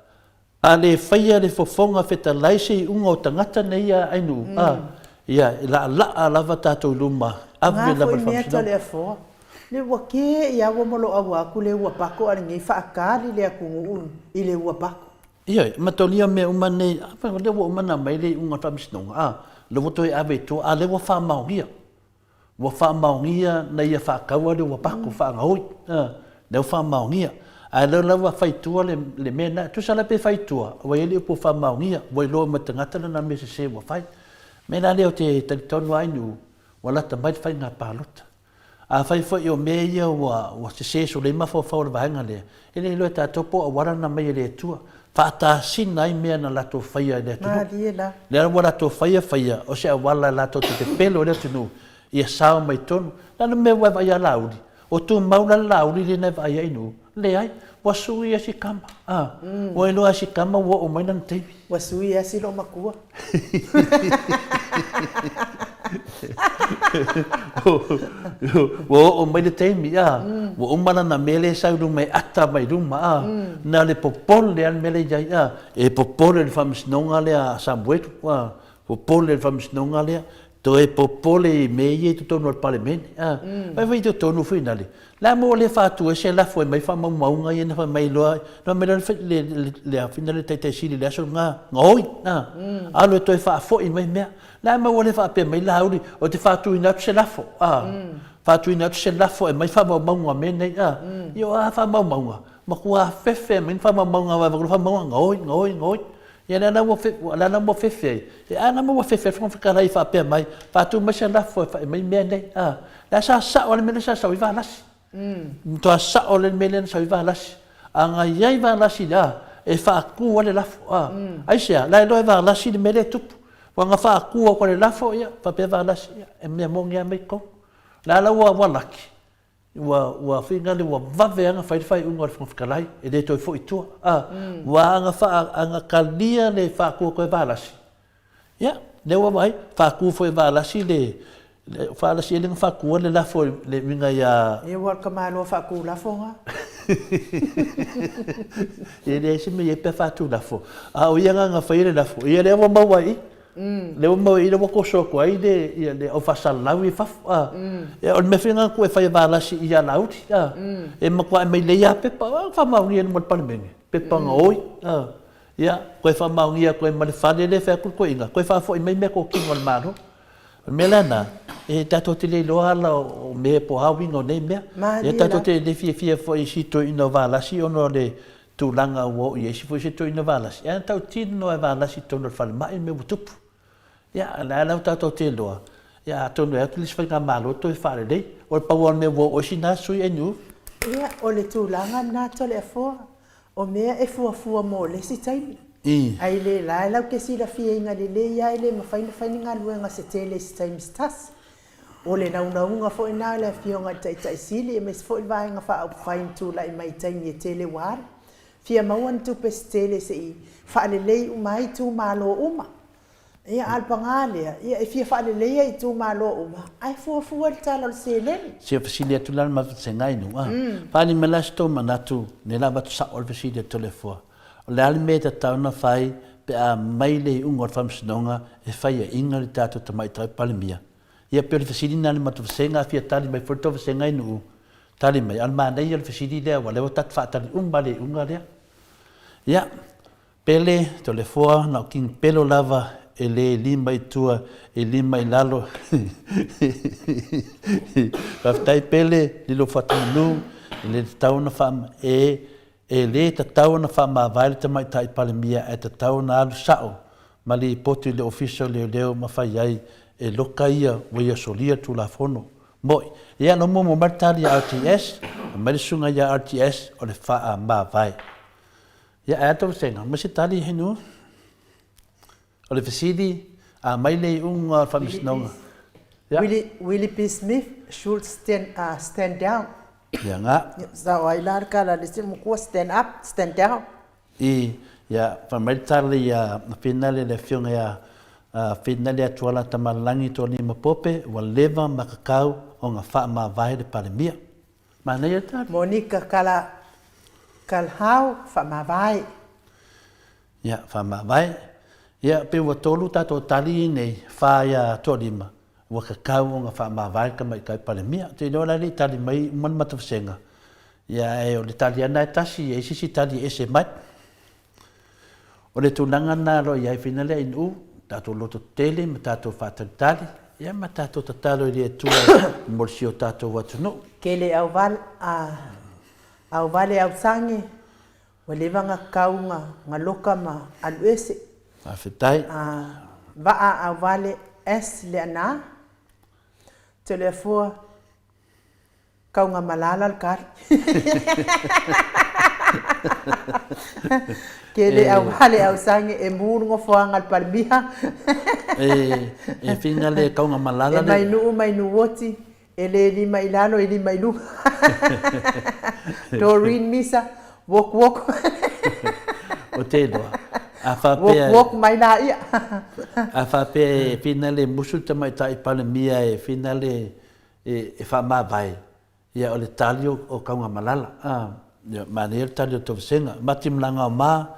A le faia le fofoga fetalai se iuga o tagata nei a Ainuu, a, ia, e laalaa lava tatou i luma, ave lava i le faamasinoga. Nga foi mea Toleafoa, le ua ke ia ua moloaua aku le ua pako a lenei faakali le atunuu i le ua pako. Ioe, matolia mea uma nei, a, o lea ua uma ona aumai le iuga o le faamasinoga, a, lea ua toe ave i tua, a lea ua faamaonia. Ua faamaonia na ia faataua le ua pako faagaoi, lea ua faamaonia. Ae lea la ua fai tua le, le mea lena. Tusa la pe fai tua, ua i ai le upu faamaonia, ua iloa uma e tagata lana mea sese ua fai. Mea la lea ou te talitonu ai nu, ua lata mai le faiga palota. Afai foi o mea ia ua, ua sese solo ai mafaufau o le vaega lea, e le iloa e tatou po o auala na aumai e le Atua. Faatasina ai mea na latou faia i le atunuu. Malie la. Lea ua latou faia faia, o se auala latou te pepelo i le atunuu, ia sao mai tonu. Le a le mea ua e vaai ia Laauli? O tumau la le Laauli lea na e vaai ai i nuu? Leai. Ua sui lava si tama. A. Ua iloa lava si tama ua oo mai lana taimi. Ua sui lava si loomatua. Ua oo mai le taimi, a, ua uma lana mea lea e sau i luma e ata mai luma, a, na o le popole lava le mea lea e i ai, a, e popole i le faamasinoga lea a Samuelu, a, popole i le faamasinoga lea, toe popole i mea ia i totonu o le Palemene, a, fai foi i totonu foi nale, Le a mo le faatu ai se lafo e mai faamaumauga ia na fai mai loa, na fai mai loa le, le, le afina le taitai sili le aso nga, gaoi, a, alu e toe faafoi mai mea. Le a maua le faapea mai Laauli, o te faatuina atu se lafo, a, faatuina atu se lafo e mai faamaumauga mea nei, a, ia o a faamaumauga? Matua fefe mai ni faamaumauga a vaevae faamaumauga gaoi, gaoi, gaoi. Ia lea la ua lea la ua fefe ai. E a la ua fefe ai le Fofoga Fetalai faapea mai, faatu mai se lafo e fai mai mea nei. A, lea sa sao le mea lea sa sau ai Valasi. Matua sao le mea lea na sau ai Valasi. A na i ai Valasi a, e faatu ai le lafo. A, aisea? La e iloa e Valasi le mea lea e tupu. Ua na faatu atu le lafo, ia, faapea Valasi, ia, e mea moni lava mai totonu. La la ua ua laki, ua ua finagalo ua vave lava ona fai le faaiuga a le Fofoga Fetalai, e le toe foi i tua. A, ua aga faa aga talia le faatu atu e Valasi, ia, lea ua vaai, faatu foi e Valasi le Valasi ea lea na faatua le lafo i le uiga ia Ia ua o le tamaloa faatu lafo na. E leai se mea e i ai pe a faatu lafo, a o ia na na faia le lafo, ia lea ua maua i i. Lea ua maua i i lea ua toso atu ai le ia le au faasalalau ia i fafo a. Ia o le mea foi lena na tuu e fai e Valasi ia Laauli a. E matua aumai lelei lava pepa, a faamaonia i luma o le Palemene, pepa gaoi a. Ia, toe faamaonia atu ai ma le fale lea e fai atu le toeaina, toe faafoi mai meatotino a le Malo. O le mea la lena, e tatou te le iloa ala o mea po o a uiga o nei mea. Ia tatou te le fiafia foi i si toeaina o Valasi ona o le tulaga ua oo i ai foi si toeaina o Valasi, ae na tautino lava e Valasi i totonu o le falemai le mea ua tupu. Ia, o lea la ua tatou te iloa, ia atonu e o atu le isi faigamalo toe faalelei. O le pau lava o le mea ua oo ai sina sui usufono. Ia, o le tulaga lena Toleafoa, O mea e fuafua mo le isi taimi. Ae le la e lau te silafiaina lelei lava e le mafai ona fai ni galuega se tele i se taimi se tasi. O le naunauga foi lena o le Afioga i le Taitai Sili aemaise foi le Vaega Faaupufai na tulai mai i taimi e tele ua alu. Fia maua ni tupe se tele se i faalelei uma ai itumalo uma. Ia, a o le paga lea, ia e fia faaleleia itumalo uma, ae fuafua i le tala o le seleni. Sia fesili atu la le matou inu a. Faaali mai la se tou manatu, lea la avatu sao le fesili a Toleafoa. O le a le mea e tatau ona fai pe a aumai le iuga o le Faamasinoga e faiaina le tatou Tamaitai Palemia? Ia pei o le fesili lena a le matou vasega, a fia tali mai foi le tou vasega inu, tali mai. A o le manaia o le fesili lea aua o lea ua tatou faatali uma lava i le iuga lea. Ia. Pele, Toleafoa, na o King Pelo lava e le lima i tua e lima i lalo. Faafetai Pele, lilo Fatumanu, e le tatau ona faa, e, e le tatau ona faamavae le Tamaitai Palemia ae tatau ona alu sao ma lipoti i le Ofisa o Leoleo ma fai ai e loka ia ua ia solia le Tulafono. Moi. Ia na muamua mai le tali a RTS, fai mai le susuga ia RTS o le faamavae. Ia, ae a tou sega, ma se tali he nu? O le fesili, a mai le iuga o le faamasinoga. Ia. Willie, Willie P. Smith should stand, uh, stand down. Ia nga. Sao ai la le kala le se matua stand up, stand down. I, ia, fai mai le tali ia Finale le afioga ia uh, Finale Atuala Tamalagi Tualima Pope, ua leva ma kakau ona faamavae le Palemia. Manaia le tali. Monica Kala Kalhau, Faamavae. Ia, faamavae. Ia, pei ua tolu tatou tali nei, fa ia toalima, ua kakau ona faamavae le tamaitai Palemia. Ou te iloa la e le i tali mai uma le matou vasega, ia ae o le tali lava lena e tasi, e i ai se isi tali e ese mai. O le tulaga lena o lo o i ai fina lea inu, tatou loto tetele ma tatou faatalitali, ia ma tatou tatalo i le Atua mo si o tatou atunuu. Kele auval, a, auvale ausange, ua leva na kau na, na loka ma alu ese. Faafetai. A, vaa auvale S leana, Toleafoa, Kaugamalala le tali. Ke le au le ausange e mu le nofoaga a le Palemia. E finga le Kaugamalala le. E mai nuu mai Nuuoti, e le lima i lalo e lima i luga. Doreen Misa, walk walk. O te iloa. A faapea. Walk walk mai laia. A faapea e fina le musu le tamaitai Palemia e fina le e faamavae, ia o le tali o Kaugamalala. A, ia, manaia le tali o Tovisega. Mati Malagaoma,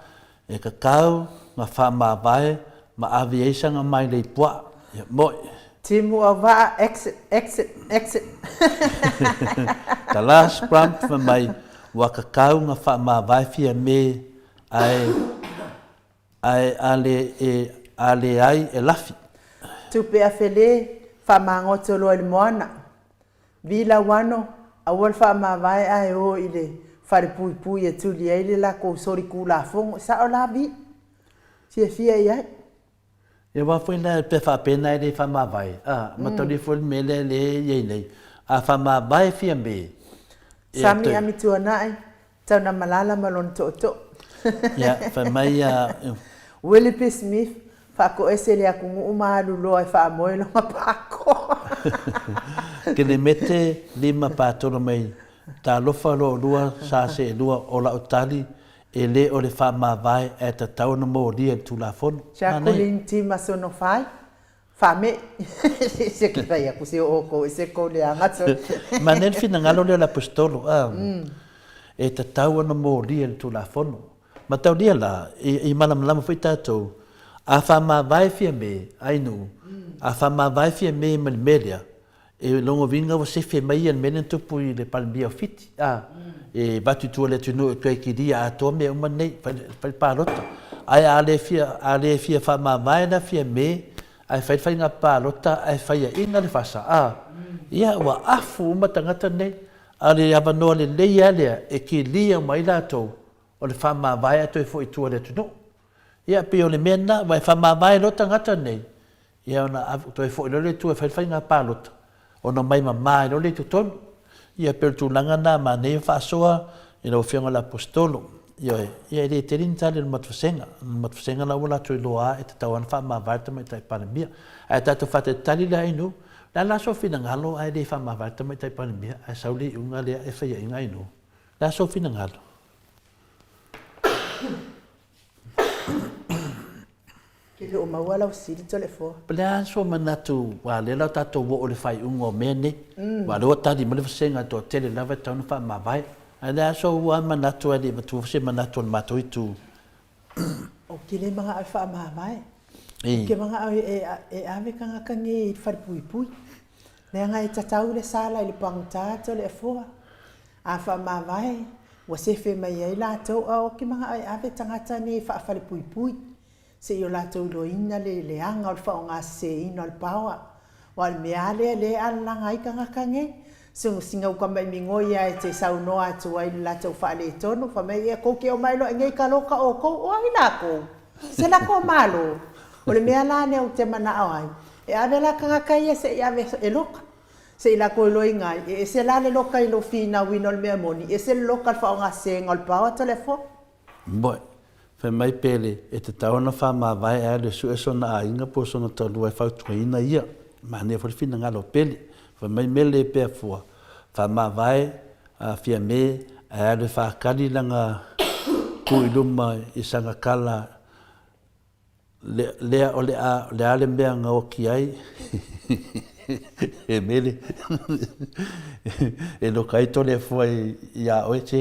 e kakau ma faamavae ma ave ai sana mailei puaa. Ia, moe. Timu Auvaa, exit, exit, exit. The last grump fai mai, ua kakau na faamavae fia me ae Ae a le e a leai e lafi. Tupe afe le, faamagoto loa i le moana. Vi Lauano, aua le faamavae ae o i le falepuipui e tuli ai le lakou solitulafono. E sao la Vi? Fiafia i ai. Ia aua foi la pe faapena e le faamavae, a, mataulia foi le mea lea lea e i ai nei, a faamavae Fiame, ia Sami toe. Amituanai, Taunamalala ma lona tootoo. Ia, fai mai a. Willie P. Smith, Faatoese le atunuu ma alu loa e faamoe lona pako. Kelemete lima patolo mai Talofa loa lua sa seelua o lau tali e le o le faamavae ae tatau ona molia i le Tulafono. Manaia. Jacqueline Tima Sonofai, Faamei. Se ke fai aku se o kou e se kou leaga sole. Manaia le finagalo lea o le Aposetolo, a, e tatau ona molia i le Tulafono. Mataulia la, i malamalama foi tatou, a faamavae Fiame, Ainuu, a faamavae Fiame ma le mea lea, E lona uiga ua sefe mai ia le mea lea na tupu i le Palemia o Fiti, a, e avatu i tua i le atunuu e toe kilia atoa mea uma nei, fai le palota. Ae a le fia, a le fia faamavae la Fiame, ae fai le faiga palota ae faiaina le fasa, a, ia ua afu uma tagata nei. A o le avanoa lelei lava lea e kilia uma ai latou o le faamavae ae toe foi i tua i le atunuu. Ia, pei o le mea lena, aua e faamavae loa tagata nei, ia ona toe foi loa lea i tua e fai le faiga palota, ona omai mama ai loa lea i totonu. Ia pei o le tulaga lena, manaia faasoa i lau Afioga i le Aposetolo. Ioe, ia e le tele ni tali a le Matusega. O le Matusega la ua latou iloa lava e tatau lava ona faamavae le Tamaitai Palemia. Ae tatou faatalitali la Ainuu, o le a la sou finagalo ae le faamavae le Tamaitai Palemia ae sau le iuga lea e faiaina Ainuu? O le a sou finagalo? Ke le o maua lau sili Toleafoa. O le a sou manatu, aua o lea la tatou oo i le faaiuga o mea nei, aua o lea ua tali mai le vasega e toatele lava e tatau ona faamavae. Ae o le a sou lava manatu ae le i avatua se manatu o le matou itu? Ou te le manao e faamavae. Ou te manao e ave tagata nei i le falepuipui. Leaga e tatau le sala i le pagota Toleafoa. A faamavae, ua sefe mai ai latou, a o ke manao e ave tagata nei e faafalepuipui, se i o latou iloaina le leaga o le faaaogaseseina o le paoa. Aua o le mea lava lea lea e alalaga ai tagata nei. So, sina uka mai migoi lava e te saunoa atu ai i le latou faaletonu, fai mai, Ia, tou te omai loa i nei taloka outou, o ai latou? Se latou Malo. O le mea la lea ou te manao ai, e ave la tagata ia se i ave e loka. Se i latou iloaina ai, e ese la le loka i lou finauina o le mea moni, ese le loka i le faaaogasesega o le paoa Toleafoa. Moe. Fai mai Pele, e tatau ona faamavae ae alu e sue sona aiga po o sona toalua e fautuaina ia. Manaia foi le finagalo o Pele. Fai mai Mele e pea fua, faamavae a Fiame ae alu e faakali lana ku i luma i sana kala Lea o le a, le a le mea na oti ai e mele e loka ai Toleafoa iā oe tē.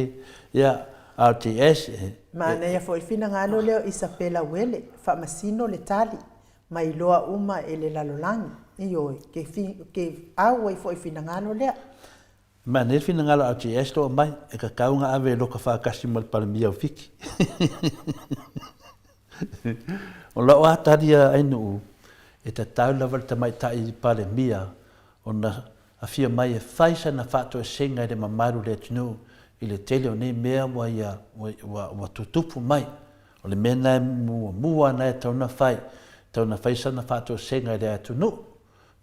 Ia, RTS, e. Manaia foi le finagalo lea o Isapela Uele, faamasino le tali, ma iloa uma e le lalolagi. Ioe, ke, ke au ai foi i finagalo lea. Manaia le finagalo a RTS lo aumai, e tatau ona ave e loka faatasi ma le Palemia o Fiti. O lau a tali a Ainuu, e tatau lava le tamaitai Palemia ona afio mai e fai sana faatoesega i le mamalu o le atunuu i le tele o nei mea ua ia ua tutupu mai. O le mea lena e muamua lena e tatau ona fai, e tatau ona fai sana faatoesega i le atunuu.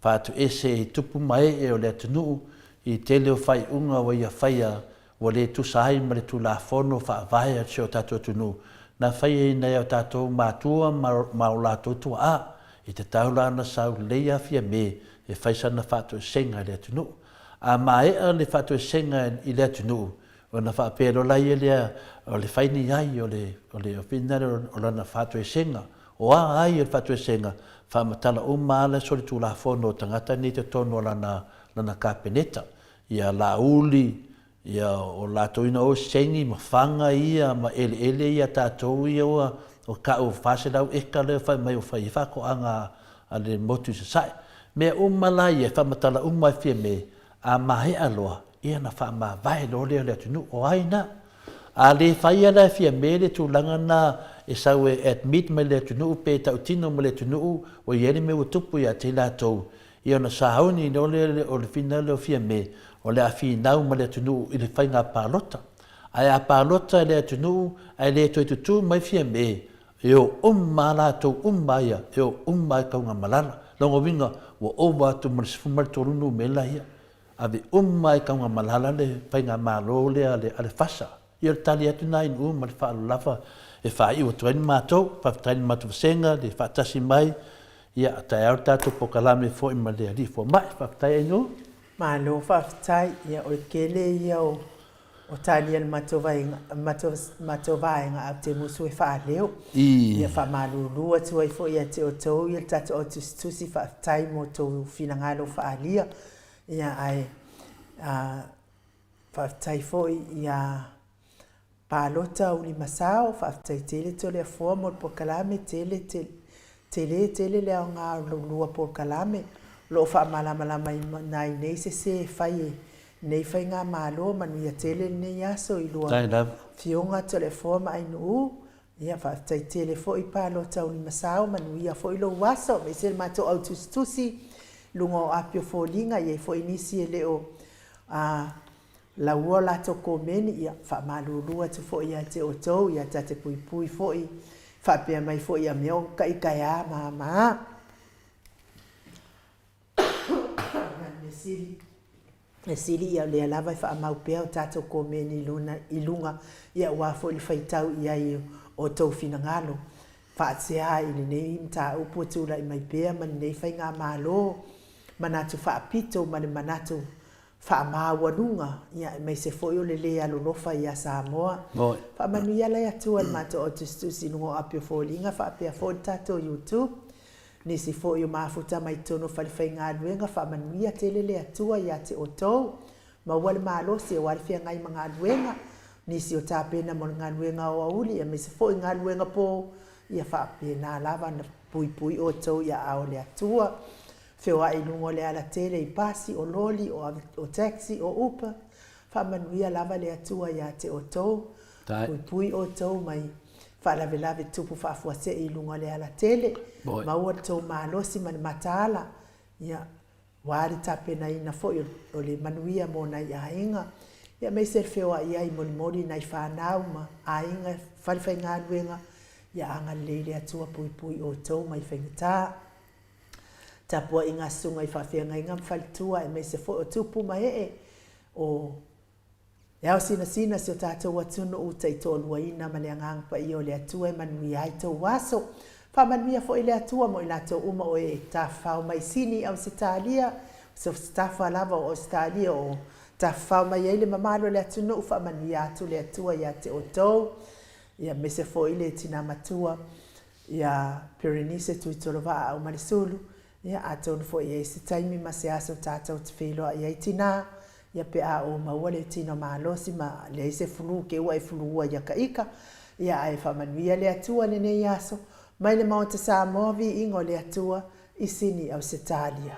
Faatuese i tupu ma ee o le atunuu i tele o faaiuga ua ia faia ua le tusa ai ma le Tulafono Faavae a si o tatou atunuu na faiaina e o tatou matua ma o latou tuaa i tatau la ona sau lelei afia me e fai sana faatoesega i le atunuu. A maea le faatoesega i le atunuu ona faapea loa laia lea o le fai ni ai o le o le o lana faatoesega O a ai o le faatoesega, faamatala uma lava le solitulafono o tagata nei i totonu o lana, lana Kapeneta. Ia Laauli, ia o latou ina o Sengi ma Faga ia ma eleele ia a tatou ia ua o tau 400 eka lea fai mai ua fai ai faatoaga a le motu i Sasae. Mea uma la ia e faamatala uma e Fiame, a maea loa, ia ona faamavae loa lea o le atunuu. O ai na? A le faia la e Fiame le tulaga na e sau e admit mai le atunuu pe tautino mai le atunuu ua i ai le mea ua tupu ia te i latou, ia ona sauni loa lea o le finagalo o Fiame o le a finau ma le atunuu i le faiga palota. Ae a palota le atunuu ae le toe tutū mai Fiame, e o uma lava latou uma ia, e o uma lava i Taugamalala. Lona uiga, ua ova atu ma le 13 numera ia. Ave uma lava i Taugamalala le faigamalo lea a le FASA. Ia o le tali atu lena i Nu'u ma le faaaloalo lava e faaiu atu ai le matou. Faafetai i le matou vasega le faatasi mai. Ia, a taeao le tatou polokalame foi ma le Alii Fomai. Faafetai Ainuu. Malo faafetai. Ia o le tele ia o o tali a le matou vaega, matou, matou vaega ae ou te musu e faaleo. Ia faamalulu atu ai foi ia te outou ia le tatou au tusitusi, faafetai mo tou finagalo faaalia. Ia ae a, faafetai foi ia Palota Ulimasao, faafetai tele Toleafoa mo le polokalame, tele, tele, tele tele le aoga o le lua polokalame. O lo o faamalamalamaina ai nei se sē e fai e lenei faigamalo. Manuia tele lenei aso i lua afioga Toleafoa ma Ainuu. Ia, faafetai tele foi Palota Ulimasao, manuia foi lou aso, aemaise le matou au tusitusi i luga o api o foliga, e i ai foi nisi e le o laua latou komeni, ia faamalulu atu foi ia te outou, ia ta te puipui foi, faapea mai foi ia mea o taita e a ma ma a. Mea sili ia o lea lava e faamau pea o tatou komeni i luna, i luga, ia aua foi le faitau i ai o outou finagalo. Faatea i lenei mataupu e tulai mai pea ma lenei faigamalo, manatu faapito ma le manatu faamaualuga, ia aemaise foi o le lē alolofa ia Samoa. Faamanuia le Atua i le matou au tusitusi i luga o api o foliga faapea foi le tatou YouTube. Nisi foi o mafuta mai totonu o falefaigaluega, faamanuia tele le Atua ia te outou. Maua le malosi aua le feagai ma galuega. Nisi o tapena mo le galuega aoauli aemaise foi galuega po, ia faapena lava ona puipui outou i aao o le Atua. Feoai i luga o le alatele i pasi, o loli, o taxi, o uber, faamanuia lava le Atua ia te outou, puipui outou mai faalavelave tupu faafuasei i luga o le alatele, maua le tou malosi ma le mataala, ia, aua le tapenaina foi o le manuia mo nai aiga, ia aemaise le feoai ai molimoli nai fanau ma aiga falefaigaluega, ia agalelei le Atua puipui outou mai faigata. Tapuaiga a susuga i faafeagaiga ma faletua aemaise foi o tupu ma ee o le ao sinasina si o tatou atunuu taitoaluaina ma le Agaga Paia o le Atua e manuia ai tou aso. Faamanuia foi le Atua mo i latou uma o e tafafao mai Sini, Ausetalia, so o se tafa lava o Ausetalia o tafafao mai ai le mamalu o le atunuu, faamanuia atu le Atua ia te outou, ia aemaise foi le tina matua ia Perenise Tuitolovaa Aumalesulu, ia atonu foi e i ai se taimi ma se aso tatou te feiloai ai tinā, ia pe a ou maua le tino malosi ma leai se flu ke ua e fluua ia ka ika, ia ae faamanuia le Atua lenei aso, mai le Maota Samoa viiga o le Atua i Sini Ausetalia.